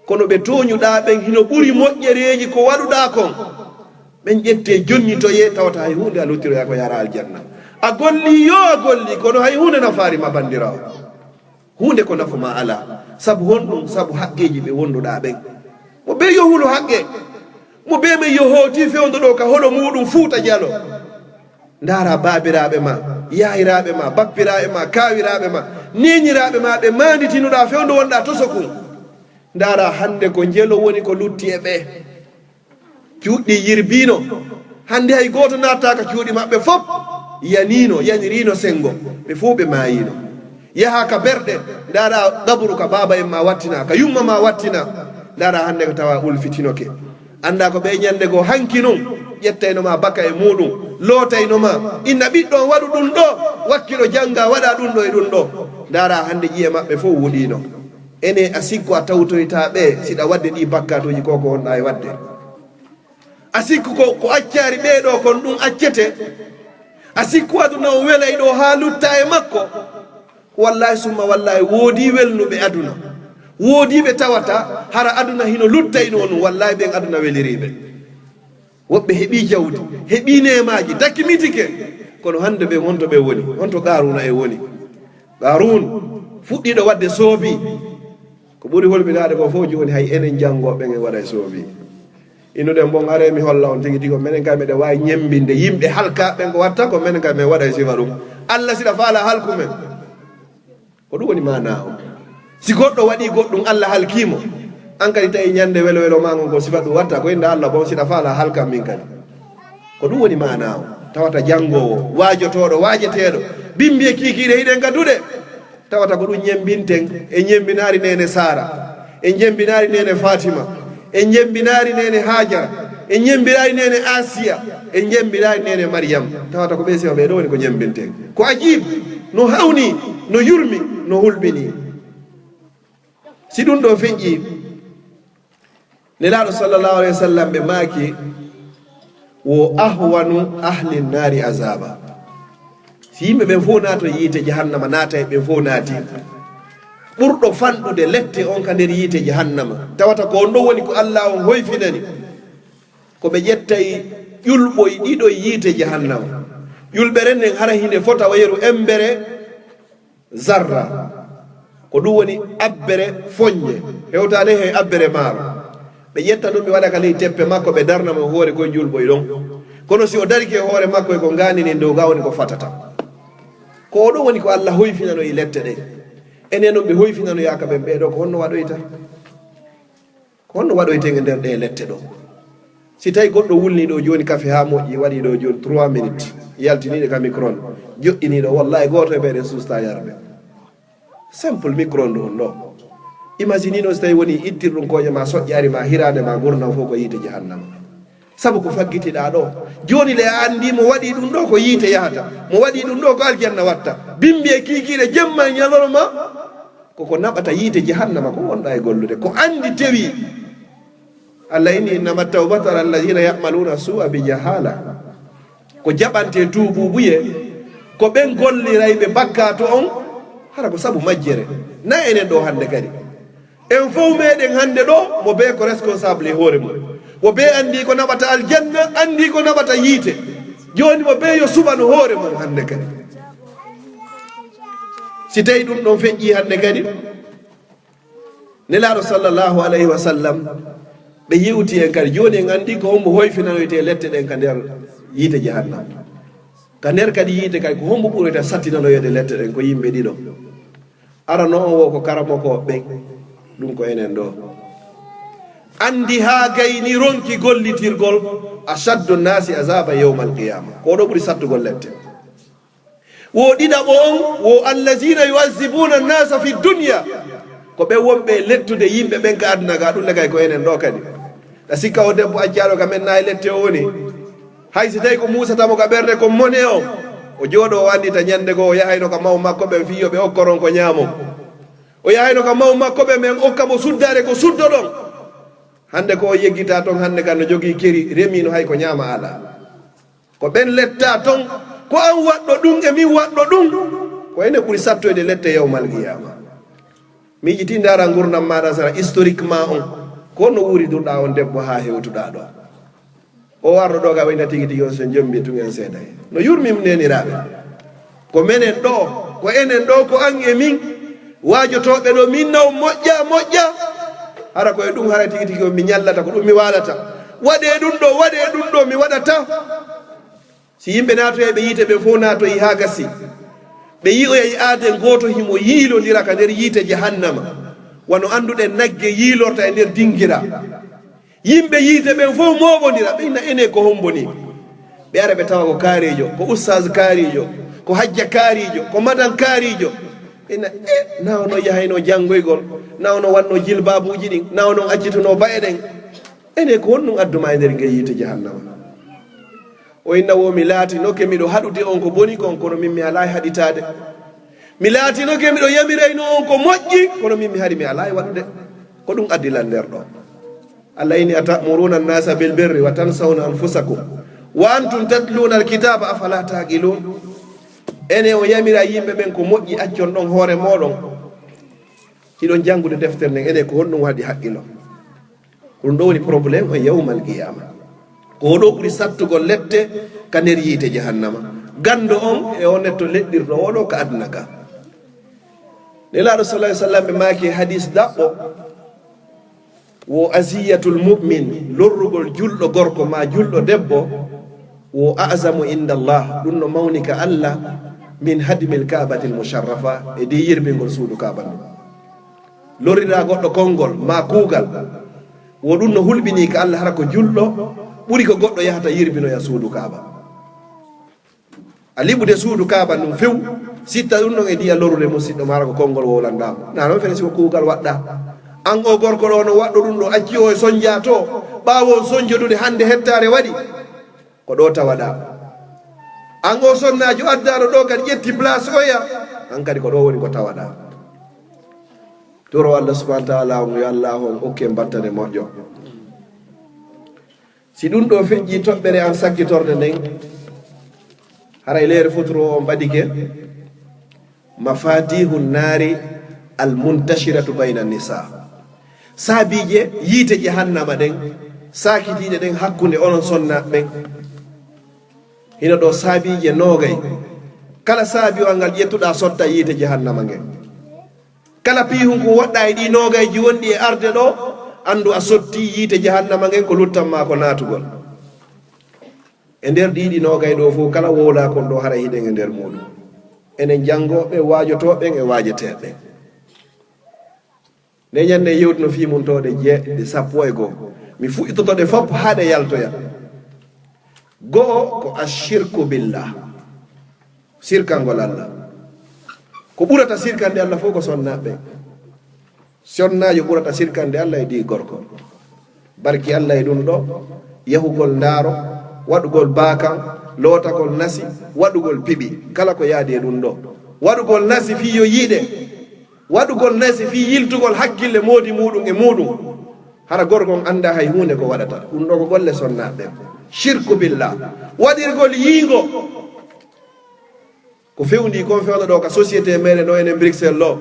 Kono ɓe tooñuɗaa ɓen hino ɓuri moƴƴereeji ko waɗuɗaa kon. Ɓen ƴettee jonnitoyee, tawata hay huunde a luttiroyaa ko yaara aljanna. A gollii yoo a gollii, kono hay huunde nafaari ma banndiraawo. Huunde ko nafu ma alaa. Sabu honɗum? Sabu haqqeeji ɓe wonduɗaa ɓen. Mo bee yo hulu haqqe. Mo bee men yo hooti fewndo ɗoo ka holo muuɗum Fuuta Jalo. Ndaara baabiraaɓe ma, yaayiraaɓe ma, bappiraaɓe ma, kaawiraaɓe ma, neeñiraaɓe ma ɓe maanditinuɗaa fewndo wonɗaa tosokun. Ndaara hannde ko njelo woni ko lutti e ɓe. Cuuɗi yirbiino. Hannde hay gooto naataaka cuuɗi maɓɓe fof. Yaniino, yaniriino senngo. Ɓe fof ɓe maayiino. Yahaa ka berɗe, ndaara qaburu ka baaba en ma wattina, ka yumma ma wattina. Ndaara hannde ko tawa ulfitinoke. Annda ko ɓe ñannde goo hanki nun ƴettayno ma baka e muuɗum, lootayno ma. Inna ɓiɗɗo on waɗu ɗum ɗoo, wakkilo jannga waɗa ɗum ɗoo e ɗum ɗoo. Ndaara hannde ƴi'e maɓɓe fof wuɗiino. Ene a sikku a tawtoyta ɓe siɗa waɗde ɗi bakkaatuuji ko ko wonɗa e waɗde? A sikku ko, ko accaari ɓee ɗoo kon ɗum accete? A sikku aduna o welay ɗoo haa lutta e makko? Wallaahi summa wallaahi woodii welnuɓe aduna. Woodii ɓe tawata hara aduna hino luttayno ɗum. Wallaahi ɓen aduna welirii ɓe. Woɓɓe heɓii jawdi, heɓii neemaaji, dakimitike. Kono hannde ɓen honto ɓe woni? Honto Qaaruuna e woni? Qaaruun fuɗɗiiɗo waɗde soobi. Ko ɓuri hulɓinaade ko fof jooni hay enen janngooɓe ɓen en waɗay soobi. Innuɗen bon aree mi holla on tigi tigi on, menen kay meɗen waawi ñemmbinde yimɓe halkaaɓe ɓen ko watta ko, menen kay men waɗay sifa ɗum. Alla siɗa faala halku men. Ko ɗum woni maanaa o. Si goɗɗo waɗii goɗɗum, Alla halkii mo. An kadi tawi ñande welo welo maa ngon ko sifa ɗum watta, ko innde Alla bon, siɗa faala halkan min kadi. Ko ɗum woni maanaa o. Tawata janngoowo, waajotooɗo, waajeteeɗo, bimbi e kiikiiɗe hiɗen ka duɗe. Tawata ko ɗum ñemmbinten, en ñemmbinaali neene Saara, en ñemmbinaali neene Faatima, en ñemmbinaali neene Haajara, en ñemmbinaali neene Asiya, en ñemmbinaali neene Mariyam. Tawata ko ɓee sifa ɓee ɗoo woni ko ñemmbinten. Ko ajiib, no hawni, no yurmi, no hulɓini. Si ɗum ɗoo feƴƴii, Nelaaɗo sallallahu alayhi wa sallam ɓe maaki, "Wo ahwanu ahli nnaari azaaba." Si yimɓe ɓen fof naatoy yiite jahannama, naatay ɓen fof naati. Ɓurɗo fanɗude lette on ka nder yiite jahannama, tawata ko on ɗon woni ko Alla on hoyfinani. Ko ɓe ƴettay ƴulɓoy ɗiɗoy yiite jahannama. Ƴulɓere nden hara hinde fota wa yeru embere zarra. Ko ɗum woni abbere foññe, hewtaade he abbere maaro. Ɓe ƴetta ɗum, ɓe waɗa ka ley teppe makko, ɓe darna mo hoore koye ƴulɓoy ɗon. Kono si o darike hoore makko e ko ngaani nin dow ga woni ko fatata. Ko oɗo woni ko Allah hoyfinano e lette ɗen. Enen non ɓe hoyfinanoyaaka ɓen, ɓee ɗoo ko honno waɗoyta? Ko honno waɗoyten e nder ɗee lette ɗoo? Si tawi goɗɗo wulni ɗoo jooni kafe haa moƴƴi, waɗi ɗoo jooni trois minutes, yaltini ɗe ka micro-onde, joɗɗini ɗoo, wallahi gooto e meɗen suusta yarde. Simple micro-onde on ɗoo. Imagine non si tawi woni ittir ɗum koƴe ma, soƴƴaari ma, hiraande ma, gurdam fof ko yiite jahannama. Sabu ko faggitiɗaa ɗoo. Jooni le a anndi mo waɗi ɗum ɗoo ko yiite yahata, mo waɗi ɗum ɗoo ko aljanna watta. Bimbi e kiikiiɗe jemma e ñalorma, koko naɓata yiite jahannama ko wonɗaa e gollude. Ko anndi tewi. Allah inni, "Innama tawbatu ala alladhina ya'maluna su'a bi jahala." Ko jaɓante tuubuubuye, ko ɓen gollirayɓe bakkaatu on, hara ko sabu majjere. Na enen ɗoo hannde kadi. En fof meɗen hannde ɗoo, mo bee ko responsable e hoore mum. Mo bee anndi ko naɓata aljanna, anndi ko naɓata yiite. Jooni mo bee yo suɓano hoore mum hannde kadi. Si tawi ɗum ɗon feƴƴii hannde kadi, Nelaaɗo sallallahu alayhi wa sallam, ɓe yewti en kadi. Jooni en anndi ko hombo hoyfinanoyte lette ɗen ka nder yiite jahannam. Ka nder kadi yiite kadi, ko hombo ɓuroyta sattinanoyde lette ɗen? Ko yimɓe ɗiɗo. Arano on wo ko karamokooɓe ɓen, ɗum ko enen ɗoo. Anndi haa gayni ronki gollitirgol, ashaddu nnaasi azaba yawmal qiyama. Ko ɗo ɓuri sattugol lette. Wo ɗiɗaɓo on, wo allazina yu'azzibuna nnasa fi dunya. Ko ɓe wonɓe lettude yimɓe ɓen ka aduna ga, ɗum legay ko enen ɗoo kadi. Ɗa sikka o debbo accaaɗo ka men na e lette o woni. Hay si tawi ko muusata mo ka ɓernde ko mone o. O jooɗo o anndita ñande goo o yahayno ka maw makko ɓen fii yo ɓe okkoron ko ñaamon. O yahayno ka maw makko ɓen ɓen okka mo suddaare ko suddoɗon. Hannde ko o yeggita ton hannde kan no jogii keri remiino hay ko ñaama alaa. Ko ɓen letta ton, ko an waɗɗo ɗum e min waɗɗo ɗum. Ko enen ɓuri sattoyde lette yawmal qiyama. Miijiti ndaara ngurndan maaɗa sara historiquement on. Ko no wuuridurɗaa on debbo haa hewtuɗaa ɗoo? O warɗo ɗoo ga wayna tigi tigi on so jombi tun en seeday. No yurmi neniraaɓe. Ko menen ɗoo, ko enen ɗoo, ko an e min. Waajotooɓe ɗoo min naw moƴƴa, moƴƴa. Hara ko e ɗum hara tigi tigi on mi ñallata, ko ɗum mi waalata. Waɗee ɗum ɗoo, waɗee ɗum ɗoo, mi waɗata. Si yimɓe naatoyay ɓe yiite ɓe fof naatoyi haa gasi. Ɓe yi'oyay aaden gooto himo yiilondira ka nder yiite jahannama. Wano annduɗen nagge yiilorta e nder dingira. Yimɓe yiite ɓen fof mooɓondira, ɓe inna ene ko hombo ni? Ɓe ara ɓe tawa ko kaarijo, ko ustaz kaarijo, ko hajja kaarijo, ko madan kaarijo. Ɓe inna, e, na ono yahayno janngoygol, na ono wanno jilbaabuuji ɗin, na onon accituno ba'e ɗen. Ene ko honɗum adduma e nder ngel yiite jahannama? O inna wo mi laatinoke miɗo haɗude on ko boni kon, kono min mi alaa e haɗitaade. Mi laatinoke miɗo yamirayno on ko moƴƴi, kono min mi hari mi alaa e waɗude. Ko ɗum addi lan nder ɗo. Allah inni, "Atamuruna annasa bil birri wa tansawna anfusakum wa antum tatluna alkitaba afala taqilun?" Ene on yamira yimɓe ɓen ko moƴƴi, accon ɗon hoore moɗon. Hiɗon janngude deftere nden, ene ko honɗum waɗi haqqilo? Ko ɗum ɗo woni problème on yawmal qiyama. Ko oɗo ɓuri sattugol lette ka nder yiite jahannama. Gando on e on netto leɗɗirɗo oɗo ka aduna ka. Nelaaɗo sallallahu alaihi wasallam ɓe maaki e hadis daɓɓo, wo aziyatul mu'min, lorrugol julɗo gorko ma julɗo debbo, wo a'zamu inda Allah, ɗum no mawni ka Allah, min hadmil Ka'batil musharrafa, e di yirbingol suudu Kaaba ndu. Lorrira goɗɗo konngol ma kuugal, wo ɗum no hulɓini ka Allah, hara ko julɗo ɓuri ko goɗɗo yahata yirbinoya suudu Kaaba. A liɓude suudu Kaaba ndun few, sitta ɗum ɗon e diya lorude musiɗɗo maara ko konngol wowlanɗaa mo. Na noon fene si ko kuugal waɗɗaa. An o gorko ɗo no waɗɗo ɗum ɗo, acci o e sonja to, ɓaawo on sonjodude hannde hettaare waɗi, ko ɗo tawaɗaa. An o sonnaajo addaaɗo ɗo kadi ƴetti place oya, an kadi ko ɗo woni ko tawaɗaa. Toro Allah subhanahu wa ta'ala on yo Allah on okke battane moƴƴo. Si ɗum ɗo feƴƴi toɓɓere an sakkitorde nden, haray leere foturo on ɓadike, mafatihu naari al muntashiratu bayna nisa. Saabiije yiite jahannama ɗen, saakitiiɗe ɗen hakkunde onon sonnaaɓe ɓen. Hino ɗo saabiije noogay. Kala saabiwal ngal ƴettuɗaa sotta yiite jahannama ngen. Kala piihun ko woɗɗaa e ɗi noogayji wonɗi e arde ɗo, anndu a sotti yiite jahannama ngen, ko luttan maa ko naatugol. E nder ɗiɗi noogay ɗo fof, kala wowlaa kon ɗo haray hiɗen e nder muɗum. Enen janngooɓe, waajotooɓe e waajeteeɓe. Nde ñande yewtuno fii mum to ɗe jeeɗiɗi, sappo e goo. Mi fuɗɗitoto ɗe fof haa ɗe yaltoya. Go'o ko ashirku billah, sirkangol Allah. Ko ɓurata sirkande Allah fof ko sonnaaɓe. Sonnaajo ɓurata sirkande Allah e dii gorko. Barki Allah e ɗum ɗo, yahugol ndaaro, waɗugol baakan, lootagol nasi, waɗugol piɓi. Kala ko yaadi e ɗum ɗo. Waɗugol nasi fii yo yiiɗe. Waɗugol nasi fii yiltugol hakkille moodi muuɗum e muuɗum. Hara gorko on anndaa hay huunde ko waɗata. Ɗum ɗo ko golle sonnaaɓe ɓen. Shirku billah. Waɗirgol yiingo. Ko fewndii kon fewndo ɗo ka société meɗen ɗo enen Bruxelles ɗo.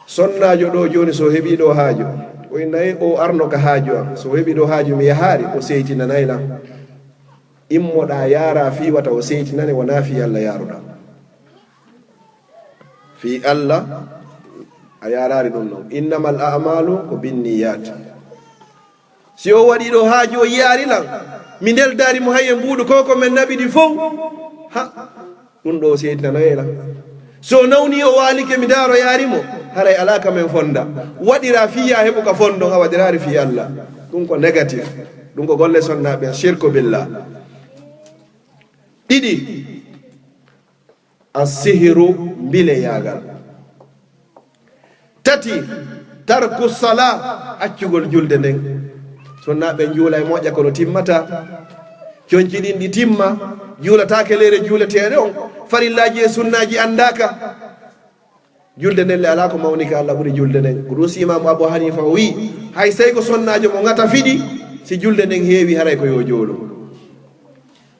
Sonnaajo ɗo jooni so heɓii ɗo haaju, o innay o arno ka haaju am. So heɓii ɗo haaju mi yahaari, o seytinanay lan. Immoɗaa yaaraa fii wata o seytinane, wonaa fii Alla yaaruɗaa. Fii Alla a yaaraari ɗum non. Innamal a'maalu ko binniyaati. Si o waɗii ɗo haaju o yiyaari lan, mi neldaari mo hay e mbuuɗu ko ko men naɓidi fow. Ha, ɗum ɗo o seytinanoyay lan. So o nawni o waalike mi daaro yaari mo, haray alaa ka men fonda. Waɗiraa fii yaa heɓu ka fondon, a waɗiraari fii Alla. Ɗum ko négatif. Ɗum ko golle sonnaaɓe, shirku billah. Ɗiɗi, assihiru, mbileyaagal. Tati, tarku sala, accugol julde nden. Sonnaaɓe njuula e moƴƴa kono timmata. Conci ɗin ɗi timma, juulataake leyre juuleteeɗe on. Farillaaji e sunnaaji anndaaka. Julde nden le alaa ko mawni ka Allah ɓuri julde nden. Ko ɗum si Imaamu Abu Hanifa o wi'i, hay sey ko sonnaajo mo ŋata fiɗi, si julde nden heewi haray ko yo joolo.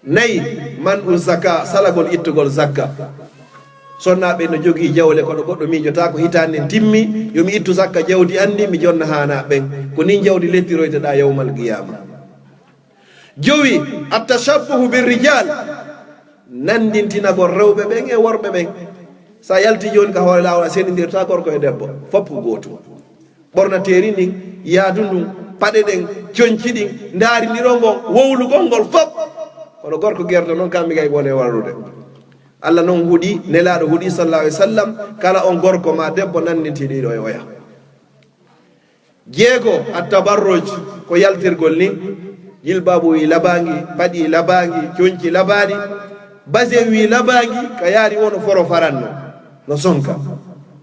Nayi, man u zaka, salagol ittugol zakka. Sonnaaɓe no jogii jawle, kono goɗɗo miijotaako hitaande nden timmi, yo mi ittu zakka jawdi an ndin, mi jonna haanaa ɓen. Ko nin jawdi lettiroyteɗaa yawmal qiyaama. Jowi, attashabbuhu bir rijal, nanndintinagol rewɓe ɓen e worɓe ɓen. Sa yalti jooni ka hoore laawol, a sendindirta gorko e debbo, fof ko gootum. Ɓornateeri ndin, yaadu ndun, paɗe ɗen, conci ɗin, ndaarindirol ngol, wowlugol ngol fof. Kono gorko gerto non, kammi kay wone warrude. Allah non huɗi, Nelaaɗo huɗi, sallallahu alaihi wasallam, kala on gorko ma debbo nanndinti ɗiɗo e oya. Jeego, at-tabarruj, ko yaltirgol ni, jilbaabu wi labaangi, paɗi labaangi, conci labaaɗi, basin wi labaangi, ka yaari wono foro faranno, no sonka.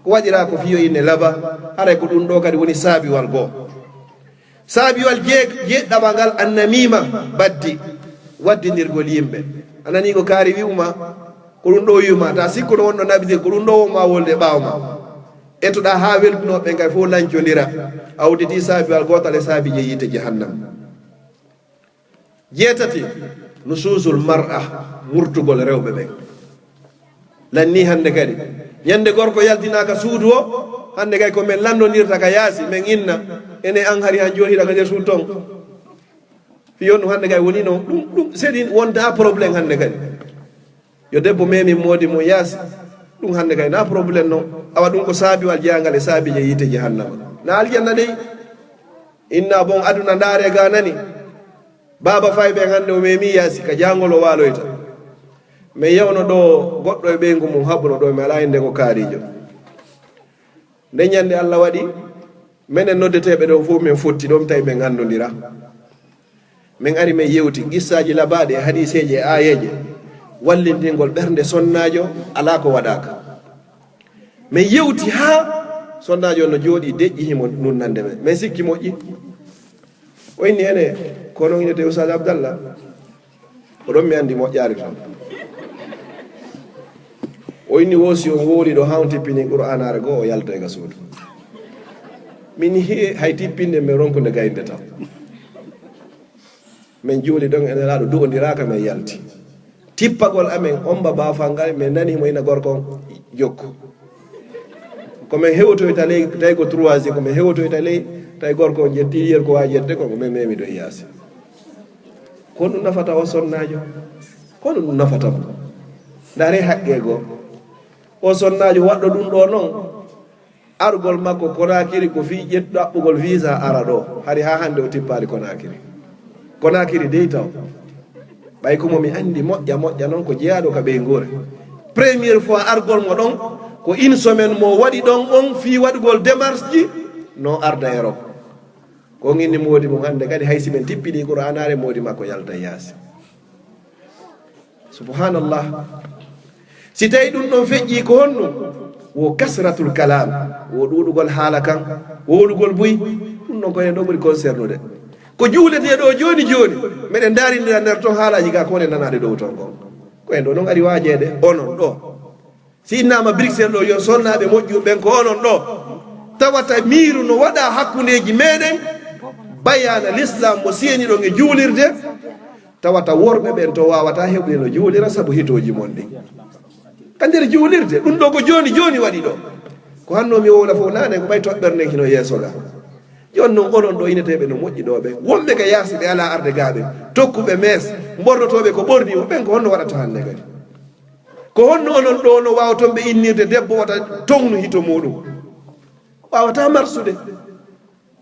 Ko waɗiraa ko fiyo inne laba, haray ko ɗum ɗo kadi woni saabiwal goo. Saabiwal jeeg-, jeeɗɗaɓal ngal, annamiima, baddi, waddindirgol yimɓe. A nanii ko kaari wi'uma, ko ɗum ɗo wi'uma, ta sikkuno wonɗo naɓidir, ko ɗum ɗo wonma wolde ɓaawo ma. Etoɗaa haa weltunooɓe ɓen kay fof lancondira, a udditii saabiwal gootal e saabiiji yiite jahannam. Jeetati, nusuusul mar'a, murtugol rewɓe ɓen. Lanni hannde kadi. Ñande gorko yaltinaaka suudu o, hannde kay ko men lanndondirta ka yaasi, men inna, ene an hari han jooni hiɗa ka nder suudu ton. Fiyon ɗum hannde kay woni no, ɗum, ɗum, seɗin wonta problème hannde kadi. Yo debbo memi moodi mum yaasi. Ɗum hannde kay na problème non. Awa ɗum ko saabiwal jeyangal e saabiije yiite jahannama. Na aljanna dey. Inna bon aduna ndaare ga nani. Baaba fay ɓen hannde o memi yaasi ka jangol o waaloyta. Mi yewno ɗo goɗɗo e ɓeyngu mum haɓuno ɗo mi alaa innde ko kaarijo. Nde ñande Allah waɗi, menen noddeteeɓe ɗo fof min fotti ɗo, mi tawi min anndondira. Min ari min yewti qissaaji labaaɗi e hadiiseeje e aayeeje, wallindingol ɓernde sonnaajo alaa ko waɗaaka. Min yewti haa sonnaajo on no jooɗii deƴƴi himo nunnande men. Min sikki moƴƴi. O inni ene, ko non innete Oustaz Abdallah? Ko ɗon mi anndi moƴƴaari ton. O inni wo si on wooli ɗo haa on tippini Qur'aanaare goo, o yalta e ga suudu. Min hi'e hay tippinde mi ronkude gaynde tan. Min juuli ɗon e Nelaaɗo du'ondiraaka, min yalti. Tippagol amen omba baafal ngal, min nani mo ina gorko on jokku. Ko min hewtoyta ley, tawi ko trois heures, ko min hewtoyta ley, tawi gorko on ƴetti yeru ko waawi ƴette kon, ko min memi ɗon yaasi. Ko honɗum nafata o sonnaajo? Ko honɗum nafata mo? Ndaaree haqqee goo. O sonnaajo waɗɗo ɗum ɗoo non, argol makko Konaakiri ko fii ƴettu ɗaɓɓugol visa ara ɗoo. Hari haa hannde o tippaali Konaakiri. Konaakiri dey taw. Ɓay ko mo mi anndi moƴƴa moƴƴa non ko jeyaaɗo ka ɓeynguure. Première fois argol mo ɗon, ko une semaine mo waɗi ɗon on fii waɗugol démarche ji, no arda Europe. Ko on inni moodi mum hannde kadi, hay si ɓen tippini Qur'aanaare, moodi makko yalta yaasi. Subhanallah. Si tawi ɗum ɗon feƴƴi, ko honno? Wo kasratul kalam, wo ɗuuɗugol haala kan, wo wowlugol buy. Ɗum ɗon ko en ɗo ɓuri concernude. Ko juuletee ɗo jooni jooni, meɗen ndaarindira nder ton haalaaji ga ko woni nanaade dow ton kon. Ko en ɗo non ari waajeede, onon ɗo. Si innama Bruxelles ɗo, yo sonnaaɓe moƴƴu ɓen, ko onon ɗo. Tawata miiru no waɗa hakkundeeji meɗen, bayaana l'islam mo siyeni ɗon e juulirde, tawata worɓe ɓen to wawata heɓude no juulira sabu hitooji mon ɗin. Ka nder juulirde, ɗum ɗo ko jooni jooni waɗi ɗo. Ko hanno mi wowla fof naane, ko ɓay toɓɓere nden hino yeeso ga. Jooni non onon ɗo ineteeɓe no moƴƴi ɗo ɓen. Wonɓe ka yaasi ɓe alaa arde ga ɓen. Tokkuɓe mees, mbornotooɓe ko ɓorni o ɓen, ko honno waɗata hannde kadi? Ko honno onon ɗo no waawa ton ɓe innirde debbo wata townu hito muɗum? Waawata marsude.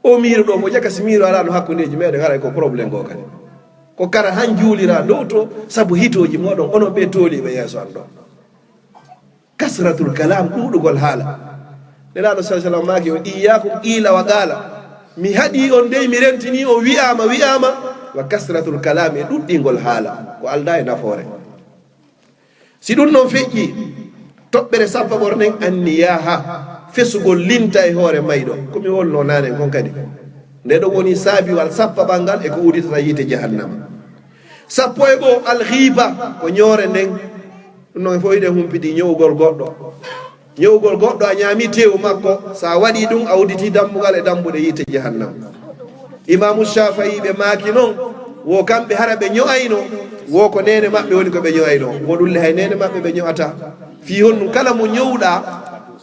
O miiro ɗo fof jaka si miiro alaa no hakkundeeji meɗen, haray ko problème goo kadi. Ko kara han juulira dow to, sabu hitooji moɗon, onon ɓe tooliiɓe yeeso an ɗo. Kasratul kalam, ɗuuɗugol haala. Nelaaɗo sallallahu alaihi wasallam maaki on, "Iyyakum qiila wa qaala." Mi haɗi on dey, mi rentini on wi'aama, wi'aama, wa kasratul kalam, e ɗuɗɗingol haala. Ko aldaa e nafoore. Si ɗum ɗon feƴƴi, toɓɓere sappaɓore nden anniyaha, fesugol linta e hoore mayɗo. Ko mi wolno naane kon kadi. Nde ɗon woni saabiwal sappaɓal ngal e ko uditata yiite jahannama. Sappo e goo, alghiba, ko ñoore nden. Ɗum ɗon fof hiɗen humpiti ñowugol goɗɗo. Ñowugol goɗɗo, a ñaami teewu makko, sa waɗi ɗum, a uditi dambugal e dambuɗe yiite jahannama. Imaamu Shaafi'i ɓe maaki non, wo kamɓe hara ɓe ño'ayno, wo ko neene maɓɓe woni ko ɓe ño'ayno, wo ɗum le hay neene maɓɓe ɓe ño'ata. Fii honɗum kala mo ñowɗa,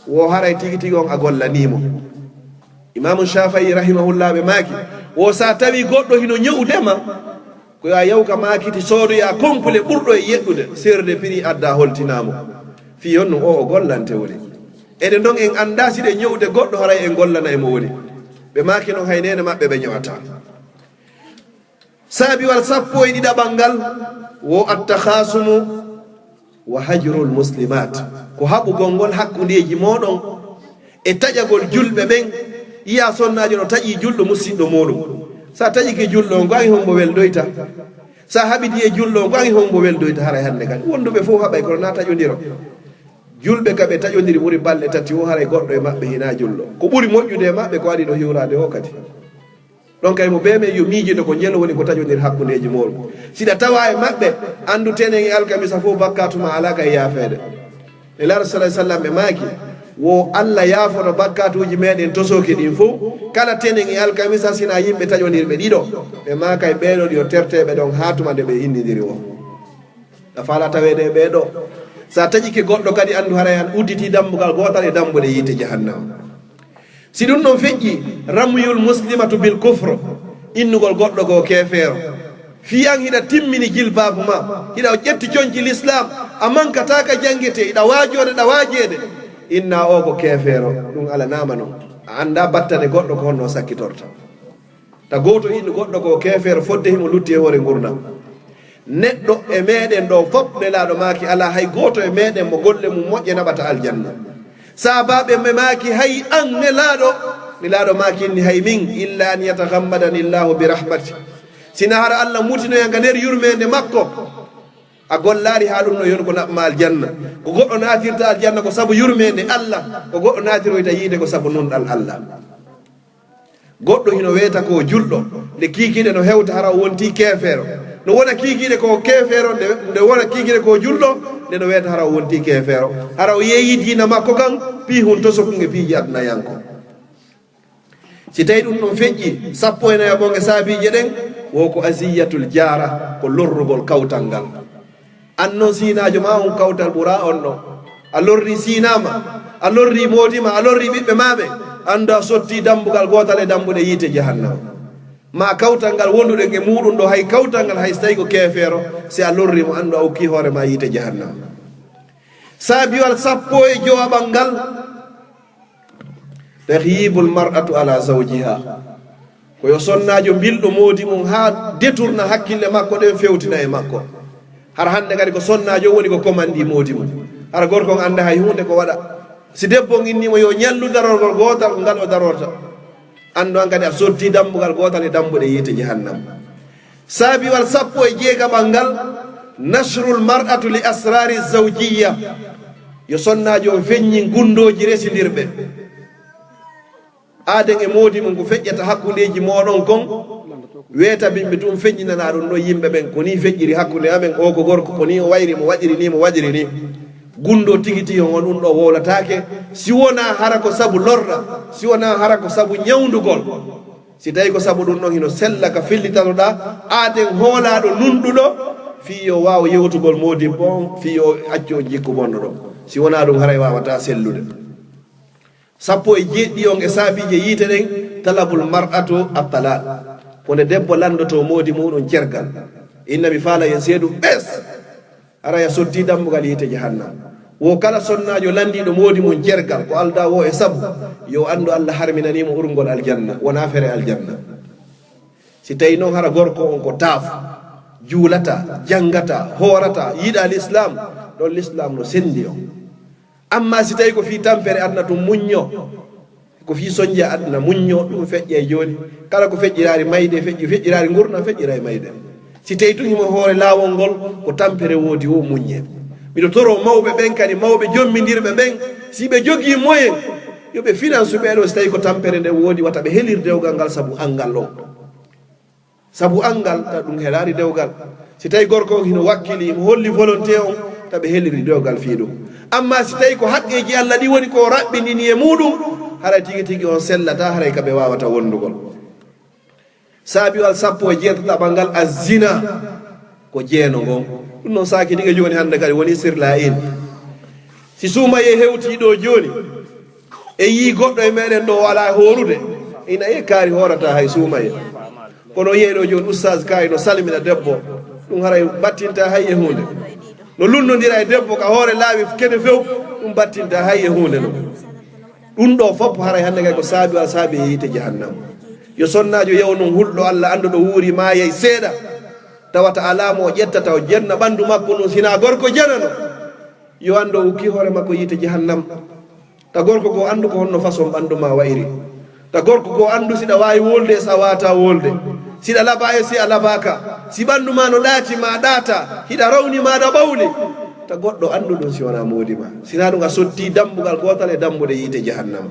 wo haray tigi tigi on a gollanii mo. Imaamu Shaafi'i rahimahullah ɓe maaki, wo sa tawi goɗɗo hino ño'ude ma, ko yo a yaw ka maakiti soodoya complet ɓurɗo e yeɗɗude, seerude prix adda holtinaa mo. Fii honɗum o o gollante woni. Eɗen ɗon en anndaa si ɗen ño'ude goɗɗo haray en gollana e mo woni. Ɓe maaki non hay neene maɓɓe ɓe ño'ata. Saabiwal sappo e ɗiɗaɓal ngal wo attakhasumu wa hajrul muslimat. Ko haɓugol ngol hakkundeeji mooɗon e taƴagol julɓe ɓen. Yiya sonnaajo no taƴi julɗo musiɗɗo mooɗum. Sa taƴike julɗo on, ko an e hombo weldoyta? Sa haɓidi e julɗo on, ko an e hombo weldoyta? Haray hannde kadi wonduɓe fof haɓay kono na taƴondiro. Julɓe ka ɓe taƴondiri ɓuri balɗe tati wo haray goɗɗo e maɓɓe hina julɗo. Ko ɓuri moƴƴude e maɓɓe ko waɗi ɗo hiwraade o kadi. Ɗon kay mo bee men yo miijido ko njelo woni ko taƴondir hakkundeeji mooɗon. Siɗa tawa e maɓɓe, anndu tenen e alkamisa fof bakkaatu ma alaa kay yaafeede. Nelaaɗo sallallahu alaihi wasallam ɓe maaki, wo Allah yaafoto bakkaatuuji meɗen tosooki ɗin fof, kala tenen e alkamisa sina yimɓe taƴondirɓe ɗiɗo, ɓe maakay ɓeeɗo yo terteeɓe ɗon haa tuma nde ɓe innidiri wo. A faala taweede e ɓee ɗo. Sa taƴike goɗɗo kadi, anndu haray an udditi dambugal gootal e dambuɗe yiite jahannama. Si ɗum ɗon feƴƴi, ramyul muslimatu bil kufr, innugol goɗɗo ko keefeero. Fii an hiɗa timmini jilbaabu ma, hiɗa ƴetti conci l'islam, a mankata ka jangete, hiɗa waajoode, ɗa waajeede. Inna o ko keefeero, ɗum alanaama non. A annda battane goɗɗo ko honno sakkitorta. Ta gooto innu goɗɗo ko keefeero fodde himo lutti e hoore ngurndan. Neɗɗo e meɗen ɗo fop, Nelaaɗo maaki, alaa hay gooto e meɗen mo golle mum moƴƴe naɓata aljanna. Saabaaɓe ɓe maaki, hay an Nelaaɗo? Nelaaɗo maaki inni, hay min, illa an yataghammadani Allahu bi rahmati. Sina hara Allah mutinoya nga nder yurmeende makko. A gollaari haa ɗum no yon ko naɓma aljanna. Ko goɗɗo naatirta aljanna ko sabu yurmeende Allah, ko goɗɗo naatiroyta yiite ko sabu nunɗal Allah. Goɗɗo hino weeta ko julɗo, nde kiikiiɗe no hewta hara o wonti keefeero. No wona kiikiiɗe ko keefeero, nde, nde wona kiikiiɗe ko julɗo, nde no weeta hara o wonti keefeero. Hara o yeeyi diina makko kan, pii hun tosokun e piiji adunayanko. Si tawi ɗum ɗon feƴƴi, sappo e nayaɓon e saabiije ɗen, wo ko aziyatul jaara, ko lorrugol kawtal ngal. An non siinaajo ma on kawtal ɓura on ɗo. A lorri siina ma, a lorri moodi ma, a lorri ɓiɓɓe ma ɓe. Anndu a sotti dambugal gootal e dambuɗe yiite jahannama. Ma kawtal ngal wonduɗen e muɗum ɗo, hay kawtal ngal, hay so tawi ko keefeero, si a lorri mo, anndu a okki hoore ma yiite jahannama. Saabiwal sappo e jowaɓal ngal, tahyibul mar'atu ala zawjiha. Ko yo sonnaajo mbilɗo moodi mum haa deturna hakkille makko ɗen fewtina e makko. Hara hannde kadi ko sonnaajo woni ko komandi moodi mum. Hara gorko on annda hay huunde ko waɗa. Si debbo on innii mo yo ñallu darorgol gootal ngal o darorta, anndu an kadi a sottii dambugal gootal e dambuɗe yiite jahannam. Saabiwal sappo e jeegaɓal ngal, nashrul mar'atu li asrari zawjiyya, yo sonnaajo on feññin gunndooji resindirɓe. Aaden e moodi mum ko feƴƴata hakkundeeji mooɗon kon, weetabinɓe tun, feññinanaa ɗum ɗon yimɓe ɓen, ko nii feƴƴiri hakkunde amen, oo ko gorko, ko nii o wayri, mo waɗiri nii, mo waɗiri nii. Gunndoo tigi tigi on, on ɗum ɗoo wowlataake, si wonaa hara ko sabu lorra, si wonaa hara ko sabu ñawndugol. Si tawii ko sabu ɗum ɗon hino sella ka fillitanoɗaa, aaden hoolaaɗo nunɗuɗo, fii yo waaw yewtugol moodibbo on, fii yo accu on jikku bonɗo ɗon. Si wonaa ɗum, haray waawataa sellude. Sappo e jeeɗiɗi on e saabiije yiite ɗen, talabul mar'atu at-talaq. Ko nde debbo lanndotoo moodi muuɗum cergal. Inna mi faala yen seedu ɓes. Haray a sottii dambugal yiite jahannam. Wo kala sonnaajo lanndiiɗo moodi mum cergal, ko aldaa woo e sabu, yo anndu Alla harminanii mo urngol aljanna, wonaa fere aljanna. Si tawii non hara gorko on ko taafo, juulataa, janngataa, hoorataa, yiɗaa lislaam, ɗon lislaam no senndi on. Ammaa si tawii ko fii tampere aduna tun, muñño. Ko fii sonja aduna, muñño, ɗum feƴƴay jooni. Kala ko feƴƴiraari mayde, feƴƴi, feƴƴiraari ngurndan, feƴƴiray mayde. Si tawii tun himo hoore laawol ngol, ko tampere woodi woo, muññe. Miɗo toroo mawɓe ɓen kadi, mawɓe jommindirɓe ɓen, si ɓe jogii moyen, yo ɓe finansu ɓee ɗoo, si tawii ko tampere nde woodi, wata ɓe helir dewgal ngal sabu anngal on. Sabu anngal, ta ɗum helaali dewgal. Si tawii gorko on hino wakkili, himo holli volonté on, ta ɓe heliri dewgal fii ɗum. Ammaa si tawii ko haqqeeji Alla ɗi woni ko o raɓɓindini e muuɗum, haray tigi tigi on sellataa, haray ka ɓe waawata wondugol. Saabiwal sappo e jeetataɓal ngal, az-zina, ko jeeno ngon. Ɗum non saaki diga jooni hannde kadi woni sur la une. Si suumayee hewtii ɗoo jooni, e yii goɗɗo e meɗen ɗoo o alaa hoorude, ina e kaari hoorata hay suumayee. Kono o yiyay ɗoo jooni ustaas kaari no salmina debbo, ɗum haray battinta hay e huunde. No lunnondira e debbo ka hoore laawi kene few, ɗum battinta hay e huunde non. Ɗum ɗoo fof haray hannde kay ko saabi a saabi e yiite jahannama. Yo sonnaajo yaw non hulɗo Alla, annduɗo wuuri maayay seeɗa, tawata alaa mo o ƴettata o jenna ɓanndu makko ndun, sinaa gorko janano. Yo anndu o ukkii hoore makko yiite jahannam. Ta gorko goo anndu ko honno façon ɓanndu maa wa'iri. Ta gorko goo anndu si ɗa waawi wolde e si a waawataa wolde. Si ɗa labaa e si a labaaka. Si ɓanndu maa no ɗaati maa ɗaata. Hiɗa rawni maa ɗa ɓawli. Ta goɗɗo anndu ɗum si wonaa moodi maa. Sinaa ɗum a sottii dambugal gootal e dambuɗe yiite jahannama.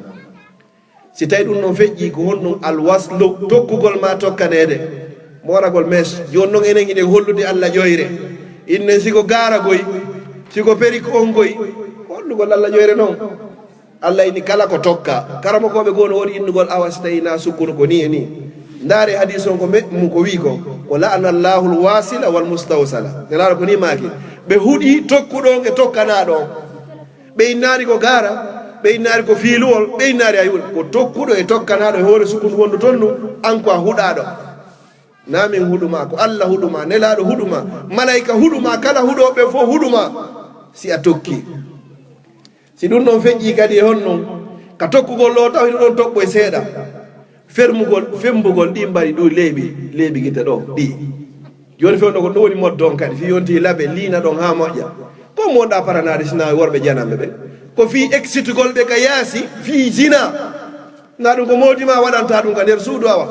Si tawii ɗum noon feƴƴii, ko honɗum alwaslu, tokkugol maa tokkaneede, mooragol mèche. Jooni noon enen hiɗen hollude Alla ƴoyre. Innen si ko gaara goy, si ko perik on goy, ko hollugol Alla ƴoyre noon. Alla inni kala ko tokka. Karamokooɓe goo no woodi innugol awa si tawii na sukkunu ko nii e nii. Ndaare hadiis on ko me-, mu ko wii ko, ko la'ana Allahul wasila wal mustawsala. Nelaaɗo ko nii maaki. Ɓe huɗi tokkuɗo on e tokkanaaɗo on. Ɓe innaali ko gaara, ɓe innaali ko fiiluwol, ɓe innaali hay huunde. Ko tokkuɗo e tokkanaaɗo e hoore sukkundu wondu toon ndu, an ko a huɗaaɗo. Naa min huɗu maa, ko Alla huɗu maa, Nelaaɗo huɗu maa, malayka huɗu maa, kala huɗooɓe fof huɗu maa, si a tokkii. Si ɗum ɗoon feƴƴii kadi e honɗum, ka tokkugol ɗoo taw hiɗo ɗoon toɓɓoy seeɗa. Fermugol, femmbugol ɗii mbaɗi ɗum leeɓi, leeɓi gite ɗoo ɗii. Jooni fewndo ko ɗum woni modde on kadi, fii yonti laɓe, liina ɗon haa moƴƴa. Ko mo wonɗaa paranaade sinaa worɓe jananɓe ɓen? Ko fii eksitugol ɓe ka yaasi, fii zina. Na ɗum ko moodi maa waɗanta ɗum ka nder suudu awa.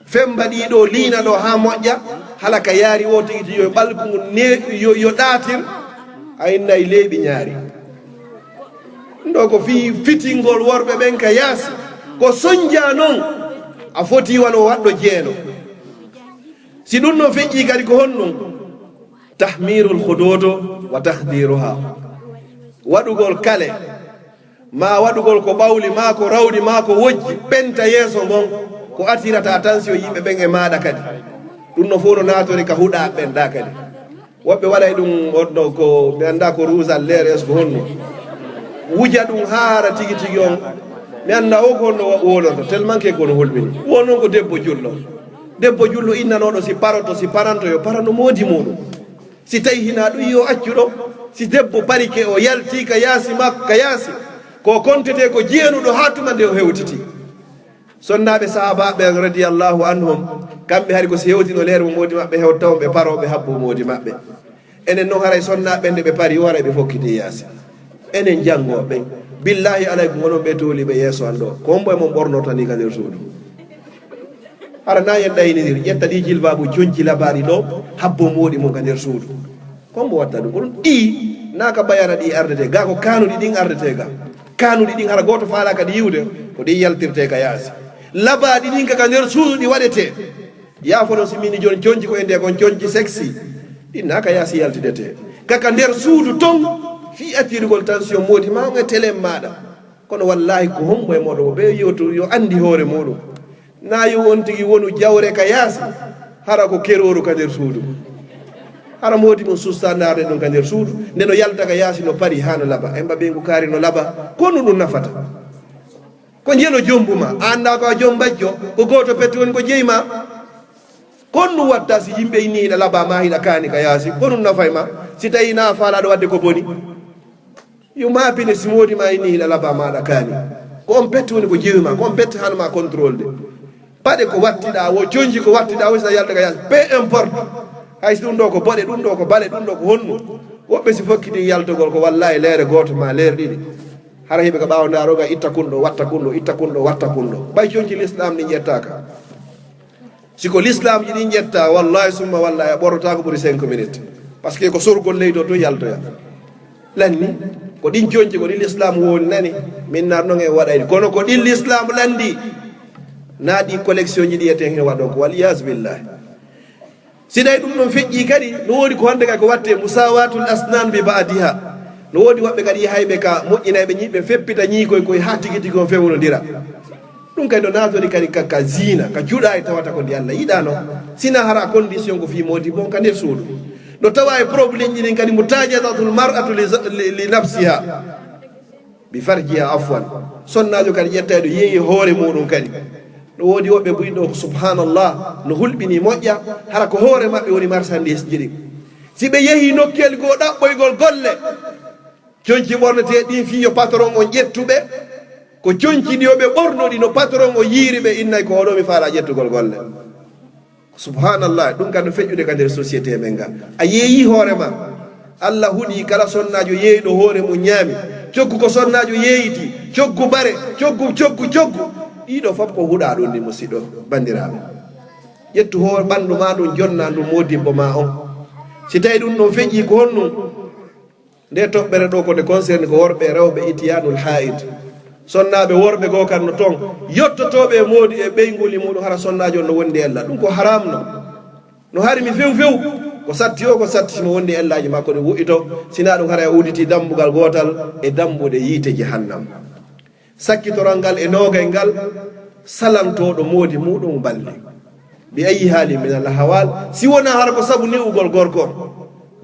Femmba ɗii ɗoo, liina ɗoo haa moƴƴa, hala ka yaari o tigi tigi yo ɓalgu ngun ne-, yo, yo ɗaatir, a innay leeɓi ñaari. Ɗum ɗoo ko fii fitingol worɓe ɓen ka yaasi. Ko sonjaa non, a foti wano waɗɗo jeeno. Si ɗum ɗoo feƴƴii kadi ko honɗum? Tahmiirul huduudu wa tahdiiruhaa. Waɗugol kale, maa waɗugol ko ɓawli, maa ko rawɗi, maa ko wojji, penta yeeso ngon, ko attirata attention yimɓe ɓen e maaɗa kadi. Ɗum no fof no naatori ka huɗaaɓe ɓen ɗaa kadi. Woɓɓe waɗay ɗum, on ɗo ko, mi anndaa ko ruusal leer, est-ce que honno? Wuja ɗum haa hara tigi tigi on. Mi anndaa o ko honno wo-, wowlorta, tellement que ko no hulɓini. Won on ko debbo julɗo. Debbo julɗo innanooɗo si paroto, si paranto, yo parano moodi muuɗum. Si tawii hinaa ɗum, yo accu ɗo. Si debbo parike, o yaltii ka yaasi makko, ka yaasi, ko kontetee ko jeenuɗo haa tuma nde o hewtitii. Sonnaaɓe sahaabaaɓe ɓen radiyallahu anhum, kamɓe hari ko si hewtino leer mo moodi maɓɓe hewta on, ɓe paroo, ɓe habboo moodi maɓɓe. Enen noon haray sonnaaɓe ɓen nde ɓe pari o haray ɓe fokkiti yaasi. Enen janngooɓe ɓen, billaahi alay ko onon ɓe tooliiɓe yeeso an ɗoo. Ko hombo e mon ɓornorta nii ka nder suudu? Hara na en ɗaynindiri, ƴetta ɗii jilbaabu conci labaaɗi ɗoo, habbo moɗi mon ka nder suudu. Ko hombo watta ɗum? Ko ɗum ɗii, na ka bayana ɗii ardetee, gaa ko kaanuɗi ɗin ardetee gaa. Kaanuɗi ɗin hara gooto faalaaka ɗi yi'ude, ko ɗin yaltirtee ka yaasi. Labaaɗi ɗin ka, ka nder suudu ɗi waɗetee. Yaafoɗon si min jooni conci ko e nde kon conci sexy. Ɗin na ka yaasi yaltidetee. Ka ka nder suudu ton, fii accirugol tension moodi maa on e telen maaɗa. Kono wallaahi ko hombo e mooɗon mo ɓe yo to, yo anndi hoore muuɗum. Na yo on tigi wonu jawre ka yaasi, hara ko kerooru ka nder suudu. Hara moodi mum susta ndaarde ɗum ka nder suudu, nde no yalta ka yaasi no pari haa no laba. En mba ɓeyngu kaari no laba, ko honɗum ɗum nafata? Ko njeno jombu ma, a anndaa ko a jombajjo, ko gooto petti woni ko jeyi ma. Ko honɗum watta si yimɓe inni hiɗa laba ma hiɗa kaani ka yaasi, ko honɗum nafay ma? Si tawi na a faalaaɗo waɗde ko boni, yo maapine si moodi ma inni hiɗa laba ma aɗa kaani. Ko on petti woni ko jeyi ma, ko on petti hano ma contrôle de. Paɗe ko wattiɗa wo, conci ko wattiɗa wo, si a yalta ka yaasi, peu importe. Hay si ɗum ɗo ko boɗe, ɗum ɗo ko bale, ɗum ɗo ko honɗum. Woɓɓe si fokkiti yaltugol ko wallaahi leere gooto ma leere ɗiɗi. Hara hiɓe ka ɓaawo ndaaro ga itta kun ɗo, watta kun ɗo, itta kun ɗo, watta kun ɗo. Ɓay conci l'islam ɗi ƴettaaka. Si ko l'islam ji ɗin ƴetta, wallaahi summa wallaahi a ɓornotaako ɓuri cinq minutes. Parce que ko sorgol leydi o to yaltoya. Lanni, ko ɗin conci ko ɗin l'islam woni nani, min na non en waɗayni. Kono ko ɗin l'islam lanndi, na ɗi collection ji ɗi eten hino waɗon ko wal iyaazu billahi. Si tawi ɗum ɗon feƴƴi kadi, no woodi ko hannde kadi ko watte musawatul asnan bi ba'diha. No woodi woɓɓe kadi yahayɓe ka moƴƴinayɓe ñiiɓe, feppita ñiikoy koy haa tigi tigi on fewnondira. Ɗum kadi no naatori kadi ka, ka zina, ka juɗaay tawata ko ndi Allah yiɗano. Sina hara condition ko fii moodi bon ka nder suudu. No tawa e problème ji ɗin kadi mutajadatul mar'atu li, li, li nafsiha. Bi farjiha afwan. Sonnaajo kadi ƴettay ɗo yeeyi hoore muɗum kadi. No woodi woɓɓe buy ɗo ko subhanallah, no hulɓini moƴƴa, hara ko hoore maɓɓe woni marchandise ji ɗin. Si ɓe yehi nokkel goo ɗaɓɓoygol golle, conci ɓorneteeɗi ɗin fii yo patron on ƴettu ɓe, ko conci ɗi yo ɓe ɓornodi no patron on yiiri ɓe, innay ko oɗo mi faala ƴettugol golle. Subhanallah, ɗum kam no feƴƴude ka nder société men nga. A yeeyi hoore ma. Allah huɗi kala sonnaajo yeeyɗo hoore mum ñaami. Coggu ko sonnaajo yeeyiti, coggu bare, coggu, coggu, coggu. Ɗiɗo fof ko huɗa ɗum ni, musiɗɗo, banndiraaɓe. Ƴettu hoore ɓanndu ma ɗum, jonna ɗum modibbo ma on. Si tawi ɗum ɗon feƴƴi ko honɗum? Nde toɓɓere ɗo ko nde concerne ko worɓe e rewɓe itiyanul haid. Sonnaaɓe worɓe goo kan no ton, yottotooɓe e moodi e ɓeynguuli muɗum, hara sonnaajo on no wondi ella. Ɗum ko haram no. No harmi few few. Ko satti o, ko satti simo wondi ellaaji makko ɗi woɗɗito, sina ɗum hara e udditi dambugal gootal e dambuɗe yiite jahannam. Sakkitoral ngal e noogay ngal, salantooɗo moodi muɗum balli. Bi ayyi haalin min al ahwaal, si wonaa hara ko sabu newugol gorko on.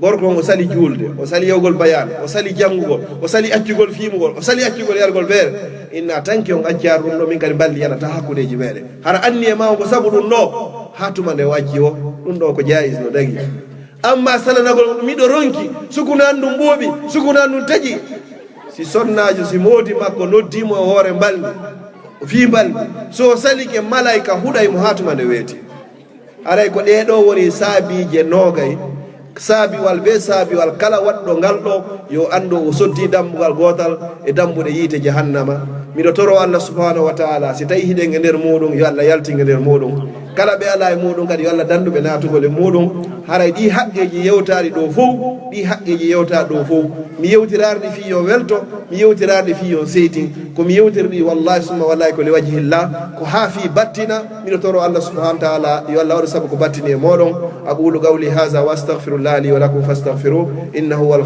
Gorko on o sali juulde, o sali yahugol bayaan, o sali janngugol, o sali accugol fiimugol, o sali accugol yargol feere. Inna tanki on accaar ɗum ɗo, min kadi balli yanata hakkundeeji meɗen. Hara anniye ma on ko sabu ɗum ɗo, haa tuma nde o acci o, ɗum ɗo ko jaayis no dagi. Amma salanagol miɗo ronki, sukuna an ɗum ɓooɓi, sukuna an ɗum taƴi. Si sonnaajo, si moodi makko noddii mo e hoore mbalndi, o fii mbalndi, so o salike, malaayka huɗay mo haa tuma nde weeti. Haray ko ɗee ɗoo woni saabiije noogay, saabiwal bee saabiwal kala waɗɗo ngal ɗoo, yo anndu o soddii dambugal gootal e dambuɗe yiite jahannama. Miɗo toroo Allah subhaanahu wa taala, si tawii hiɗen e nder muuɗum, yo Allah yaltin e nder muuɗum. Kala ɓe alaa e muuɗum kadi, yo Allah danndu ɓe naatugol e muuɗum. Haray ɗii haqqeeji yewtaaɗi ɗoo fow, ɗii haqqeeji yewtaaɗi ɗoo fow, mi yewtiraari ɗi fii yo welto, mi yewtiraari ɗi fii yo seytin. Ko mi yewtiri ɗi, wallaahi summa wallaahi, ko li wajhillah, ko haa fii battina. Miɗo toroo Allah subhaanahu wa taala, yo Allah waɗu sabu ko battini e mooɗon. Aqulu qawli haza wa astaghfirullah li wa lakum fastaghfiruh, innahu huwal